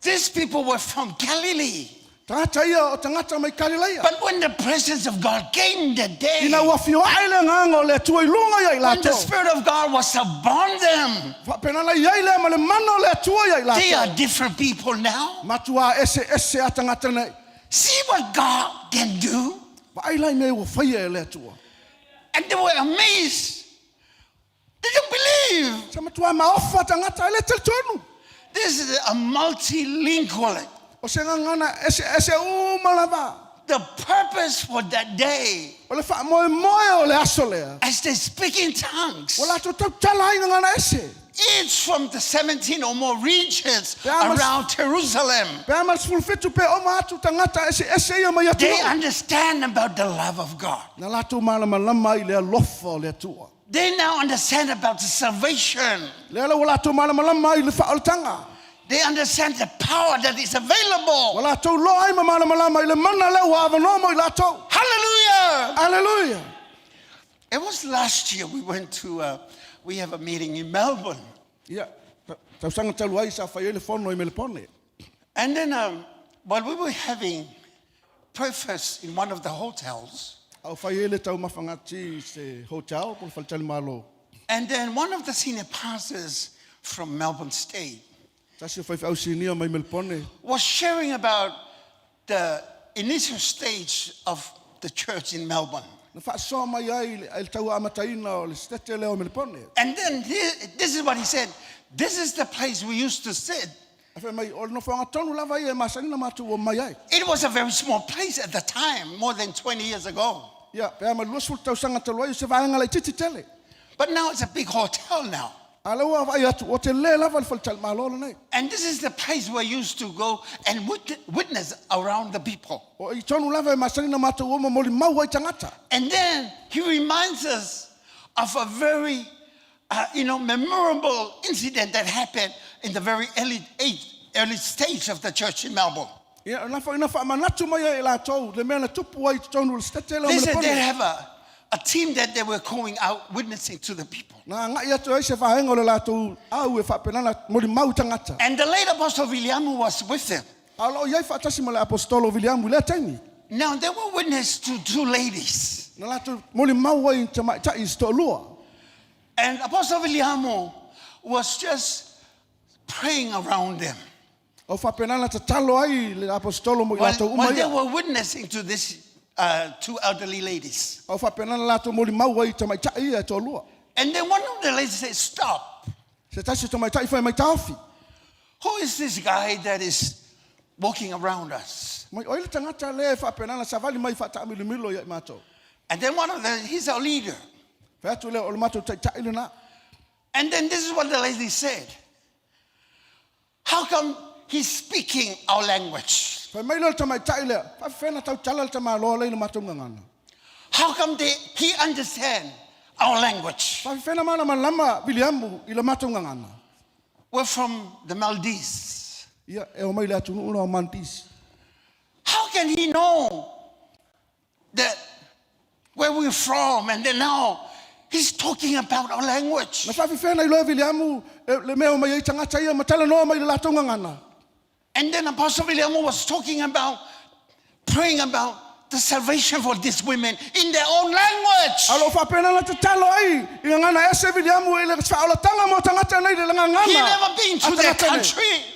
These people were from Galilee. Tagata ia o tagata mai Kalileia. But when the presence of God came that day, Ina ua afio ae le agaga o le Atua i luga ia i when the latou. Spirit of God was upon them, Faapena la i ai lea ma le mana o le Atua ia i they are latou. different people now. Matua eseese a tagata nei. See what God can do? Vaai la i mea ua faia e le Atua. And they were amazed. They don't believe. Sa matua maofa tagata e le talitonu. This is a multilingual. O se gagana eseese uma lava. The purpose for that day, O le faamoemoe o le aso lea. as they speak in tongues, Ua latou tautala ai gagana ese. each from the 17 or more regions Pe a around Jerusalem, Pe a ma le 17 pe oma atu tagata eseese ia mai they atunuu. understand about the love of God. Na latou malamalama ai i le alofa o le Atua. They now understand about the salvation. Lea la ua latou malamalama ai i le faaolataga. They understand the power that is Ua available. latou loa ai ma malamalama i le mana lea ua avanoa mo i latou. Hallelujah! Aleluia. It was last year we went to, we have a meeting in Melbourne. Ia, tausaga talu ai sa fai ai le fono i Melepone. And then while we were having breakfast in one of the hotels, A o fai ai le taumafaga ti i se hotel po o le faletalimalo. and then one of the senior pastors from Melbourne State Tasi o faifeau sinia mai Melepone. was sharing about the initial stage of the church in Melbourne. Na faasoa mai ai i le i le tauamataina o le setete lea o Melepone. And then this is what he said. This is the place we used to sit. Ae fai mai, o le nofoaga tonu lava ia e masani ona matou omai ai. It was a very small place at the time, more than 20 years ago. Ia, pe a ma le 20 tausaga talu ai, o se vaega laitiiti tele. But now it's a big hotel now. A o lea ua vaai atu, ua telē lava le faletalimalo lenei. And this is the place where I used to go and witness around the people. O i tonu lava e masani ona matou o ma molimau ai tagata. And then he reminds us of a very, memorable incident that happened in the very early age, early stage of the church in Melbourne. Ia, na foi na faamanatu mai ai e latou le mea na tupu ai i totonu o le setete lea o They said they Melepone. have a team that they were going out witnessing to the people. Na agai atu ai se vaega o le latou au e faapena ona molimau i tagata. And the late Apostle Viliamu was with them. A o lo o i ai faatasi ma le Aposetolo o Viliamu i lea taimi. Now they were witness to two ladies. Na latou molimau ai i tamaitai se toalua. And Apostle Viliamu was just praying around them. O faapena ona tatalo ai le Aposetolo mo i While, latou uma while they ia. were witnessing to these two elderly ladies. A o faapena ona latou molimau ai i tamaitai ia e toalua. And then one of the ladies said, Stop. Se tasi o tamaitai fai mai taofi. Who is this guy that is walking around us? Mai o ai le tagata lea e faapena ona savali mai faataamilomilo ia i matou. And then one of them, he's our leader. Fai atu lea o le matou taitai lena. And then this is what the lady said. How come he's speaking our language? Fai mai lea o le tamaitai lea, faafefea ona tautala le tamaloa lea i le matou gagana. How come he understand our language? Faafefea ona malamalama Viliamu i le matou gagana. We're from the Maldives. Ia, e omai le atunuu lea o Maldives. How can he know that where we're from? And then now he's talking about our language. Na faafefea ona iloa e Viliamu le mea e omai ai tagata ia ma talanoa mai i le latou gagana. And then Apostle Viliamu was talking about, praying about the salvation for these women in their own language. A o lo o faapena ona tatalo ai i gagana ese Viliamu i le faaolataga mo tagata nei i le gagana He never been a to their tagata nei. country.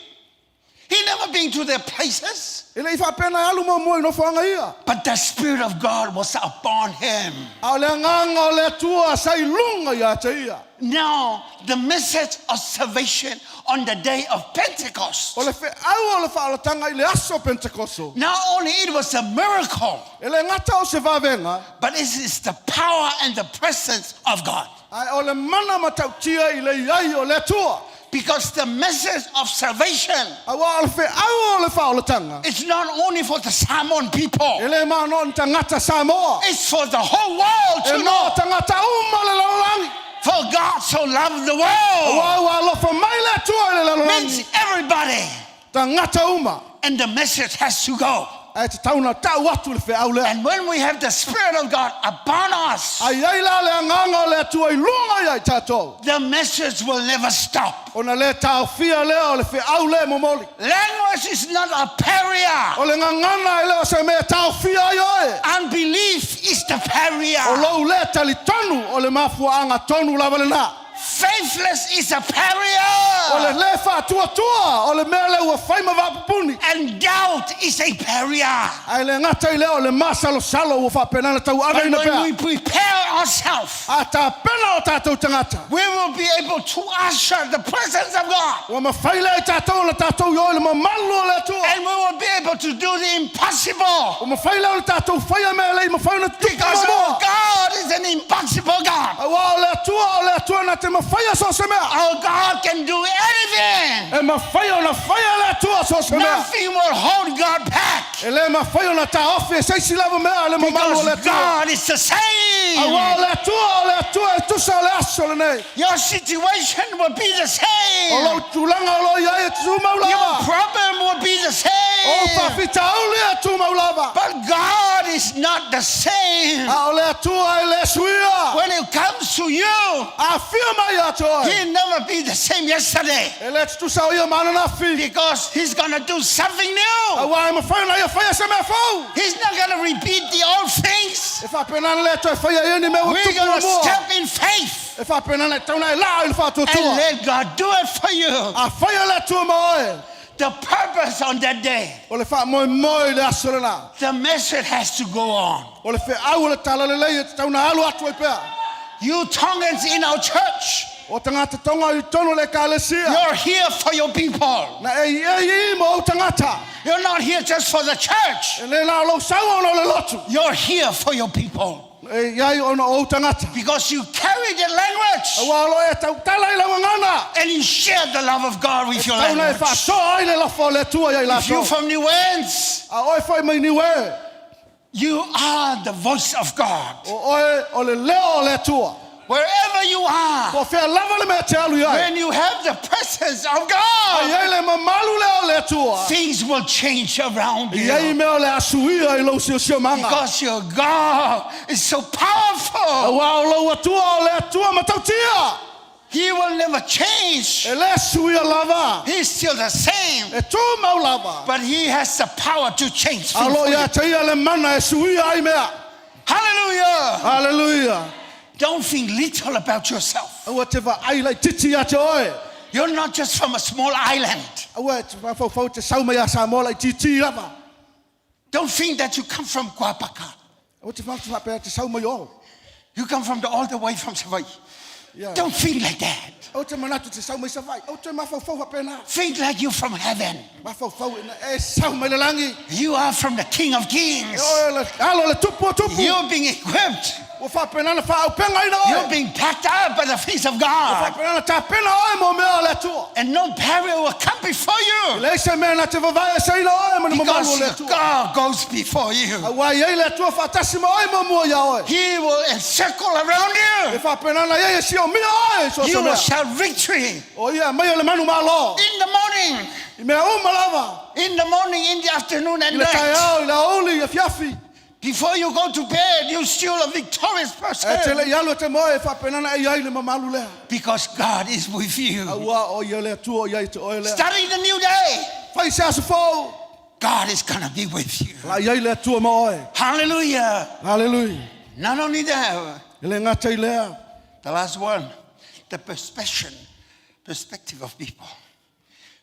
He never been to their places. E le i faapena e alu muamua i nofoaga ia. But the Spirit of God was upon him. A o le agaga o le Atua sa i luga ia te ia. Now, the message of salvation on the day of Pentecost. O le feau o le faaolataga i le aso o Pentekoso. Not only it was a miracle, E le gata o se vavega, but it is the power and the presence of God. ae o le mana matautia i le i ai o le Atua. Because the message of salvation Aua o le feau o le faaolataga, is not only for the Samoan people. e le mana o ni tagata Samoa. It's for the whole world E to mo know. tagata uma le lalolagi. For God so loved the world. Aua ua alofa mai le Atua i le Means lalolagi. everybody. Tagata uma. And the message has to go. Ae tatau ona ta'u atu le feau lea. And when we have the Spirit of God upon us, A i ai la le Agaga o le Atua i luga ia i tatou, the message will never stop. ona le taofia lea o le feau lea e momoli. Language is not a barrier. O le gagana e le o se mea e taofia ai oe. Unbelief is the O barrier. lou le talitonu o le mafuaaga tonu lava lenā. Faithless is a O le barrier. lē faatuatua o le mea lea ua fai ma vaapupuni. And doubt is a barrier. Ae le gata i lea o le masalosalo ua faapena ona But tauaveina when pea. we prepare ourselves, A tapena o tatou tagata, we will be able to usher the presence of God. ua mafai lea i tatou ona tatou iō i le mamalu o le Atua. And we will be able to do the impossible. Ua mafai lea o le tatou faia mea e le i mafai ona tutupu Because our muamua. God is an impossible God. Auā o le Atua o le Atua na te mafaia so o se mea. Our God can do anything. E mafai ona faia le Atua so o se mea. Nothing will hold God back. E le mafai ona taofi e se isi lava mea le mamalu o le Because Atua. God is the Auā same. o le Atua o le Atua e tusa o le aso lenei. Your situation will be the O lou same. tulaga o lo o i ai e tumau Your lava. problem will be the O same. faafitauli e tumau lava. But God is not the same. A o le Atua e le suia. When it comes to you, Afia mai ia te oe. He'll never be the same yesterday. E le tutusa o ia ma ananafi. Because He's going to do something new. Auā e mafai ona ia faia se mea fou. He's not going to repeat the old things. E faapena le toe faia ia ni mea ua We're tupu going to muamua. step in faith E faapena e tatau ona e laa i le and faatuatua. let God do it for you. A faia le Atua ma oe. The purpose on that day, O le faamoemoe i le aso lenā. the message has to go on. O le feau o le talalelei e tatau ona alu atu ai pea. You Tongans in our church, O tagata Tonga i totonu o le Ekalesia. you're here for your people. Na e i e i mo ou tagata. You're not here just for the church. E le la o lou sau ona o le lotu. You're here for your people E i ai ona o ou tagata. because you carry the language Auā o lo e tautala i lau gagana. and you share the love of God with your Tatau ona e language. faasoa ai le alofa o le Atua ia i If you're latou. from New Ends, A oe foi mai Niue. you are the voice of God. O oe o le leo o le Atua. Wherever you are, Po o fea lava le mea e te alu i ai. when you have the presence of A God, i ai le mamalu lea o le Atua. things will change around I ai you mea o le asuia i lou siosiomaga. because your God is so powerful. Auā o lou Atua o le Atua matautia. He will never change. E le suia lava. He's still the same, E tumau lava. but he has the power to change A things. lo for ia you. te ia le mana e suia ai mea. Hallelujah. Hallelujah. Don't think little about yourself. Aua te vaai laitiiti ia te oe. You're not just from a small island. Aua e te mafaufau te sau mai ia Samoa laitiiti lava. Don't think that you come from Guapaka. Aua te faapea te sau mai o. You come from the, all the way from Savaii. Ia. Don't think like that. Aua te manatu te sau mai Savaii. Aua te mafaufau faapena. Think like you're from heaven. Mafaufau ina e sau mai le lagi. You are from the King of E Kings. oe le alo le tupu o tupu. You're being equipped. Ua faapena ona faaaupegaina You're oe. being packed up by the face of Ua God. faapena ona tapena oe mo mea o le Atua. And no peril will come before E you leai se mea na te vavae eseina oe ma le mamalu o le because Atua. God goes before you. Auā i ai le Atua faatasi ma oe muamua iā oe. He will encircle around E you. faapena ona i ai e siomia oe i so o se You will mea. shout victory O ia mai o le manu malo. in the morning, I mea uma lava. in the morning, in the afternoon, I and le night. taeao, i le aoauli, i afiafi. Before you go to bed, you're still a victorious E person te le i alu e te moe e faapena ona e i ai le mamalu lea. because God is with you. Auā o ia le Atua o i ai te oe lea. Starting the new day, Fai se aso fou. God is going to be with you. La i ai le Atua ma oe. Hallelujah. Hallelujah. Not only that, E le gata i lea. the last one, the perspective, perspective of people.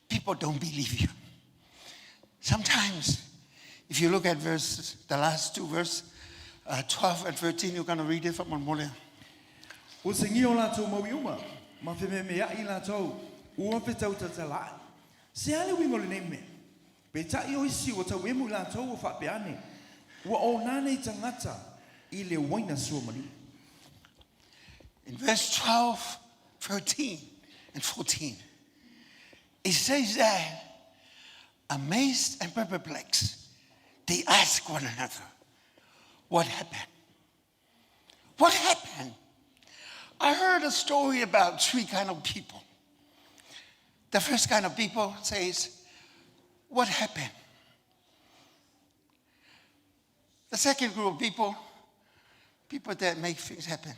People don't believe you. Sometimes, if you look at verses, the last two verses, 12 and 13, you're going to read it from Mongolia. Ua segia o latou mau iuga, ma fememea'i latou, ua fetautatalā'i. Se a le uiga o lenei mea? Peitai o isi ua tauemu i latou ua faapea ane, ua onā nei tagata i le uaina suamalie. In verse 12, 13, and 14, it says that, amazed and perplexed, they ask one another, What happened? What happened? I heard a story about three kind of people. The first kind of people says, What happened? The second group of people, people that make things happen.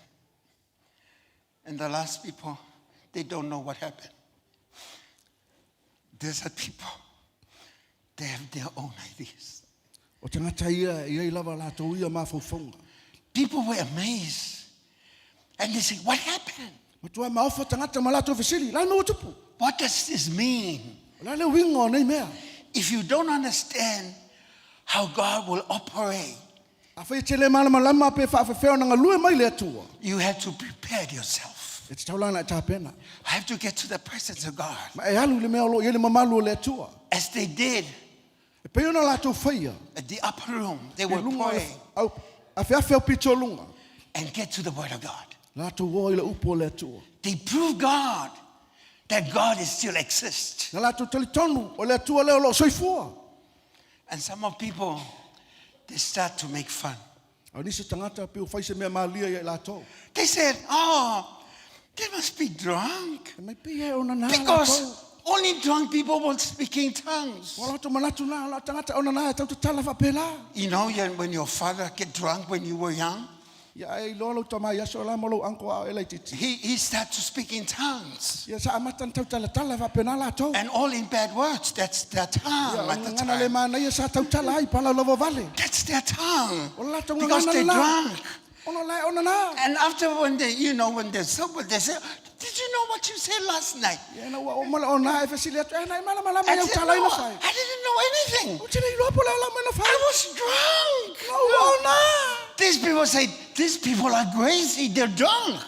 And the last people, they don't know what happened. These are people, they have their own ideas. O tagata ia e i ai lava latou ia mafaufauga. People were amazed. And they say, What happened? Matua maofa tagata ma latou fesili, la le mea ua tupu. What does this mean? O le a le uiga o nei mea? If you don't understand how God will operate, Afai e te le malamalama pe faafefea ona galue mai le Atua, you have to prepare yourself. e tatau la ona e tapena. I have to get to the presence of God. Ma e alu i le mea o lo o i ai le mamalu o le Atua. As they did E pei ona latou faia, at the upper room, they i were luga o le praying au, afeafe au pito o luga, and get to the Word of God. latou o i le upu o le Atua. They prove God that God is still exists. Na latou talitonu o le Atua lea o lo o soifua. And some of people, they start to make fun. A o nisi tagata pe ua fai se mea malia ia i latou. They said, Oh, they must be drunk. E mai pei e ona nā latou. Because only drunk people will speak in tongues. O latou manatu nā, o lau tagata ona nā e tau tatala faapelā. You know, when your father get drunk when you were young, Ia e iloa lou tama i aso la ma lou uncle a o e laitiiti. he start to speak in tongues. Ia sa amata ona tautalatala faapena latou. And all in bad words. That's their Ia tongue o at the gagana le time. manaia sa tautala ai palaulava vale. That's their tongue. O le latou Because gagana they're lena. drunk. Ona la e ona nā. And after when they, you know, when they're sober, they say, Did you know what you said last night? Ia ina ua uma le ona e fesili atu, e na e malamalama I i au said, tala No, ina fai. I didn't know anything. O te le iloa po le ala mai na fai. I was drunk. Na ua ona. These people say, These people are crazy. They're drunk.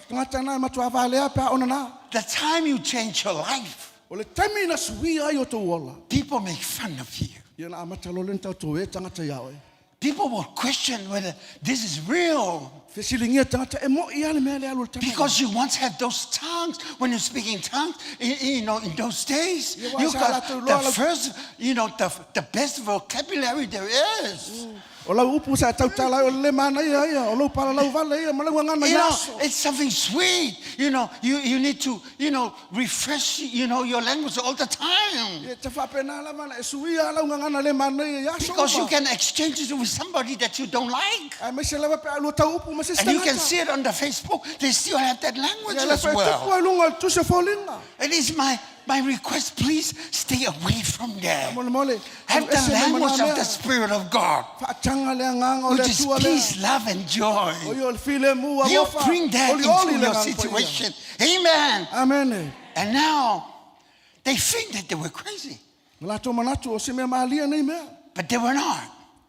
Tagata na e matua valea pe a ona nā. The time you change your life, O le taimi na suia ai o tōu ola. people make fun of you. Ia na amata loa le na tatou e tagata ia oe. People will question whether this is real. Fesiligia tagata e mo'i a le mea le alu o le tama. Because you once had those tongues, when you're speaking tongues, you know, in those days, Yeah, you well, got sa the first, you know, the best vocabulary there is. O lau upu sa tautala ai o le le manaia ia, o lou palalau vale ia, ma lau gagana You i know, aso. it's something sweet. You know, you need to, you know, refresh, you know, your language all the time. Ia te faapena lava na e suia lau gagana le manaia i aso Because you uma. can exchange it with somebody that you don't like. Aemaise lava pe a lua tau upu ma se isi And you can tagata. see it on the Facebook. They still have that language Ia le as fa e tupu well. ai luga o le tusi o foliga. It is my request, please stay away from there. Molemole, Have alu the ese mai language mana of the mea. Spirit of God, Faataga le agaga o le which is Atua lea. peace, love, and joy. O ia o le filemu, You alofa, bring that olioli into le your agaga paia. situation. Amen. Amene. And now they think that they were crazy, Ma latou manatu o se mea malia nei mea. but they were not.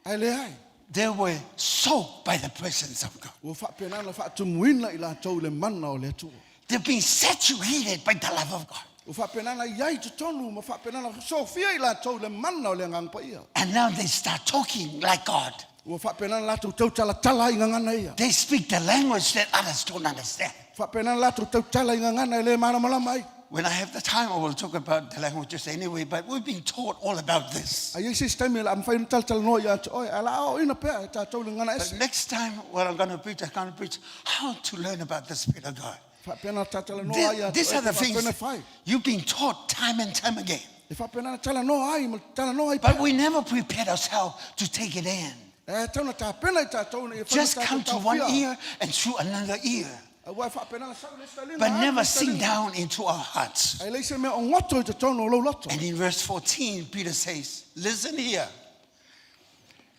Ae leai. They were soaked by the presence of God. Ua faapena ona faatumuina i latou i le mana o le Atua. They're being saturated by the love of God. Ua faapena ona i ai i totonu ma faapena ona sofia i latou i le mana o le Agaga Paia. And now they start talking like God. Ua faapena ona latou tautalatala ai i gagana ia. They speak the language that others don't understand. Faapena ona latou tautala i gagana e le malamalama ai. When I have the time, I will talk about the languages anyway, but we've been taught all about this. Ae i ai se isi taimi o le a mafai ona talatalanoa ia te oe, ae o le a aoaoina pea e tatou i le gagana But ese. next time, what I'm going to preach, I'm going to preach how to learn about the Spirit of God. Faapena ona talatalanoa ai ia te These oe are the e faapena things fai. you've been taught time and time again. E faapena ona talanoa ai ma talanoa ai But pea. we never prepared ourselves to take it in. E tatau ona tapena i tatou ina ia fai ma Just tatou come to one taofia. ear and through another ear, Aua e faapena ona sau le isi taliga, but alu never le isi sink taliga. down into our hearts. Ae leai se mea o goto i totonu o lou loto. And in verse 14, Peter says, Listen here.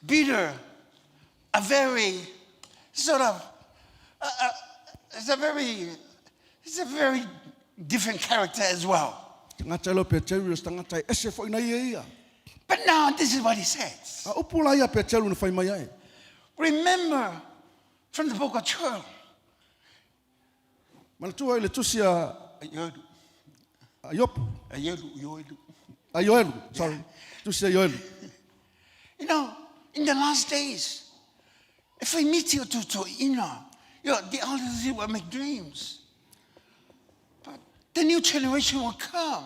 Peter, a very sort of, it's a very, it's a very different character as well. Tagata leo Peteru, o se tagata e ese foi na ia ia. But now this is what he says. A upu la ia Peteru na fai mai ai. Remember from the book of Joel. Manatua i le tusi a, a Iopu, a Ioelu, sorry, tusi a Ioelu. You know, in the last days, if we meet you to, you know, the elders will make dreams. But the new generation will come.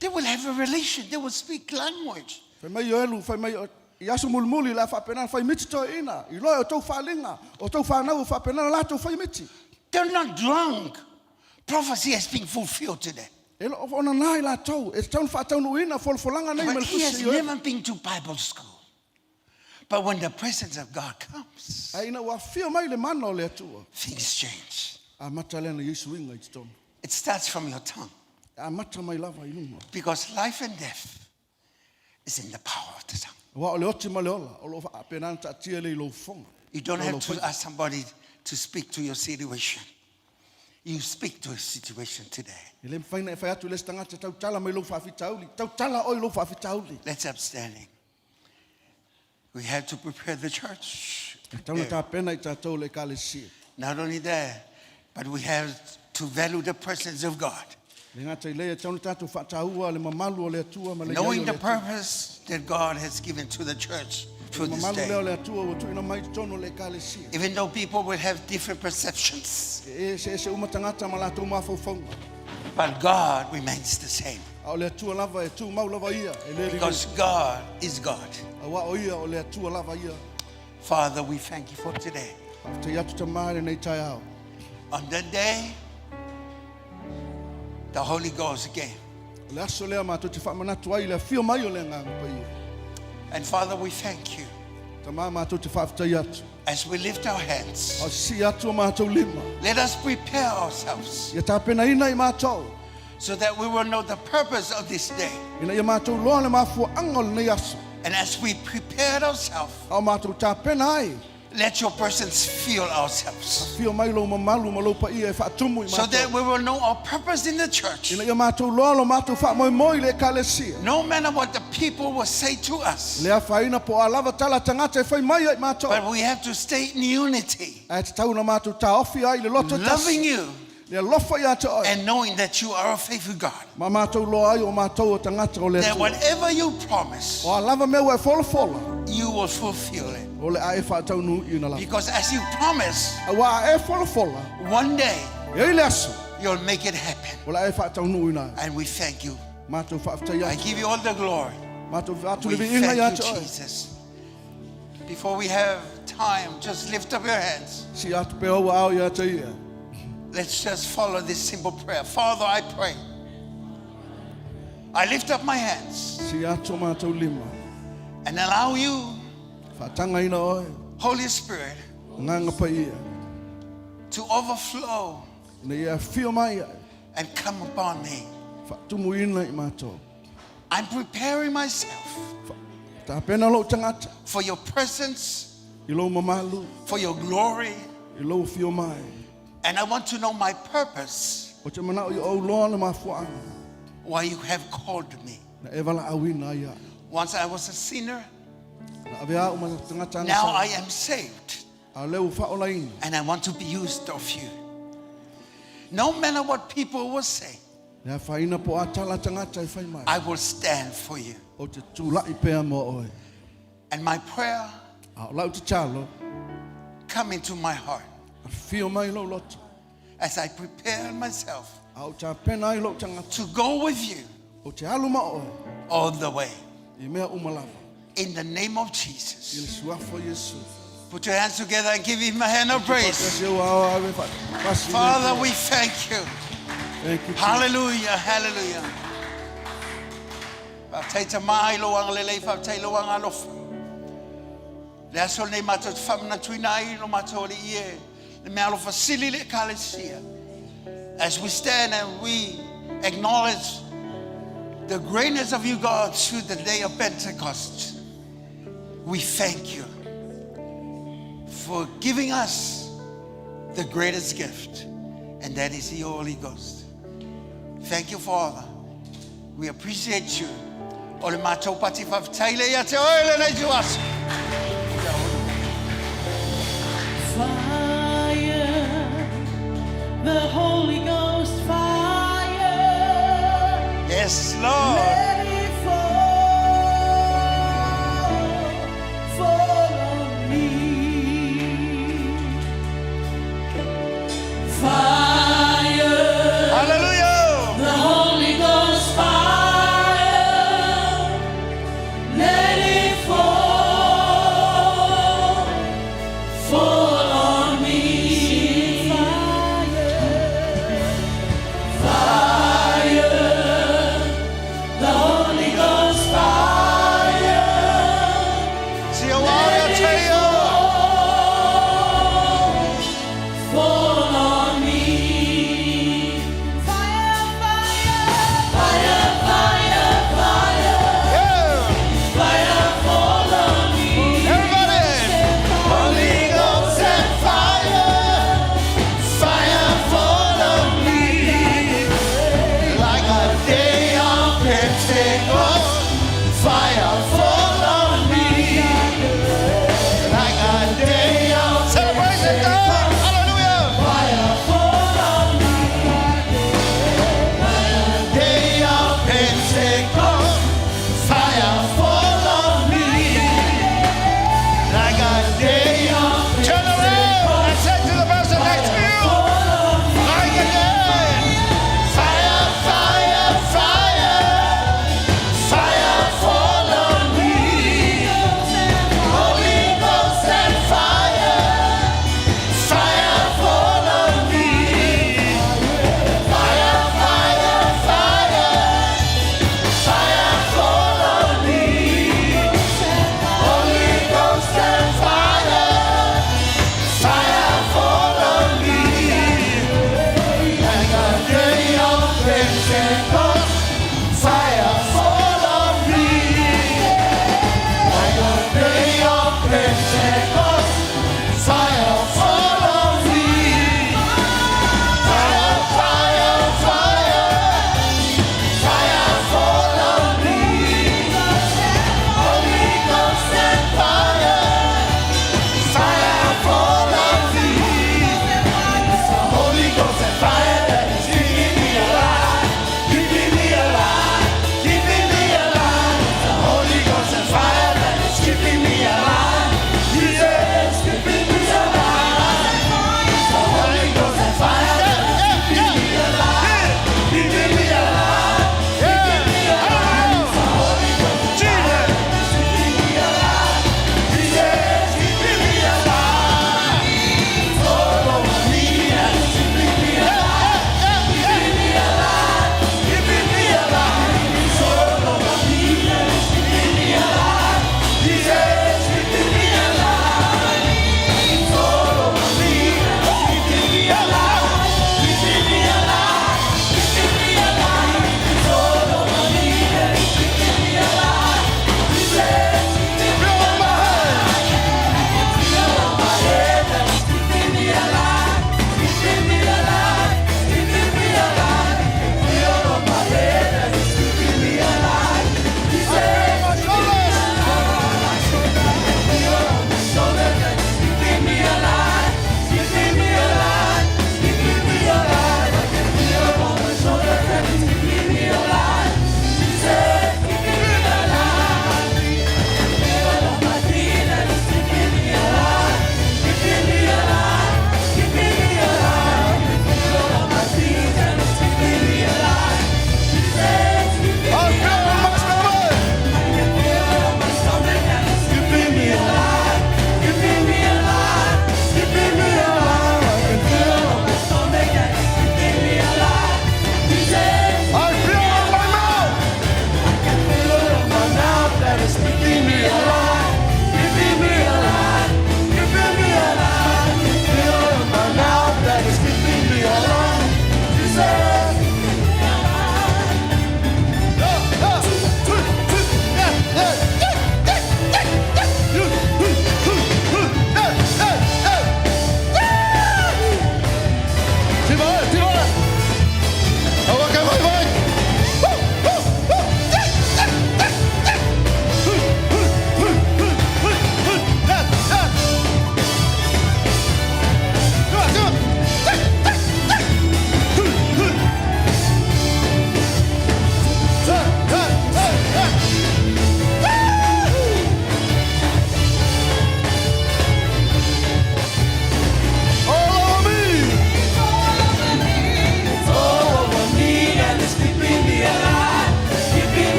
They will have a relation. They will speak language. Fai mai Ioelu, fai mai o- i aso mulimuli le a faapena ona fai miti toeaiina, i loa e o tou faaaliga, o tou fanau o faapena ona latou fai miti. They're not drunk. Prophecy has been fulfilled today. E loo ona nā i latou, e tatau ona faataunuuina folafolaga nei ma But le he tusi has a Ioelu. never been to Bible school. But when the presence of God comes, Ae ina ua afio mai le mana o le Atua, things change. amata lea ona i ai suiga i totonu. It starts from your tongue E amata mai lava i luga. because life and death is in the power of the tongue. Aua o le oti ma le ola, o lo o faapena ona taatia lea i lou fofoga. You don't Ma have lou to faiva. ask somebody to speak to your situation. You speak to a situation today. E le mafai ona e fai atu i le isi tagata, Tautala mai lou faafitauli. Tautala oe i lou faafitauli. Let's upstanding. We have to prepare the church. E tatau ona tapena i tatou le Ekalesia. Not only that, but we have to value the presence of God. E le gata i lea, e tatau ona tatou faataua le mamalu o le Atua ma le iai o Knowing le the Atua. purpose that God has given to the church to Le this mamalu lea o day. le Atua ua tuuina mai i totonu o le Ekalesia. Even though people will have different perceptions, E eseese uma tagata ma latou mafaufauga. but God remains the same. A o le Atua lava e tumau lava ia, e le liloi. Because God is God. Aua o ia o le Atua lava ia. Father, we thank you for today. Faafetai atu Tama i lenei taeao. On that day, the Holy Ghost came. O le aso lea matou te faamanatu ai i le afio mai o le Agaga Paia. And Father, we thank you. Tama matou te faafetai atu. As we lift our hands, A o sisii atu o matou lima. let us prepare ourselves Ia tapenaina i matou. so that we will know the purpose of this day. Ina ia matou loa le mafuaaga o lenei aso. And as we prepare ourselves, A o matou tapena ai. let your presence fill ourselves. Afio mai lou mamalu ma lou paia e faatumu i So that matou. we will know our purpose in the church. Ina ia matou loa lo matou faamoemoe i le Ekalesia. No matter what the people will say to us, Le afaina po o a lava tala a tagata e fai mai ai i matou. but we have to stay in unity, Ae tatau ona matou taofi ai i le loto e loving tasi. you Le alofa ia te oe. and knowing that you are a faithful God. Ma matou loa ai o matou o tagata o le That Atua. whatever you promise, O a lava mea ua e folafola, you will fulfill it. o le a e faataunuuina lava. Because as you promise, Aua a e folafola, one day e i ai le aso, you'll make it happen. o le a e faataunuuina ai. And we thank you. Matou faafetai I atu. give you all the glory. Matou atu We le viiga ia thank te you, oe. Jesus. Before we have time, just lift up your hands. Sii atu pea ou aao ia te ia. Let's just follow this simple prayer. Father, I pray. I lift up my hands Sii atu o matou lima. and allow you, Faatagaina oe. Holy Spirit, Agaga Paia. to overflow Ina ia afio mai ai. and come upon me. Faatumuina i matou. I'm preparing myself Tapena lou tagata for your presence, i lou mamalu, for your glory, i lou afio mai. and I want to know my purpose, Ou te manao ia ou iloa le mafuaaga why you have called me. na e valaauina ai au. Once I was a sinner, Na avea au ma tagata now I agasala. am saved, A o lea ua faaolaina. and I want to be used of you. No matter what people will say, Le afaina po o a tala a tagata e fai mai. I will stand for you. Ou te tulai pea mo oe. And my prayer A o lau tatalo, come into my heart afio mai lou loto. as I prepare myself A o tapena ai lou tagata. to go with you Ou te alu ma oe all the way. i mea uma lava. In the name of I Jesus. le suafa o Iesu. Put your hands together and give him a hand of praise. Faatasi ou aao ave faatasi i le Father, Atua. we thank you. Thank you, Jesus. Hallelujah, hallelujah. Faafetai Tama i lou agalelei, faafetai i lou agalofa. Le aso lenei matou te faamanatuina ai lo matou alii e le mea alofa sili i le Ekalesia. As we stand and we acknowledge the greatness of you, God, through the day of Pentecost, we thank you for giving us the greatest gift, and that is the Holy Ghost. Thank you, Father. We appreciate you. O le matou pati faafetai le ia te oe lenei ituaso. Fire, the Holy Ghost fire. Yes, Lord. Let it fall, fall on me. Fire, Hallelujah. the Holy Ghost fire. Let it fall, fall on me. Fire, fire, the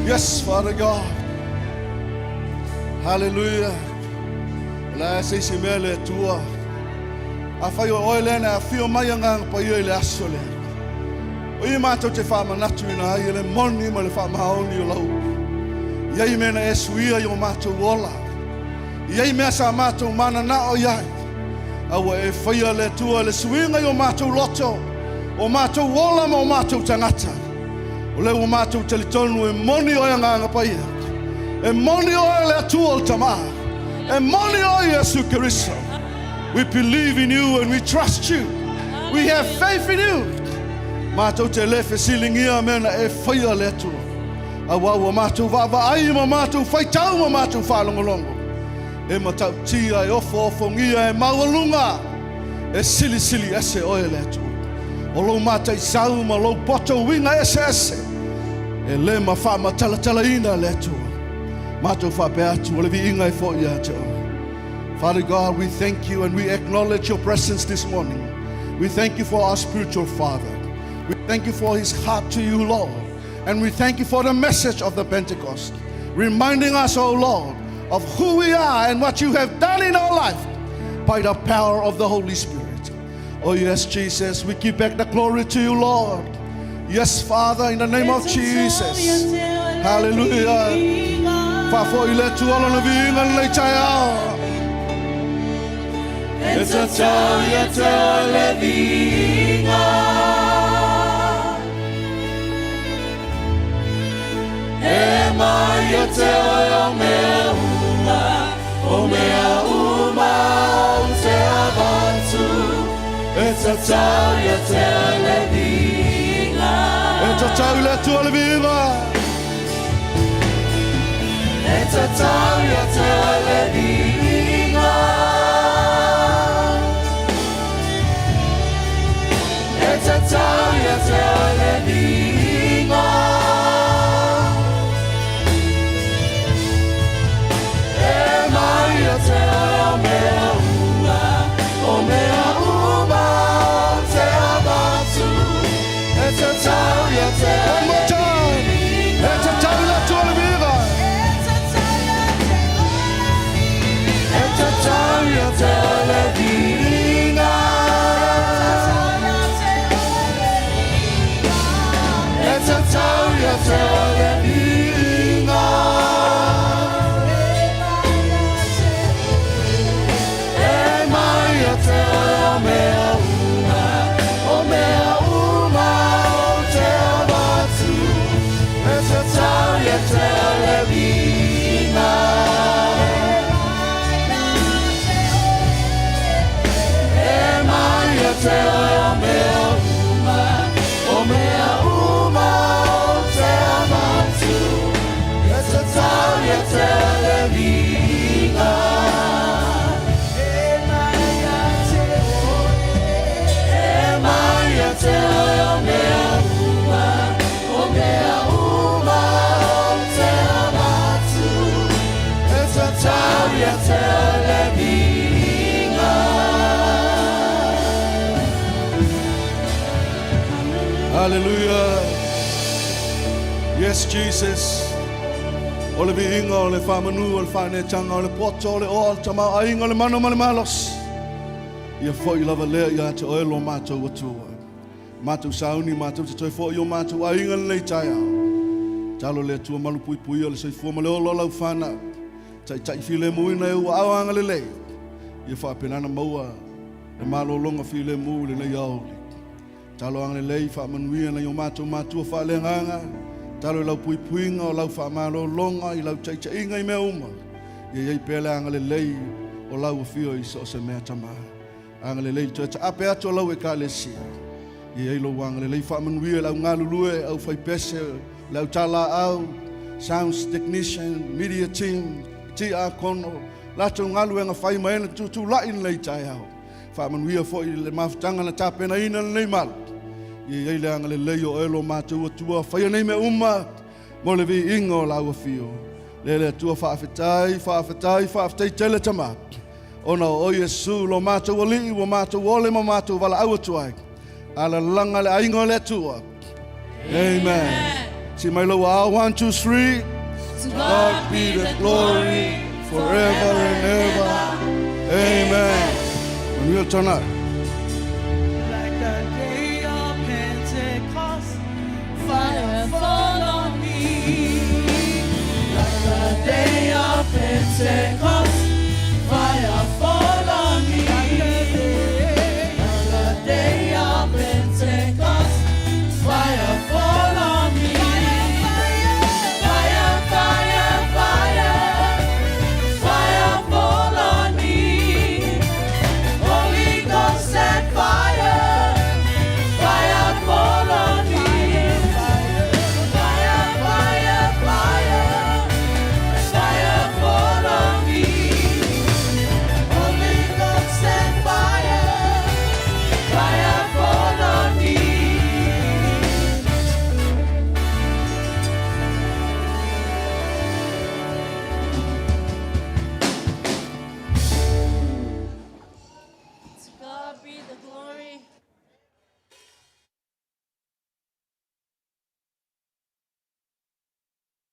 Yes, Father God. Hallelujah. O le a se isi mea le Atua. Afai o oe lea na afio mai Agaga Paia i le aso lea. O i matou te faamanatuina ai e le moni ma le faamaoni o lau upu. E i ai mea na e suia i o matou ola. E i ai mea sa matou mananao i ai. A ua e faia le Atua le suiga i o matou loto, o matou ola ma o matou tagata. O lea ua matou talitonu e moni oe Agaga Paia. E moni oe le Atua o le Tama. E moni oe Iesu Keriso. We believe in you and we trust you. We have faith in you. Matou te le fesiligia mea na e faia le Atua. Aua ua matou vaavaai ma matou faitau ma matou faalogologo. E matautia, e ofoofogia, e maualuga, e silisili ese oe le Atua. O lou mataisau ma lou poto uiga eseese, e le ma faamatalatalaina le Atua. Matou faapea atu, o le viiga e foi ia te oe. Father God, we thank you and we acknowledge your presence this morning. We thank you for our spiritual father. We thank you for his heart to you, Lord. And we thank you for the message of the Pentecost, reminding us, O Lord, of who we are and what you have done in our life by the power of the Holy Spirit. Oh, yes, Jesus, we give back the glory to you, Lord. Yes, Father, in the name of Jesus. Hallelujah. Faafoi le Atua lona viiga lenei taeao. E tatau ia te oe le viiga. E mai ia te oe o mea uma, o mea uma ou te avatu. E tatau ia te oe le viiga. E tatau i le Atua le viiga. E tatau ia te oe le viiga. E tatau ia te oe le viiga. E mai ia te oe o mea uma, o mea uma ou te avatu. E tatau ia te oe One more time. E tatau i le Atua le viiga. E tatau ia te oe le viiga. E tatau ia te oe le viiga. E mai ia te oe o mea uma, o mea uma ou te avatu. E tatau ia te oe le viiga. E mai ia te oe o mea uma, o mea uma ou te avatu. E tatau ia te oe le viiga. E mai ia te oe o mea uma, o mea uma ou te avatu. E tatau ia te oe le viiga. Hallelujah. Yes, Jesus. O le viiga o le faamanu o le faaneetaga o le poto o le oa o le tamaoaiga o le mana ma le malosi. Ia foi lava lea ia te oe lo matou Atua. Matou sauni matou te toe foi i o matou aiga lenei taeao. Talo le Atua malupuipuia le soifua ma le ola o lau fanau. Taitai filemuina e ua ao agalelei. Ia faapena ona maua le malologa filemu i lenei aoauli. Talo agalelei faamanuia nai o matou matua faaleagaga. Talo i lau puipuiga o lau faamalologa i lau taitaiga i mea uma. Ia i ai pea le agalelei o lau afio i so o se mea Tama. Agalelei i le toe taape atu o lau Ekalesia. Ia i ai lou agalelei faamanuia i le au galulue, au faipese, le au talaau, sound technician, media team, tiakono, latou galuega fai ma e na tutulai lenei taeao. Faamanuia foi i le mafutaga na tapenaina lenei malu. Ia i ai le agalelei o oe lo matou Atua, faia nei mea uma mo le viiga o lau afio. Lea le Atua faafetai, faafetai, faafetai tele Tama. Ona o oe Iesu lo matou Alii ua matou ole ma matou valaau atu ai. Alalaga le aiga o le Atua. Amen. Ti mai lau 1, 2, 3. To God be the glory forever and ever. Amen. Manuia le taunai.